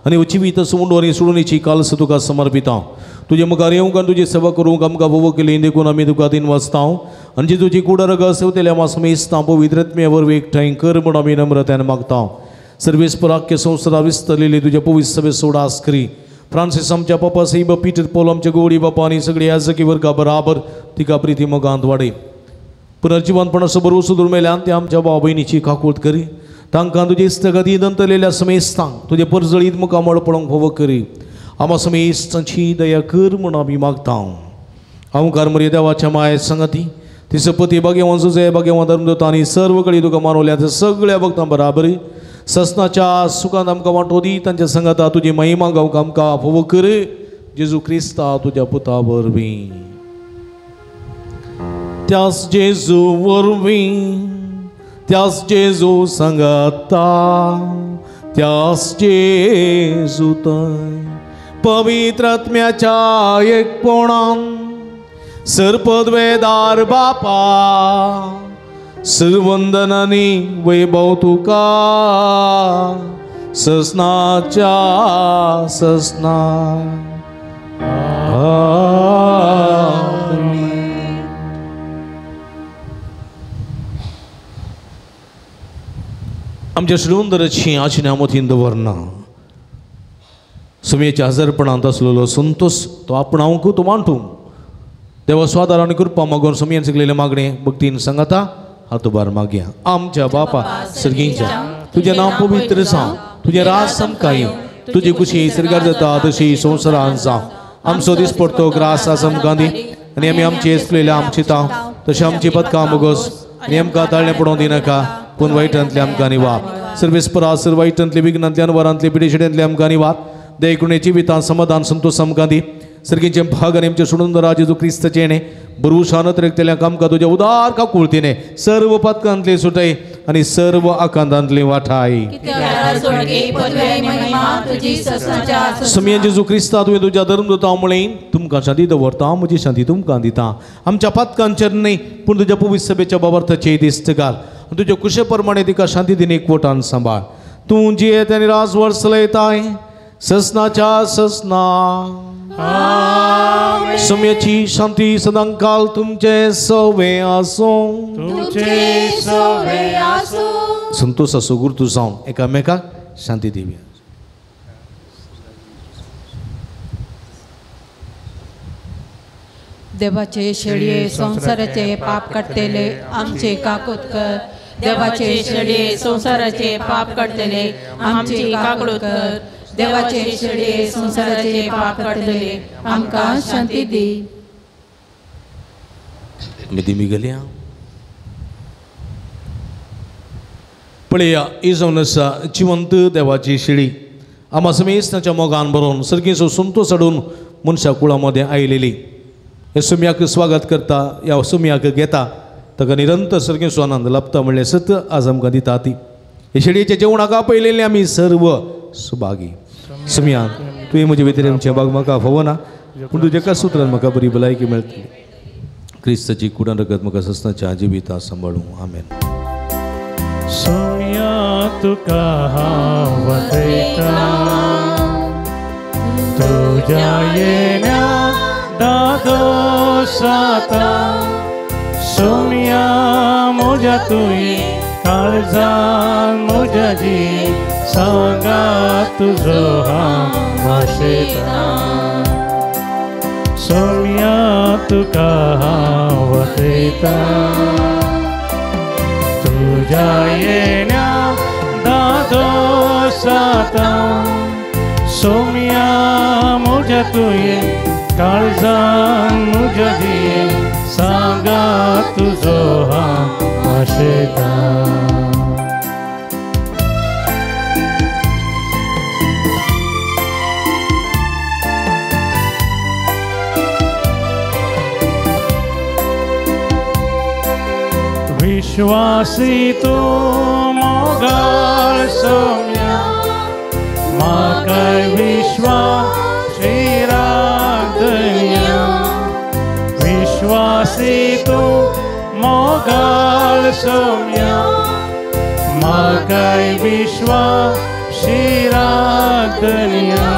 आनी जिवीत उंडो आनी सोडणीची कालस तुका समर्पिता. तुजे मुखार येवंक आनी तुजी सेवा करूंक आमकां भोव केली देखून आमी तुका दिन वाचता. आनी जेजूची कूड रगत सेवतेल्या मासमेस्तां पवित्र आत्म्या वरवीं एकठांय कर म्हूण आमी नम्रतायेन मागता. सर्वेस्पर आख्खे संवसारा विस्तरलेली तुज्या पवित्र सभेचो उडास करी. फ्रांसीस आमच्या पापा साहेब, पीटर पॉल आमच्या गोवडी बापा आनी सगळी याजकी वर्गा बराबर तिका प्रिती मोगांत वाडय. पुनर्जीवनपणाचो भरवंसो दुर्मेल्यान ते आमच्या भाव भयणीची काकूट करी. तांकां तुजे इश्टगती दंतलेल्या समेस्तांक तुजे परजळीत मुखामळ पळोवंक फावो करी. आमा समेस्तांची दया कर म्हूण आमी मागता. हांव मरे देवाच्या माये संगती ती सपती भाग्यवान सुजय भाग्यवान धर्मदूत आनी सर्व कडेन तुका मानवल्या सगळ्या भक्तां बराबरी ससनाच्या सुखान आमकां वांटो दी. तांच्या संगता तुजी महिमा गावंक आमकां फावो कर. जेजू क्रिस्ता तुज्या पुता वरवीं. त्यास जेजू वरवीं, त्यास जेजू संगता, त्यास जेजू थंय पवित्र आत्म्याच्या एकपणान सर्पद्वेदार बापा सर्वंदनानी वैभव तुका ससनाच्या ससना. आमच्या श्रीवंदराची आशिना मतीन दवरना. सुमयेच्या हजारपणांत आसलेलो संतोष तो आपणावंक तो मांडूंक देवा स्वादार आनी कृपा मागून सुमयेन शिकलेलें मागणें भक्तीन सांगता हातोबार मागया. आमच्या बापा सर्गींच्या तुजें नांव पवित्र जावं, तुजें राज आमकां येवं, तुजी खुशी सर्गार जाता तशी संवसारांत जावं. आमचो दीस पडतो ग्रास आस आमकां दी आनी आमी आमची येसलेल्या आमची तांव तशें आमची पदकां मुगोस आनी आमकां ताळणें पडोवंक दिनाका पूण वायटांतले आमकां निवार. सर्वेस्परा सर वायटांतले विघ्नांतले अनवरांतले पिडेशिड्यांतले आमकां निवार. देखून जिवितांत समाधान संतोष आमकां दी. सर्गींचे भाग आनी आमचे सोडून जेजू क्रिस्ताचें येणें बरुशानत रेखतल्या आमकां तुज्या उदार काकुळतीने सर्व पातकांतले सुटाय आनी सर्व आकांतांतले वाठाय. समियन जेजू क्रिस्ता तुवें तुज्या धर्मदूता म्हळें तुमकां शांती दवरता, म्हजी शांती तुमकां दिता. आमच्या पातकांचेर न्हय पूण तुज्या पवित्र सभेच्या बाबार्थाचेर दिस्त घाल. तुज्या कुशे प्रमाणे तिका शांती दिनी एकवटान सांबाळ. तूं जियेत आनी राजवर्स चलयताय ससनाच्या ससना. सम्याची शांती सदांकाल तुमचे सवे आसूं. संतोषाचो गुर्तू जावन एकामेकाक शांती दिवया. देवाचे शेळये संवसाराचे पाप काडटले आमचे काकूत कर. देवाचे शेळये संवसाराचे पाप काडटले आमचे काकूत कर. देवाचे शेळये संवसाराचे पाप काडटले आमकां शांती दी. मिदी गेल्या. पळया ही जावन आसा जिवंत देवाची शिळी आमा समेस्ताच्या मोगान बरोवन सर्गीचो संतोश हाडून मनशा कुळा मदें आयलेली हे सुम्याक स्वागत करता ह्या सुम्याक घेता ताका निरंतर सर्गीचो आनंद लाभता म्हणलें सत आज आमकां दिता ती हे शेळयेच्या जेवणाक आपयलेले आमी सर्व सुभागी. सुम्या तुवें म्हजे भितर आमचें बाग म्हाका फावना पूण तुज्या एका सुत्रान म्हाका बरी भलायकी मेळटली. क्रिस्ताची कुडान रगत म्हाका सस्नाच्या जिविता सांबाळूं. आमेन. सोम्या तुका हांव वचयतां तुज्या येण्या दादोसाता सोम्या म्हज्या तुवें काळजान म्हज्या जी सांगा तुजो हांव वाशेतां सोम्या तुका हांव वचयतां तुज्या येण्या दादोसाता सोम्या म्हज्या तुवें काळजान म्हज्या जिये सांगा तुजो हांव वाशेतां. विश्वासी तूं मोगाळ सोम्या म्हाकाय विश्वासी राधन्या विश्वासी तूं मोगाळ सोम्या म्हाकाय विश्वासी राधन्या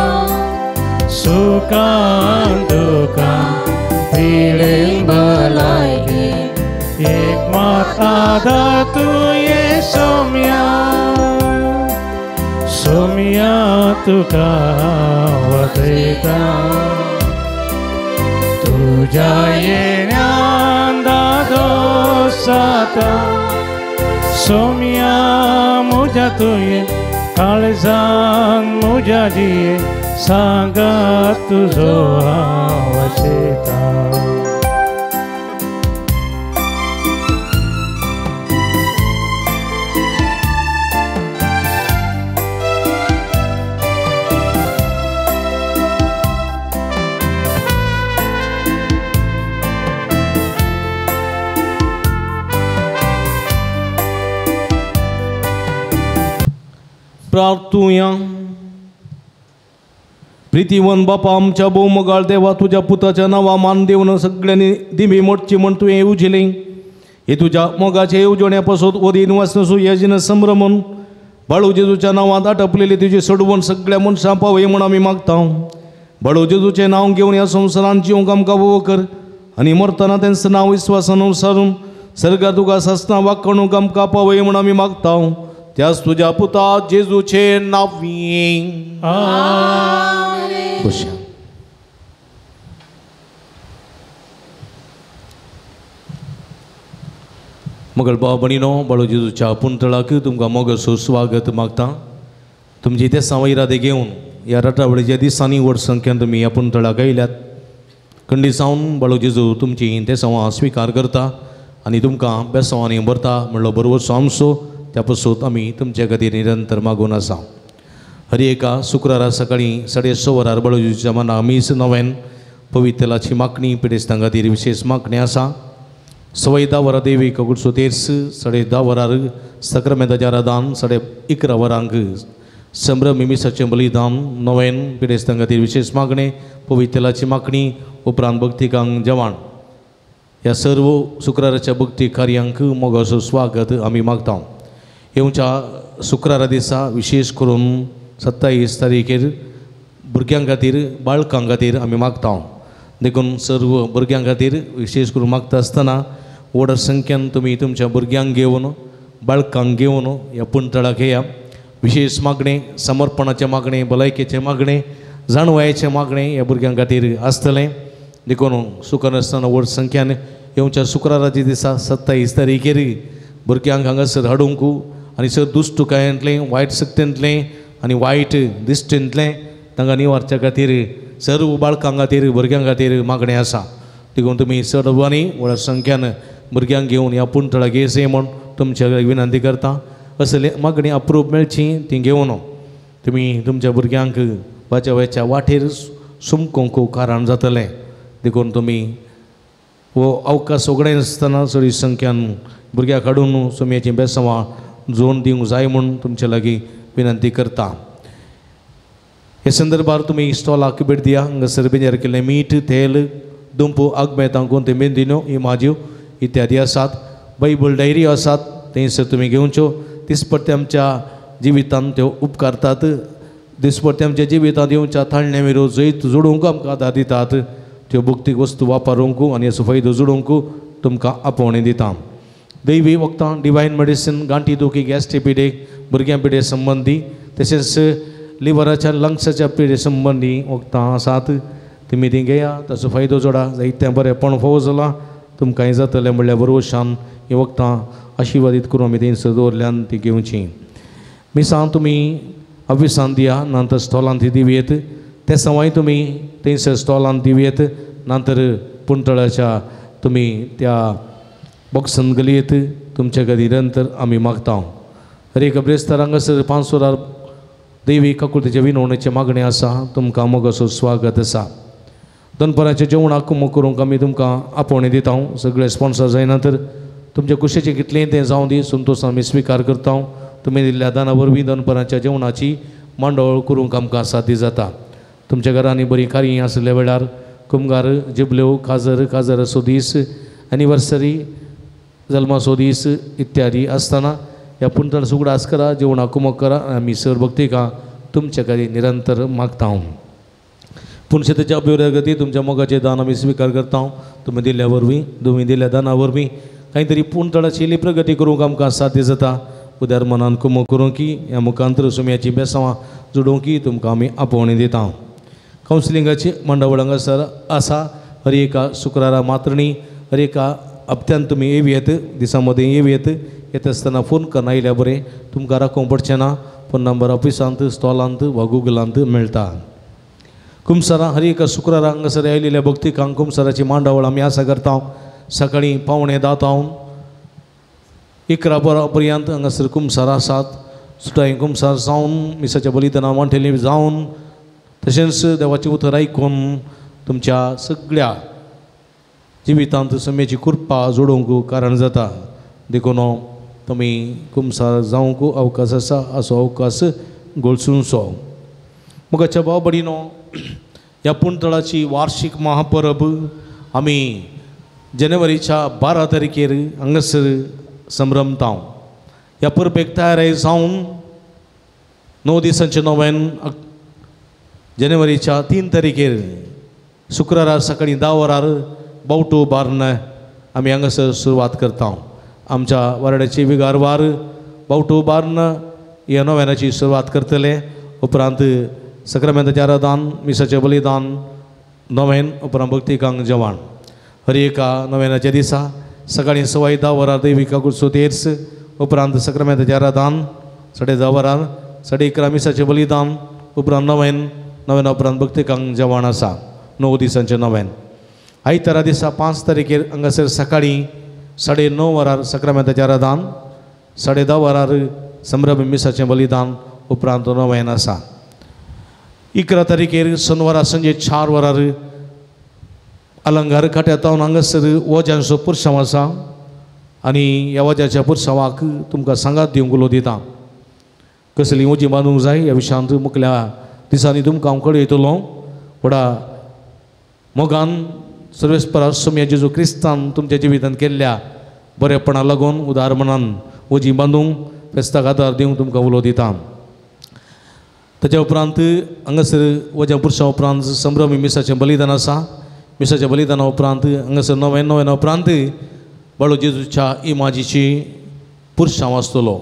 सुखान दुखान पिडेन भलायकी एक मात आधार तुवें सोम्या सोम्या तुका वचयतां तुज्या येण्यान दादोसाता सोम्या म्हज्या तुवें काळजान म्हज्या जिये सांगा तुजो हांव वाशेतां. प्रार्थुया. प्रितीवन बापा आमच्या भोवमोगाळ देवा तुज्या पुताच्या नांवा मान दिवन सगळ्यांनी दिमी मोडची म्हण तुवें येवजिलें हे तुज्या मोगाचे येवजण्या पासत वदीन वासनसू येजिन संभ्रमून बाळू जेजूच्या नांवांत आटपलेली तुजी सोडवण सगळ्या मनशां पावय म्हूण आमी मागता. बाळू जेजूचें नांव घेवन ह्या संवसारांत जिवंक आमकां भोव कर आनी मरतना तेंचें नांव विस्वासान अनुसारून सर्गात तुका सासणां वांकणूक आमकां पावय म्हूण आमी मागता. त्याच तुज्या पुता जेजूचे नांवी. आमेन. मगळ भाव भणीनो बाळू जेजूच्या पुंतळाक तुमकां मोगाचो स्वागत मागता. तुमची ते इरादे घेवन ह्या रटावळीच्या दिसांनी व्हड संख्येन तुमी ह्या पुंतळाक आयल्यात. खंडी सावन बाळू जेजू तुमची तेसांवां स्विकार करता आनी तुमकां बेसांवांनी भरता म्हणलो बरोबर आमचो त्या पसून आमी तुमचे खातीर निरंतर मागून आसा. हर एका शुक्रारा सकाळीं 6:30 वरार बाळू जेजूच्या मना मीस नव्यान पवित्रलाची मागणी पिडेस्तां खातीर विशेष मागणी आसा. 10:15 वरां देवी कगुडसो तेर्स 10:30 वरार सक्रामेंताचें आराधन 11:30 वरांक संभ्रमी मिसाचें बलिदान नव्यान पिडेस्तां खातीर विशेष मागणें पवित्रलाची मागणी उपरांत भक्तिकांक जेवण. ह्या सर्व शुक्राराच्या भक्ती कार्यांक मोगाचो स्वागत आमी मागता. येवच्या शुक्रारा दिसा विशेष करून 27 तारीखेर भुरग्यां खातीर बाळकां खातीर आमी मागता. देखून सर्व भुरग्यां खातीर विशेष करून मागता आसतना व्हड संख्येन तुमी तुमच्या भुरग्यांक घेवन बाळकांक घेवन ह्या पुंतळाक येया. विशेष मागणें समर्पणाचें मागणें भलायकेचें मागणें जाणवायेचें मागणें ह्या भुरग्यां खातीर आसतलें. देखून सुकनासतना व्हड संख्येन येवच्या शुक्राराच्या दिसा 27 तारीखेर भुरग्यांक हांगासर हाडूंक आनी सर दुश्टकायांतलें वायट शक्तींतलें आनी वायट दिश्टींतलें तांकां निवारच्या खातीर सर्व बाळकां खातीर भुरग्यां खातीर मागणें आसा. देखून तुमी सर्वांनी व्हड संख्यान भुरग्यांक घेवन ह्या पुंतळाक येवचें म्हूण तुमच्या विनंती करता. असले मागणी अप्रूप मेळची ती घेवन तुमी तुमच्या भुरग्यांक वाच्या वाटेर सुमकोंक कारण जातलें. देखून तुमी हो अवकाश उगडायनासतना चड संख्यान भुरग्याक हाडून सोमयाचीं बेसांवां जोडून दिवंक जाय म्हूण तुमचे लागीं विनंती करता. हे संदर्भार तुमी स्टॉलाक भेट दिया. हांगासर बेंजार केल्लें मीठ, तेल, दुंपू, आगमेतां, गोंते, मेंदिन्यो, इमाज्यो इत्यादी आसात. बायबल डायरी आसात, थंयसर तुमी घेवच्यो. दिसपट्टे आमच्या जिवितांत त्यो उपकारतात. दिसपट्टे आमच्या जिवितांत येवच्या ताळणे मेरो जैत जोडूंक आमकां आदार दितात. त्यो भक्तीक वस्तू वापरूंक आनी हाचो फायदो जोडूंक तुमकां आपोवणें दिता. दैवी वखदां, डिवायन मेडिसीन, गांठी दुखी, गॅस्ट्री पिडेक, भुरग्यां पिडे संबंदी तशेंच लिवराच्या लंग्साच्या पिडे संबंदी वखदां आसात. तुमी तीं घेया, ताचो फायदो जोडा. जायतें बरेंपण फावो जालां तुमकांय जातलें म्हणल्यार भरवशान हीं वखदां आशिर्वादीत करून आमी थंयसर दवरल्यान ती घेवची. मिसां तुमी ऑफिसान दिया, नंतर स्टॉलांत ती दिवयेत. ते सवाय तुमी थंयसर स्टॉलांत दिवयेत, नंतर पुंतळाच्या तुमी त्या बॉक्सान गलयेत. तुमच्या खातीर निरंतर आमी मागता. हर एक ब्रेस्तार हांगासर 5 वरां दैवी काकुळतेचे विनवणेचें मागणें आसा. तुमकां मोगाचो स्वागत आसा. दनपाराचें जेवणाक मोग करूंक आमी तुमकां आपोवणें दिता. सगळे स्पॉन्सर जायना तर तुमच्या कुशेचें कितलेंय तें जावं दी, संतोश आमी स्विकार करता. तुमी दिल्ल्या दाना वरवीं दनपाराच्या जेवणाची मांडावळ करूंक आमकां साध्य जाता. तुमच्या घरांनी बरीं कार्यां आसल्या वेळार कुमगार, जिबल्यो, काजर, काजराचो दीस, एनिवर्सरी, जल्माचो दीस इत्यादी आसतना ह्या पुंतळ उगडास करा, जेवणाक कुमक करा. आमी सर भक्तिका तुमच्या खातीर निरंतर मागता. पूण शेताच्या अभिवृद्धी तुमच्या मोगाचें दान आमी स्विकार करता. तुमी दिल्ल्या वरवीं, तुमी दिल्ल्या दाना वरवीं कांय तरी पुंतळाची इल्ली प्रगती करूंक आमकां साध्य जाता. उदार मनान कुमक करूंक की ह्या मुखांतर सुम्याचीं बेसांवां जोडूंक की तुमकां आमी आपोवणें दिता. कावन्सिलिंगाची मंडळ हांगासर आसा. हर एका शुक्रारा मात्रणी, हर एका हप्त्यान तुमी येवयेत, दिसां मदीं येवयेत. येता आसतना फोन करून आयल्यार बरें, तुमकां राखोवंक पडचें ना. फोन नंबर ऑफिसांत, स्टॉलांत वा गुगलांत मेळटा. कुमसारां हर एका शुक्रारा हांगासर आयिल्ल्या भक्तिकांक कुमसाराची मांडावळ आमी आसा करता. सकाळीं 9:45 11 वरां पर्यंत हांगासर कुमसार आसात. सुटाय कुमसार जावन मिसाच्या बलिदानां वांटेली जावन तशेंच देवाचें उतर आयकून तुमच्या सगळ्या जिवितांत सम्याची कृपा जोडूंक कारण जाता. देखून तुमी कुमसार जावंक अवकाश आसा, असो अवकाश गोळसुनचो. मोगाच्या भाव भयणीनो, ह्या पुंतळाची वार्षीक महापरब आमी जानेवारीच्या 12 तारखेर हांगासर संभ्रमता. ह्या परबेक तयार जावन 9 दिसांचें नोवेन जानेवारीच्या 3 तारखेर शुक्रारा सकाळीं 10 वरार बावटो बार्न आमी हांगासर सुरवात करता. आमच्या वार्डाची विगारवार बावटो बार्न ह्या नोवेनाची सुरवात करतले. उपरांत सक्रामेंताचें आराधन, मिसाचें बलिदान, नोवेन, उपरांत भक्तिकांक जेवण. हर एका नोवेनाच्या दिसा सकाळीं 10:15 वरार दैवी काकुळचो तेर्स, उपरांत सक्रामेंताचें आराधन 10:30 वरार, 11:30 मिसाचें बलिदान, उपरांत नोवेन, नोवेना उपरांत भक्तिकांक जेवण आसा. 9 दिसांचें नोवेन. आयतारा दिसा 5 तारखेर हांगासर सकाळीं 9:30 वरार सक्रामेंताचें आराधन, 10:30 वरार संभ्रम मिसाचें बलिदान, उपरांत नोवेन आसा. 11 तारखेर शनवारा सांजे 4 वरार अलंगार काट्यातावन हांगासर वज्यांचो पुरसांव आसा आनी ह्या वज्याच्या पुरसांवाक तुमकां सांगात दिवंक उलो दिता. कसलीं वजीं बांदूंक जाय ह्या विशयांत मुखल्या दिसांनी तुमकां हांव कळयतलो. व्हडा मोगान सर्वेस्परा सोम्या जेजू क्रिस्तान तुमच्या जिवितांत केल्ल्या बरेपणा लागून उदार मनान वजीं बांदूंक फेस्ताक आदार दिवंक तुमकां उलो दिता. ताच्या उपरांत हांगासर वज्या पुरसां उपरांत संभ्रमी मिसाचें बलिदान आसा. मिसाच्या बलिदाना उपरांत हांगासर नोवेन, नोवेना उपरांत बाळू जेजूच्या इमाजीची पुरसांव आसतलो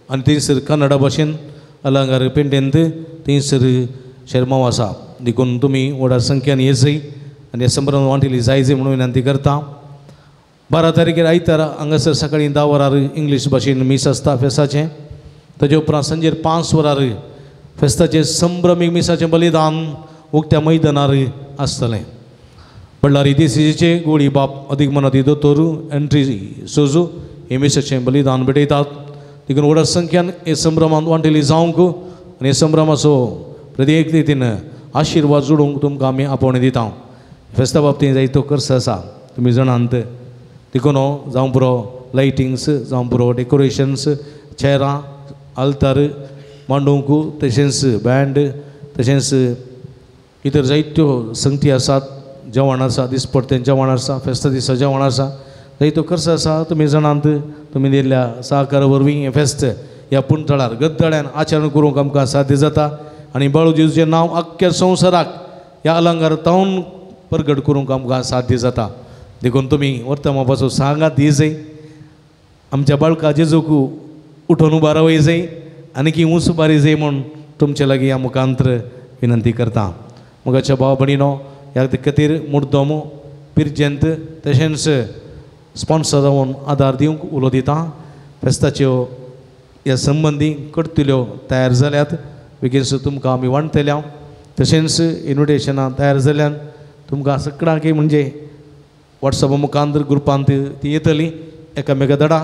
आनी थंयसर कन्नडा भाशेन अलंगार पेंटेंत थंयसर शेरमांव आसा. देखून तुमी व्हडा संख्यान येजय आनी ह्या संभ्रम वांटेली जाय जाय म्हणून विनंती करता. 12 तारखेर आयतारा हांगासर सकाळीं 10 वरार इंग्लीश भाशेन मीस आसता फेस्ताचें. ताजे उपरांत सांजेर 5 वरार फेस्ताचें संभ्रमीक मिसाचें बलिदान उक्त्या मैदानार आसतलें. बल्लारी देसीचे गोळी बाप अदीक मनाती दोतोर एंट्री सोजू हे मिसाचें बलिदान भेटयतात. देखून व्हडा संख्यान हे संभ्रमांत वांटेली जावंक आनी हे संभ्रमाचो प्रत्येक रितीन आशिर्वाद जोडूंक तुमकां आमी आपोवणें दिता. फेस्ता बाबतींत जायतो खर्च आसा तुमी जाणांत, देखून जावं पुरो लायटिंग्स, जावं पुरो डेकोरेशन्स, चेरां, आल्तार मांडूंक, तशेंच बँड, तशेंच इतर जायत्यो संगती आसात, जेवण आसा, दिसपडतें जेवण आसा, फेस्ता दिसा जेवण आसा, जायतो खर्च आसा. तुमी जाणांत तुमी दिल्ल्या सहकारा वरवीं हें फेस्त ह्या पुणतळार गद्दळ्यान आचरण करूंक आमकां साध्य जाता आनी बाळू जेजूचें नांव आख्ख्या संवसाराक ह्या अलंकार तावन परगट करूंक आमकां साध्य जाता. देखून तुमी वर्तमापाचो सांगात दी जाय, आमच्या बाळका जेजूक उठोवन उबा रावय जाय आनी की ऊंच उबारी जाय म्हूण तुमचे लागीं ह्या मुखांत्र विनंती करता. मोगाच्या भाव भयणीनो, ह्या खातीर मुर्दोम पिर्जंत तशेंच स्पॉन्सर जावन आदार दिवंक उलो दिता. फेस्ताच्यो ह्या संबंदी कर्तुल्यो तयार जाल्यात, बेगीन तुमकां आमी वांटतल्या. तशेंच इन्विटेशनां तयार जाल्यान तुमकां सगळ्यांक म्हणजे वॉट्सॅपा मुखांत ग्रुपांत ती येतली. एकामेका धडा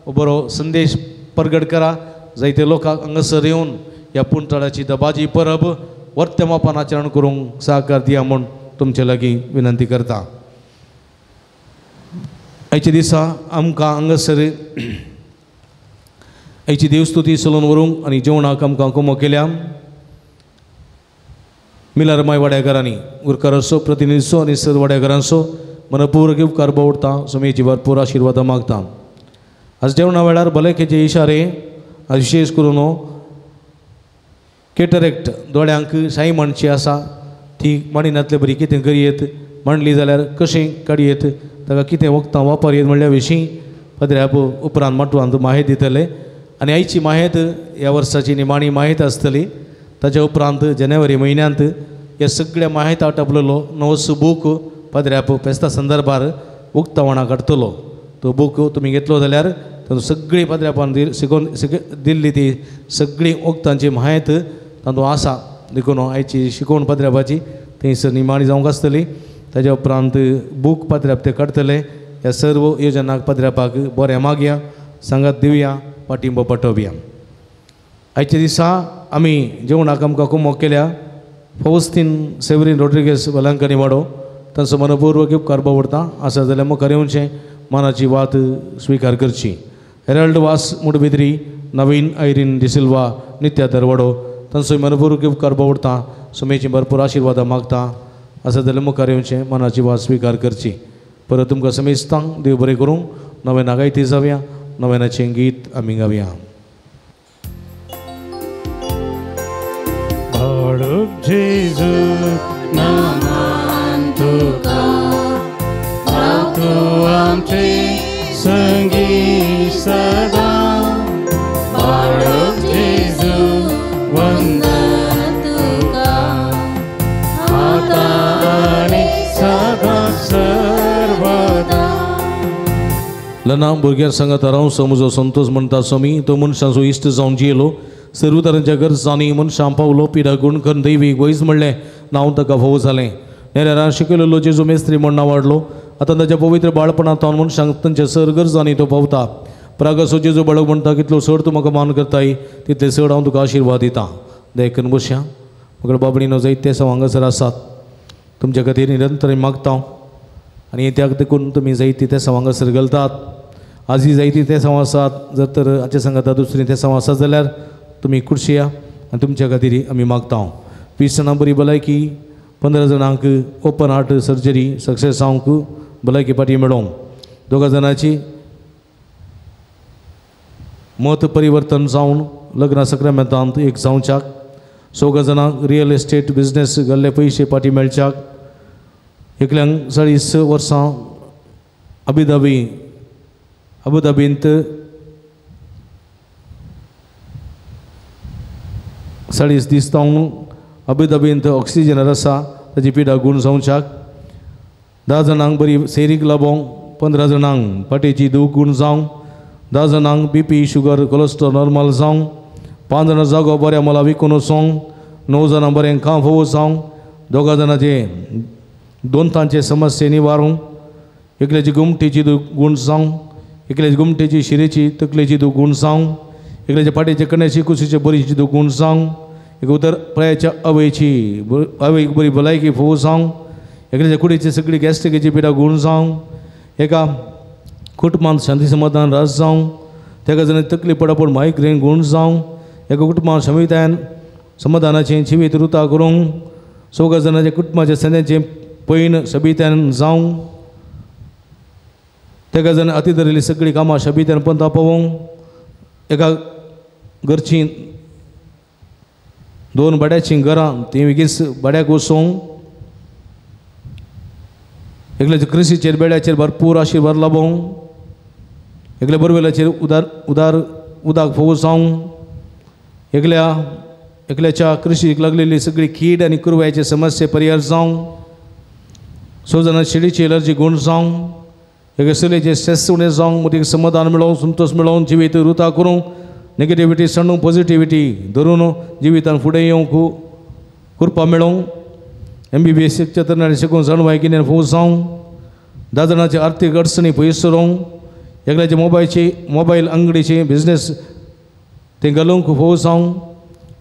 बरो संदेश परगट करा, जायते लोकांक हांगासर येवन ह्या पुणतळाची दबाजी परब वर्तमापान आचरण करूंक सहकार दिया म्हूण तुमचे लागीं विनंती करता. आयच्या दिसा आमकां हांगासर आयची देवस्तुती चलोवन व्हरूंक आनी जेवणाक आमकां कुमो केल्या मिलार माय वाड्याकारांनी गुरकारांचो प्रतिनिधीचो आनी सर वाड्याकारांचो मनपूर्वक उपकार बावडटा. सुमेची भरपूर आशिर्वादां मागता. आज जेवणा वेळार भलायकेचे इशारे आज विशेश करून केटरेक्ट दोळ्यांक साई मांडची आसा ती मांडिनातले बरी कितें करयेत, मांडली जाल्यार कशें काडयेत, ताका कितें वखदां वापरयेत म्हणल्या विशीं पदऱ्याप उपरांत माटवांत माहिती दितले. आनी आयची माहिती ह्या वर्साची निमाणी माहिती आसतली. ताच्या उपरांत जानेवारी म्हयन्यांत ह्या सगळ्या माहिती आटपलेलो नवोसो बूक पदऱ्याप फेस्ता संदर्भार उक्तावणा काडटलो. तो बूक तुमी घेतलो जाल्यार तातूंत सगळी पदऱ्यापान शिकोवन दिल्ली ती सगळी वखदांची म्हायत तातूंत आसा. देखून आयची शिकोवण पदऱ्यापाची थंयसर निमाणी जावंक आसतली. ताच्या उपरांत बूक पदऱ्याप ते काडटले. ह्या सर्व योजनाक पदऱ्यापाक बरें मागया, सांगात दिवया, पाटिंबो पाठोवया. आयच्या दिसा आमी जेवणाक आमकां कुमोक केल्या फौस्तीन सेवरीन रोड्रिगेस वेलांकनी वाडो तांचो मनपूर्वक उपकार बावडटा. आसा जाल्यार मुखार येवचें, मनाची वात स्विकार करची. हेराल्ड वास मुडबिद्री, नवीन आयरीन डिसिल्वा नित्या दरवाडो तांचो मनपूर्वक उपकार बावडटा. सुमेची भरपूर आशिर्वादां मागता. आसा जाल्यार मुखार येवचें, मनाची वात स्विकार करची. परत तुमकां समेस्तांक देव बरें करूंक. नवेना गायती जावया, नवेनाचें गीत आमी गावया. जेजू नमन तुका, तूं आमचे संगी सदा. बाळक जेजू वंदन तुका, आतां आनी सदां सर्वदा. लना भुरग्यां सांगात रावचो म्हजो संतोष म्हणटा स्वामी, तो मनशांचो इश्ट जावन जियेलो, सर्व तरांच्या गरजांनी मनशां पावलो, पिडा गुण करून दैवीक वैज म्हणलें नांव ताका भोव जालें. नेरान शिकयलेलो जेजू मेस्त्री म्हण नांव वाडलो. आतां ताच्या पवित्र बाळपणांत मनशांक तांच्या सर गरजांनी तो पावता. प्रागासो जेजू बाळक म्हणटा, कितलो चड तूं म्हाका मान करताय तितले चड हांव तुका आशिर्वाद दितां. देखून बसया. मगळ बाबणीनो जायते सव हांगासर आसात, तुमच्या खातीर निरंतर मागता आनी त्याक देखून तुमी जायती ते सव हांगासर घालतात. आजी जायती ते सव आसात, जर तर हाचे सांगाता दुसरी ते सव आसात जाल्यार तुमी कुर्शिया आनी तुमच्या खातीर आमी मागता. 20 जाणां बरी भलायकी, 15 जाणांक ओपन हार्ट सर्जरी सक्सेस जावंक भलायकी पाटी मेळोवंक, 2 जाणांची मत परिवर्तन जावन लग्न सक्रामेंतांत एक जावच्याक, 4 जाणांक रियल इस्टेट बिजनेस गेल्ले पयशे पाटी मेळच्याक, एकल्यांक 40 वर्सां अबुधाबींत 40 दीस जावन अबुधाबींत ऑक्सिजनार आसा ताची पिडा गूण जावच्याक, 10 जाणांक बरी सेरीक लाबोवंक, 15 जाणांक पाटेची दूख गूण जावंक, 10 जाणांक बीपी शुगर कोलेस्ट्रॉल नॉर्मल जावंक, 5 जाणां जागो बऱ्या मोला विकून वचोंक, 9 जाणां बरें काम फोव जावंक, 2 जाणांचे दोनतांचे समस्ये निवारूंक, एकल्याची गुमटेची दूख गूण जावंक, एकल्याची गुमटेची शिरेची तकलेची दूख गूण जावंक, एकल्याच्या पाठीचे कण्याची कुशीचे बरीची दुखून जावं एक उदर प्रायाच्या अवयची अवयक बरी भलायकी फोव जावं एकल्याच्या कुडीची सगळी गॅस्ट्रिकेची पिडा गुण जावं एका कुटुंबांत शांती समाधान रास जावं तेका जाण तकली पडापड मायग्रेन गुण जावं एका कुटुंबांत समितायन समाधानाचें जिवीत रुता करूंक चौगा जाणाच्या कुटुंबाच्या संद्याचें पयन सबितान जावं तेका जाण अती धरिल्ली सगळीं कामां शबितान पंथा पावोवंक एका घरचीं 2 भाड्याचीं घरां तीं वेगीच भाड्याक वचोवंक एकल्याच्या कृशीचेर बेड्याचेर भरपूर आशिर्वाद लाबोवंक एकल्या बोरवेलाचेर उदार उदार उदक फोव जावंक एकल्या एकल्याच्या कृशीक लागलेली सगळी कीड आनी कुरवायचे समस्ये परिहार जावंक 6 जाणां शेडीची एलर्जी गुण जावंक एका चलयेचें स्ट्रेस उणें जावंक मतीक समाधान मेळोवंक संतोश मेळोवंक जिवीत रुता करूंक नेगेटिविटी सांडूंक पॉझिटिविटी धरून जिवितान फुडें येवंक कृपा मेळोवंक MBBS शिकच्या तरणाटे शिकून जाणवाय गिन्यान फोव जावंक 10 जाणांची आर्थीक अडचणी पयस करूंक एकल्याचे मोबायलची मोबायल अंगडीची बिजनेस तें घालूंक फोव जावंक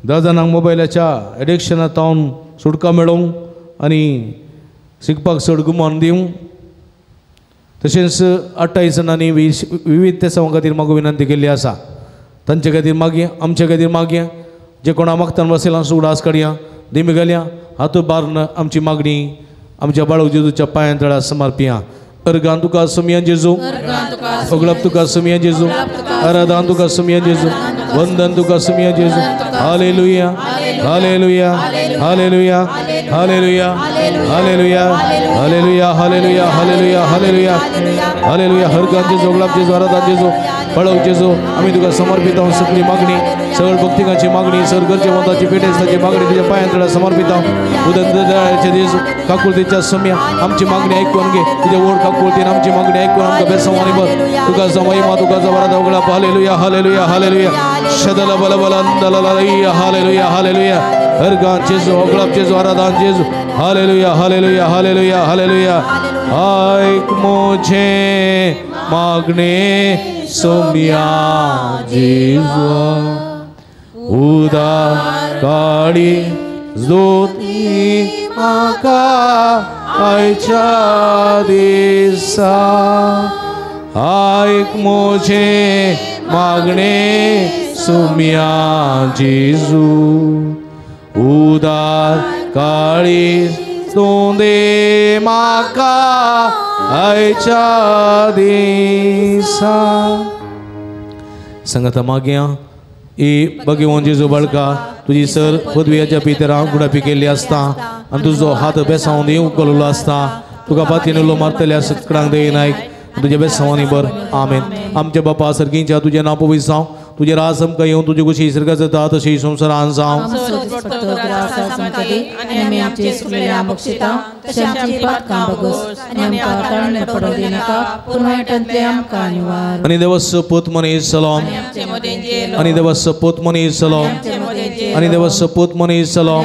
10 जाणांक मोबायलाच्या एडिक्शना तावन सुटका मेळोवंक आनी शिकपाक चड गुमान दिवंक तशेंच 28 जाणांनी विविध तेसांव खातीर म्हाका विनंती केल्ली आसा तांचे खातीर मागया आमचे खातीर मागया जे कोणा मागतान बसयला उडास काडया दिमी घालया हातू बारन आमची मागणी आमच्या बाळक जेजूच्या पांयां तळा समर्पिया. अर्गान तुका सुमिया जेजू ओगळप तुका सुमिया जेजू आराधन तुका सुमिया जेजू वंदन तुका सुमिया जेजू. Hallelujah hallelujah hallelujah hallelujah hallelujah hallelujah hallelujah hallelujah hallelujah hallelujah. हरगान जेजू ओगळप जेजू आराधन जेजू पळव जेजू आमी तुका समर्पित आहोत सगळी मागणी सगळ भक्तिकांची मागणी सगळ गरजेवंताची पेटेस्ताची मागणी तुझ्या पांयां तळा समर्पित आहोत. उदंतदयाळाचे जेजू काकुळतेच्या सम्या आमची मागणी ऐकून घे तुझ्या ओढ काकुळतेन आमची मागणी ऐकून आमकां बेसवानी बर तुका महिमा तुका वरात उगडाप. हालेलुया हालेलुया हालेलुया शदल बल बल अंदलललैया हालेलुया हालेलुया. हरगान जेजू ओगळप जेजू आराधन जेजू. हालेलुया हालेलुया हालेलुया हालेलुया. ऐक मुझे मागणे सोम्या जेजू उदार काळी जोती म्हाका आयच्या दिसा ऐक मुझे मागणे सोम्या जेजू उदार काळी तूं म्हाका आयच्या दिसा. संगता मागया ई भगवान जेजू बाळका तुजी सर पदव्याच्या पितरां गुडापी केल्ली आसता आनी तुजो हात बेसावन दिवंक उखललो आसता तुका पातीन उलो मारतल्या सगळ्यांक दयेन तुज्या बेसावानी बर. आमेन. आमच्या बापा सर्गींच्या तुजें नांव पवित्र जावं तुजें राज आमकां येवन तुजी खुशी सर्गात जाता तशी संवसारांत जावं. आनी देवाचो पूत मनीस जालो आनी देवाचो पूत मनीस जालो आनी देवाचो पूत मनीस जालो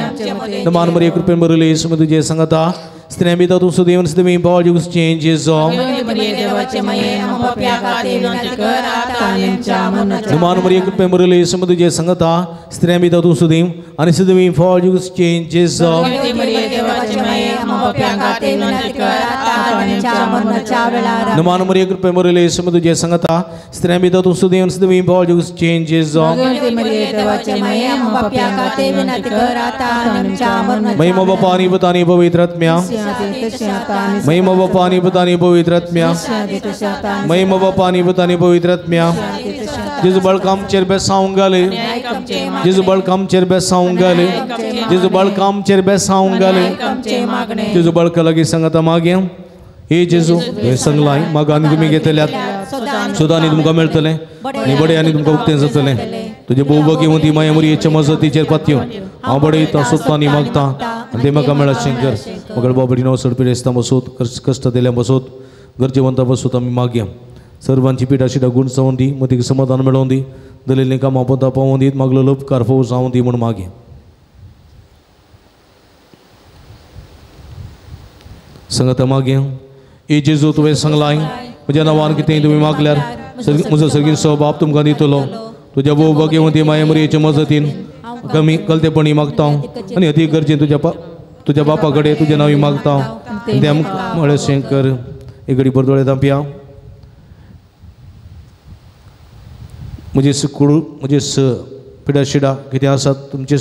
मान मरिये कृपेन भरिल्ली येसू तुजें सांगता स्त्रियां भितर तूं सुदैवन सुदैवी पावल जिवचें जेजू मान मरिये कृपेन भरिल्ली येसू तुजें सांगता स्त्रियां भितर तूं सुदैव आनी सुदैवी पावल जिवचें जेजू मान मरिये कृपेन भरिल्ली येसू तुजें सांगता स्त्रियां भितर तूं सुदैवन सुदैवी पावल जिवचें जेजू महिमा बापा आनी पुता आनी पवित्र आत्म्या महिमा बापा आनी पुता आनी पवित्र आत्म्या महिमा बापा आनी पुता आनी पवित्र आत्म्या. जेजू बाळका आमचेर बेसावंक घाले जेजू बाळका आमचेर बेसावंक घाले जेजू बाळका आमचेर बेसावंक घाले जेजू बाळका लागीं सांगता मागया हे जेजू हें सांगलां मागो आनी तुमी घेतल्यात सुदां आनी तुमकां मेळटलें आनी बडें आनी तुमकां उक्तें जातलें. तुजे भोव भगिवंती माया मुरयेच्या मजतीचेर पातयो हांव बडयतां सोदतां आनी मागतां आनी तें म्हाका मेळत कर. मगळ बाबडी णव सड पिडेस्तां बसोत कश्ट दिल्या बसोत गरजेवंतां बसोत आमी मागया. सर्वांची पिठा शिटा गुण जावन दी मतीक समाधान मेळोवन दी दलेलीं कामां पोंता पावोवन दीत मागलो उपकार फोव जावन दी म्हूण मागया. संगता मागया ए जेजू तुवें सांगलां म्हज्या नांवान कितेंय तुमी मागल्यार म्हजो सर्गीचो बाप तुमकां दितलो. तुज्या भोव भाग्यवंती माये मरियेचे मजतीन कमी कलतेपणी मागता आनी अती गरजेन तुज्या बापा कडेन तुजें नांव मागता. ते आमकां म्हळें कर. एक घडी बरदोळे दांपया. म्हजे कुडू म्हजे पिडा शिडा कितें आसात तुमचे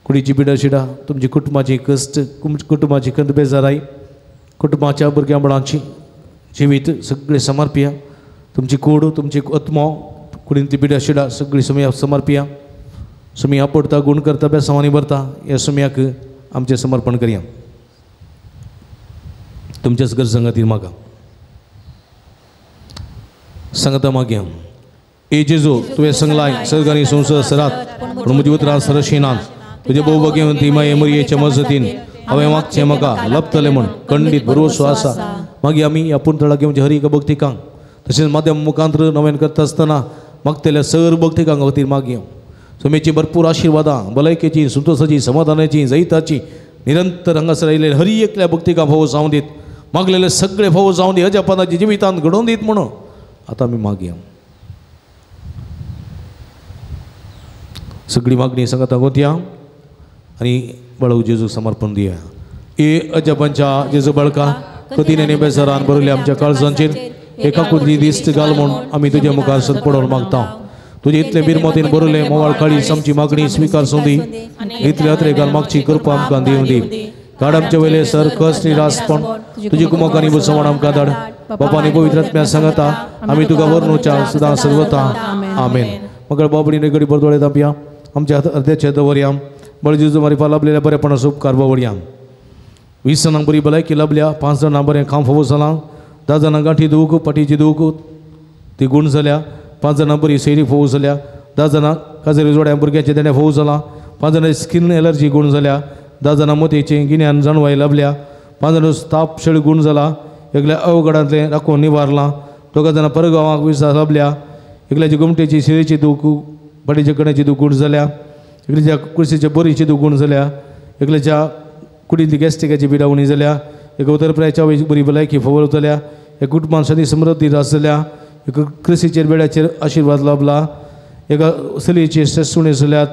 कुडीची पिडा शिडा, तुमची कुटुंबाची कश्ट, कुटुंबाची खंत बेजाराय, कुटुंबाच्या भुरग्यां बाळांची जिवीत सगळें समर्पिया. तुमची कूड, तुमची आत्मो, कुडींतली पिडा शिडा सगळी सुमया समर्पिया. सुमया पडता, गुण करता, बेसांवांनी भरता. ह्या सुमयाक आमचें समर्पण करया. तुमच्याच गरजां खातीर मागा सांगता मागया. ए जेजू, तुवें सांगलाय सर्गांनी संवसार सरात, पूण म्हजी उतरां सरशिनात. तुजे भोवभाग्यवंती माये मरियेच्या मजतीन हांवें मागचें म्हाका लभतलें म्हूण खंडीत भरवसो आसा. मागीर आमी ह्या पुंतळाक घेवचे हर एका भक्तिकांक तशेंच माध्यम मुखांतर नवेन करता आसतना मागतल्या सर भक्तिकांक खातीर मागया. सुमेची भरपूर आशिर्वादां, भलायकेची, संतोशाची, समाधानाची, जैताची निरंतर हांगासर आयिल्ले हर एकल्या भक्तिकांक फावो जावं दीत. मागलेले सगळे फावो जावं दी, अजापानाची जिवितांत घडोवन दीत म्हणून आतां आमी मागया. सगळी मागणी सांगता गोतया आनी बाळू जेजू समर्पण दिया. ए अजापांच्या जेजू बाळका, कतीने बेजारान भरले आमच्या काळजांचेर एका कुदली दिस्त घाल म्हूण आमी तुज्या मुखार सर पडोवन मागता. तुजे इतले बिरमतीन भरले मोवाळ काळीज आमची मागणी स्विकार सोंदी. इतले अत्रेकान मागची कृपा आमकां दिवं दी. काड आमचे वयले सर कश्ट निरासपण तुजी कुमकांनी बसवण आमकां धाड. बापानी पवित्र आत्म्या सांगता आमी तुका वर्णुच्या सदां सर्वता. आमेन. मगळ बाबडीने घडी बरदोळे दांपया. आमच्या अर्ध्याचे दवरया. बळजेजू मारिफा लाभलेल्या बरेपणाचो उपकार बावडया. 20 जाणांक बरी भलायकी लाभल्या, 5 जाणां बरें काम फावो जालां, 10 जाणांक गांठी दूख, पाटीची दूख ती गूण जाल्या, 5 जाणां बरी सैरी फावो जाल्या, 10 जाणां काजरी जोड्या भुरग्यांचे देणे फावो जालां, 5 जाणां स्किन एलर्जी गूण जाल्या, 10 जाणां मोतयेचें गिन्यान जाणवाय लाभल्या, 5 जाणां ताप शेळ गूण जाला, एकल्या अवघडांतलें राखून निवारलां, 2 जाणां परगांवाक विसा लाभल्या, एकल्याची गोमटेची शिरेची दूख, पाटीच्या कण्याची दूख गूण जाल्या, एकल्याच्या कुर्सीच्या बोरीची दूख गूण जाल्या, एकल्याच्या कुडींतली गॅस्ट्रिकाची पिडा उणी जाल्या, एका उतरप्रायाच्या बरी भलायकी फावो जाल्या, एक कुटुंबान सदी समृद्धी रास जाल्या, एका कृशीचेर बेड्याचेर आशिर्वाद लाभला, एका चलयेचेर सुणे जाल्यात,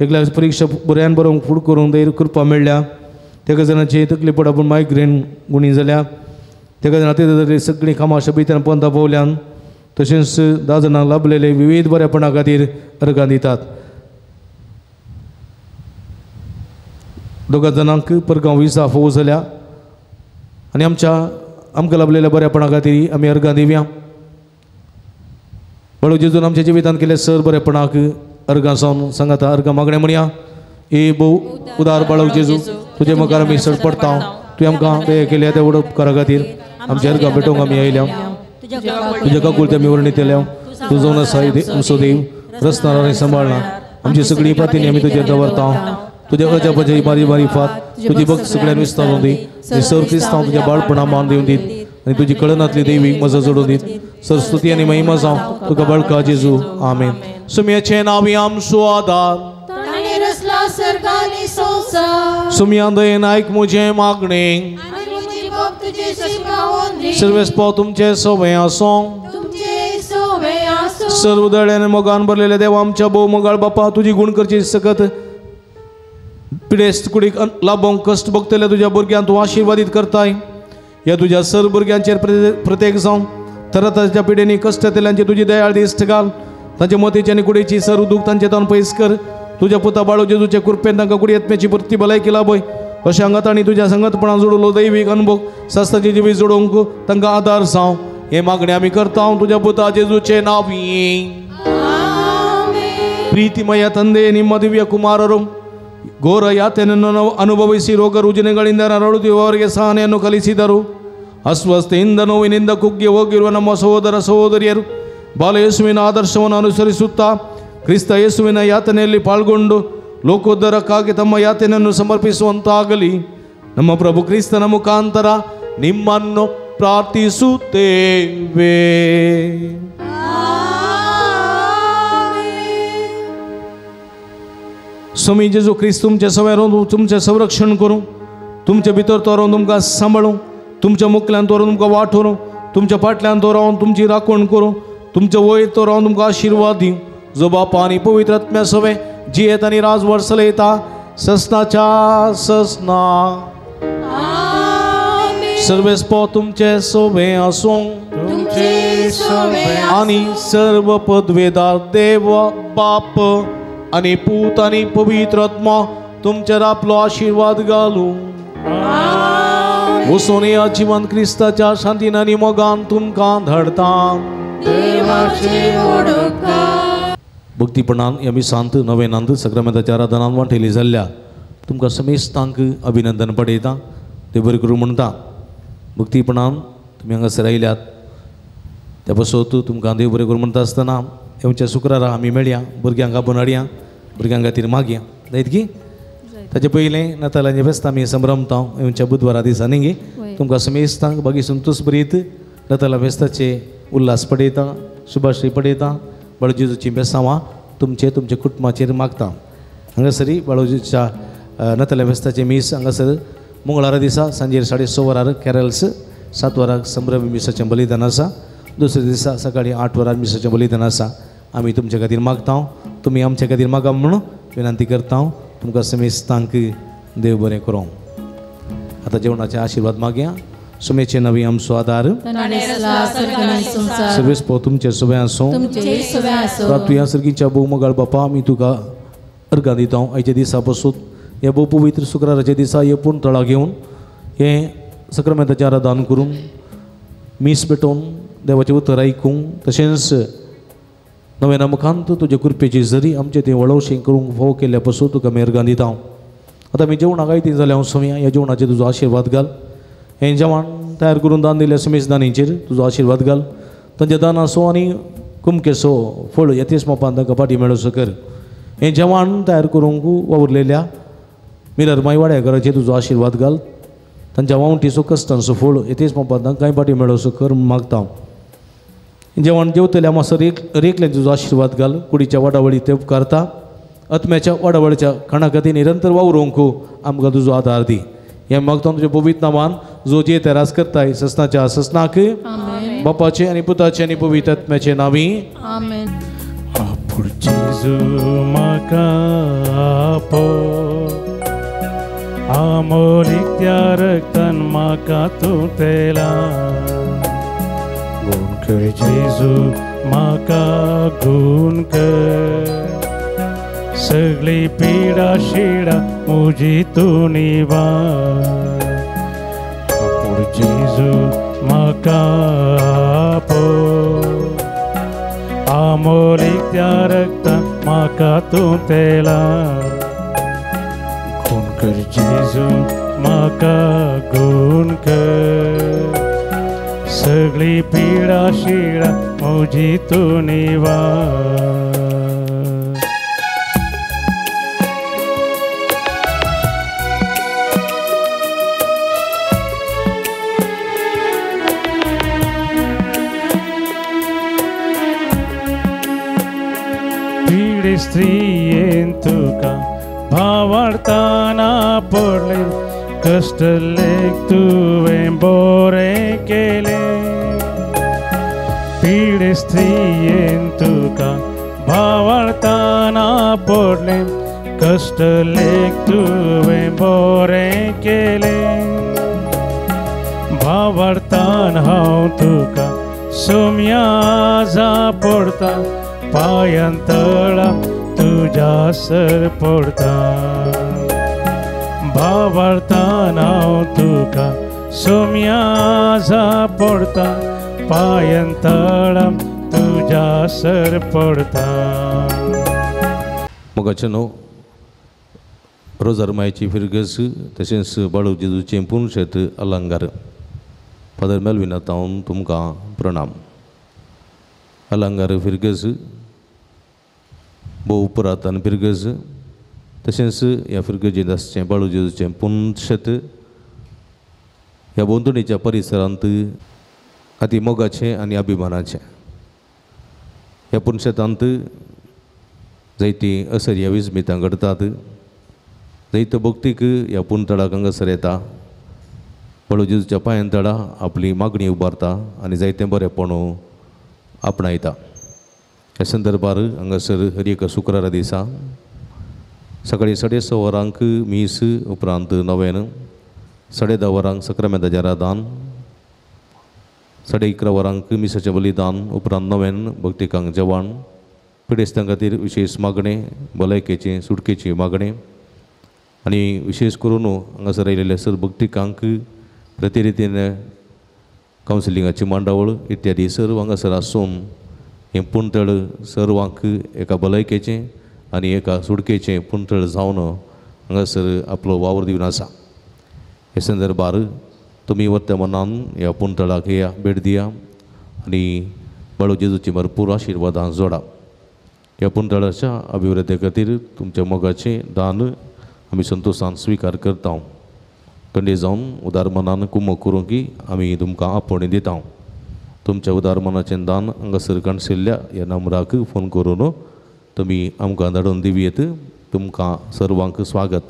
एकल्या परिक्षा बऱ्यान बरोवंक फूड करूंक धैर्य कृपा मेळ्ळ्या, तेका जाणांची तकली पडा पूण मायग्रेन गुणी जाल्या, तेका जाणां ते सगळीं कामां शबितान पंदा पावल्यान, तशेंच 10 जाणांक लाभलेले विविध बरेपणा खातीर अर्गां दितात. 2 जाणांक परगांव विसा फावो जाल्या आनी आमच्या आमकां लाभलेल्या बरेपणा खातीर आमी अर्गां दिवया. बाळू जेजून आमच्या जिवितांत केले सर बरेपणाक अर्गां जावन सांगाता अर्गां मागणें म्हणया. ए भोव उदार बाळू जेजू, तुजे मुखार आमी सड पडटा. तुवें आमकां दया केल्या त्या व्हड उपकारा खातीर आमच्या अर्गां भेटोवंक आमी आयल्या. तुज्या काकुळते आमी वर्णितल्या. तूं जावन आसा आमचो देव, रचणार आनी सांबाळना. आमची सगळी प्रार्थना आमी तुजेर दवरता. तुज्या अजापाची बारी बारी फात तुजी भक्त सगळ्यान विस्तारून दी. सर क्रिस्तांव तुज्या बाळपणा मान दिवन दीत आनी तुजी कळनातली देवी मजा जोडून दीत. सर स्तुती आनी महिमा जावं तुका बाळका जेजू. आमेन. सुमयाचें नांव आमचो आदार, सुमया दयेन आयक म्हजें मागणें. सर्वेस्पाव तुमचें सवय आसूं. सर्व दळ्यान मोगान भरलेल्या देवा आमच्या भोव मोगाळ बापा, तुजी गुण करची सकत पिडेस्त कुडीक लाभोवंक कश्ट भोगतल्या तुज्या भुरग्यांक तूं आशिर्वादीत करताय. ह्या तुज्या सर्व भुरग्यांचेर प्रत्येक जावं तरातराच्या पिडेनी कश्ट येतल्यांची तुजी दयाळ दिश्ट घाल. तांच्या मोतीची आनी कुडीची सर्व दूख तांचे तावन पयस कर. तुज्या पुता बाळू जेजूचे कृपेन तांकां कुडी आत्म्याची परती भलायकी लाभय. अशें हांगात आनी तुज्या संगतपणान जोडलो दैवीक अनुभव शास्त्राची जिवीत जोडोवंक तांकां आदार जावं. हे मागणें आमी करता तुज्या पुता जेजूचे नांवी. ಪ್ರೀತಿಮಯ ತಂದೆ, ನಿಮ್ಮ ದಿವ್ಯ ಕುಮಾರರು ಘೋರ ಯಾತನೆಯನ್ನು ಅನುಭವಿಸಿ ರೋಗ ರುಜಿನಗಳಿಂದ ನರಳುತ್ತಿರುವವರಿಗೆ ಸಹನೆಯನ್ನು ಕಲಿಸಿದರು. ಅಸ್ವಸ್ಥೆಯಿಂದ ನೋವಿನಿಂದ ಕುಗ್ಗಿ ಹೋಗಿರುವ ನಮ್ಮ ಸಹೋದರ ಸಹೋದರಿಯರು ಬಾಲಯೇಸುವಿನ ಆದರ್ಶವನ್ನು ಅನುಸರಿಸುತ್ತಾ ಕ್ರಿಸ್ತ ಯೇಸುವಿನ ಯಾತನೆಯಲ್ಲಿ ಪಾಲ್ಗೊಂಡು ಲೋಕೋದ್ಧಾರಕ್ಕಾಗಿ ತಮ್ಮ ಯಾತನೆಯನ್ನು ಸಮರ್ಪಿಸುವಂತಾಗಲಿ. ನಮ್ಮ ಪ್ರಭು ಕ್ರಿಸ್ತನ ಮುಖಾಂತರ ನಿಮ್ಮನ್ನು ಪ್ರಾರ್ಥಿಸುತ್ತೇವೆ. स्वामी जेजू क्रिस्त तुमचे सवय तुमचें संरक्षण करूं, तुमचे भितर तो रावन तुमकां सांबाळूं, तुमच्या मुखल्यान तो रावन तुमकां वाट व्हरूं, तुमच्या फाटल्यान तो रावन तुमची राखण करूं, तुमच्या वयर तो रावन तुमकां आशिर्वाद दिवं, जो बापा आनी पवित्र आत्म्या सवे जियेत आनी राजवट चलयता ससनाच्या ससना. सर्वेस्पो तुमचे सोबे आसूं आनी सर्व पदवेदार देव बाप आनी पूत आनी पवित्र आत्मा तुमचेर आपलो आशिर्वाद घालूं. वचून ह्या जिवन क्रिस्ताच्या शांतीन आनी मोगान तुमकां धाडता. भक्तीपणान ह्या मिसांत नवेनांत सक्रमेंताच्या आराधनान वांटेली जाल्ल्या तुमकां समेस्तांक अभिनंदन पडयता. ते बरें करूं म्हणटा. भक्तीपणान तुमी हांगासर आयल्यात त्या पासत तुमकां देव बरें करूं म्हणटा आसतना येवच्या शुक्रारा आमी मेळया, भुरग्यांक आपोवन हाडया, भुरग्यां खातीर मागया जायत की. ताचे पयलें नातालांचें फेस्त आमी संभ्रमता येवच्या बुधवारा दिसा न्ही गे. तुमकां समेस्तांक बागी संतोश बरीत नातालां फेस्ताचे उल्हास पडयता, शुभाश्री पडयता. बाळोजीचीं बेसांवां तुमचे तुमच्या कुटुंबाचेर मागता. हांगासरी बाळोजीच्या नातालां फेस्ताचें मीस हांगासर मंगळारा दिसा सांजेर 6:30 वरार कॅरल्स, 7 वरांक संभ्रमी मिसाचें बलिदान आसा. दुसऱ्या दिसा सकाळी 8 वरार मिसाचें बलिदान आसा. आमी तुमच्या खातीर मागता, तुमी आमच्या खातीर मागा म्हणून विनंती करता. तुमकां समेस्तांक देव बरें करूं. आतां जेवणाचे आशिर्वाद मागया. सुमेचे नवी आमचो आदार सर्वेस्पो तुमचे सोबे आसूं. तुया सर्गीच्या भोव मोगाळ बापा, आमी तुका अर्गां दिता आयच्या दिसा पसून ह्या भोव पवित्र शुक्राराच्या दिसा हे पूर्ण तळा घेवन हें सक्रमेंताचें आराधन करून मीस पेटोवन देवाचें उतर आयकूंक तशेंच नव्या मुखांत तुजे कृपेची जरी आमचें तें वळवशें करूंक फावो केल्ल्या पसून तुका आमी अर्गां दिता. आतां आमी जेवणाक आयती जाल्यार हांव सोमया ह्या जेवणाचेर तुजो आशिर्वाद घाल. हें जेवण तयार करून दान दिल्ल्या समेजदानीचेर तुजो आशिर्वाद घाल. तांच्या दानाचो आनी कुमकेचो फळ येतेच मोपान तांकां फाटी मेळोसो कर. हें जेवण तयार करूंक वावुरलेल्या मिलर माय वाड्याघराचेर तुजो आशिर्वाद घाल. तांच्या वावटीचो कश्टांचो फळ येतेच मोपान तांकां फाटी मेळोसो कर मागता. जेवण जेवतल्या मासर रेकल्यान तुजो आशिर्वाद घाल. कुडीच्या वाडावळी ते उपकारता. आत्म्याच्या वाडावळीच्या खाणा खातीर निरंतर वावरूंक आमकां तुजो आदार दी. हें मागता तुज्या पवित्र नामान जो जे तेरास करताय ससनाच्या ससनाक बापाचे आनी पुताचे आनी पवित्र आत्म्याचे नांवी आमेन. आपूण जेजू म्हाका आपो आमोरीक त्या रक्तान म्हाका तूं तेला गुण कर जेजू म्हाका गुण कर सगळी पिडा शिडा मुजी तूं निवार. आपूण जेजू म्हाका आपो आमोरीक त्या रक्तान म्हाका तूं तेला गुण कर जेजू म्हाका गुण कर सगळी पिडा शिडा मुजी तूं निवार. स्त्रियेन तुका भावार्थाना पडले कश्ट लेख तुवें बोरें केलें. पीडे स्त्रियेन तुका भावार्थाना पडले कश्ट लेख तुवें बोरें केलें. भावार्थान हांव तुका सोम्या जा पडता पांयां तळा तुज्या सर पडता. भावार्थान हांव तुका सोम्या जा पडता पांयां तळा तुज्या सर पडता. मोगाचे न्हू रोजार मायची फिरगस तशेंच बाळू जेजूचें पुनशेत अलंकार फादर मेलविना तावन तुमकां प्रणाम. अलंकार फिरगज भोव पुरातन फिरगज तशेंच ह्या फिरगजेंत आसचें बाळू जेजूचें पुनशेत ह्या भोंवतणीच्या परिसरांत अती मोगाचें आनी अभिमानाचें. ह्या पुनशेतांत जायतीं असर्या विस्मितां घडटात. जायतो भक्तीक ह्या पुनतळाक हांगासर येता. बाळू जेजूच्या पांयां तळा आपली मागणी उबारता आनी जायतें बरेंपण आपणायता. ह्या संदर्भार हांगासर हर एका शुक्रारा दिसा सकाळीं 6:30 वरांक मीस, उपरांत नव्यान 10:30 वरांक सक्रामेंताचें आराधन, 11:30 वरांक मिसाचें बलिदान, उपरांत नव्यान भक्तिकांक जेवण, पिडेस्तां खातीर विशेश मागणें, भलायकेचें सुटकेचें मागणें आनी विशेश करून हांगासर आयिल्ल्या सर भक्तिकांक प्रतिरितीन कावन्सिलिंगाची मांडावळ इत्यादी सर्व हांगासर आसून हें पुंतळ सर्वांक एका भलायकेचें आनी एका सुटकेचें पुंतळ जावन हांगासर आपलो वावर दिवन आसा. हे संदर्भार तुमी वर्तमानान ह्या पुंतळाक या भेट दिया आनी बाळू जेजूची भरपूर आशिर्वादां जोडा. ह्या पुंतळाच्या अभिवृद्धी खातीर तुमच्या मोगाचें दान आमी संतोशान स्विकार करता. कंडे जावन उदार मनान कुमक करूंक की आमी तुमकां आपोवणें दिता. तुमच्या उदार मनाचें दान हांगासर काणशिल्ल्या ह्या नंबराक फोन करून तुमी आमकां धाडून दिवयेत. तुमकां सर्वांक स्वागत.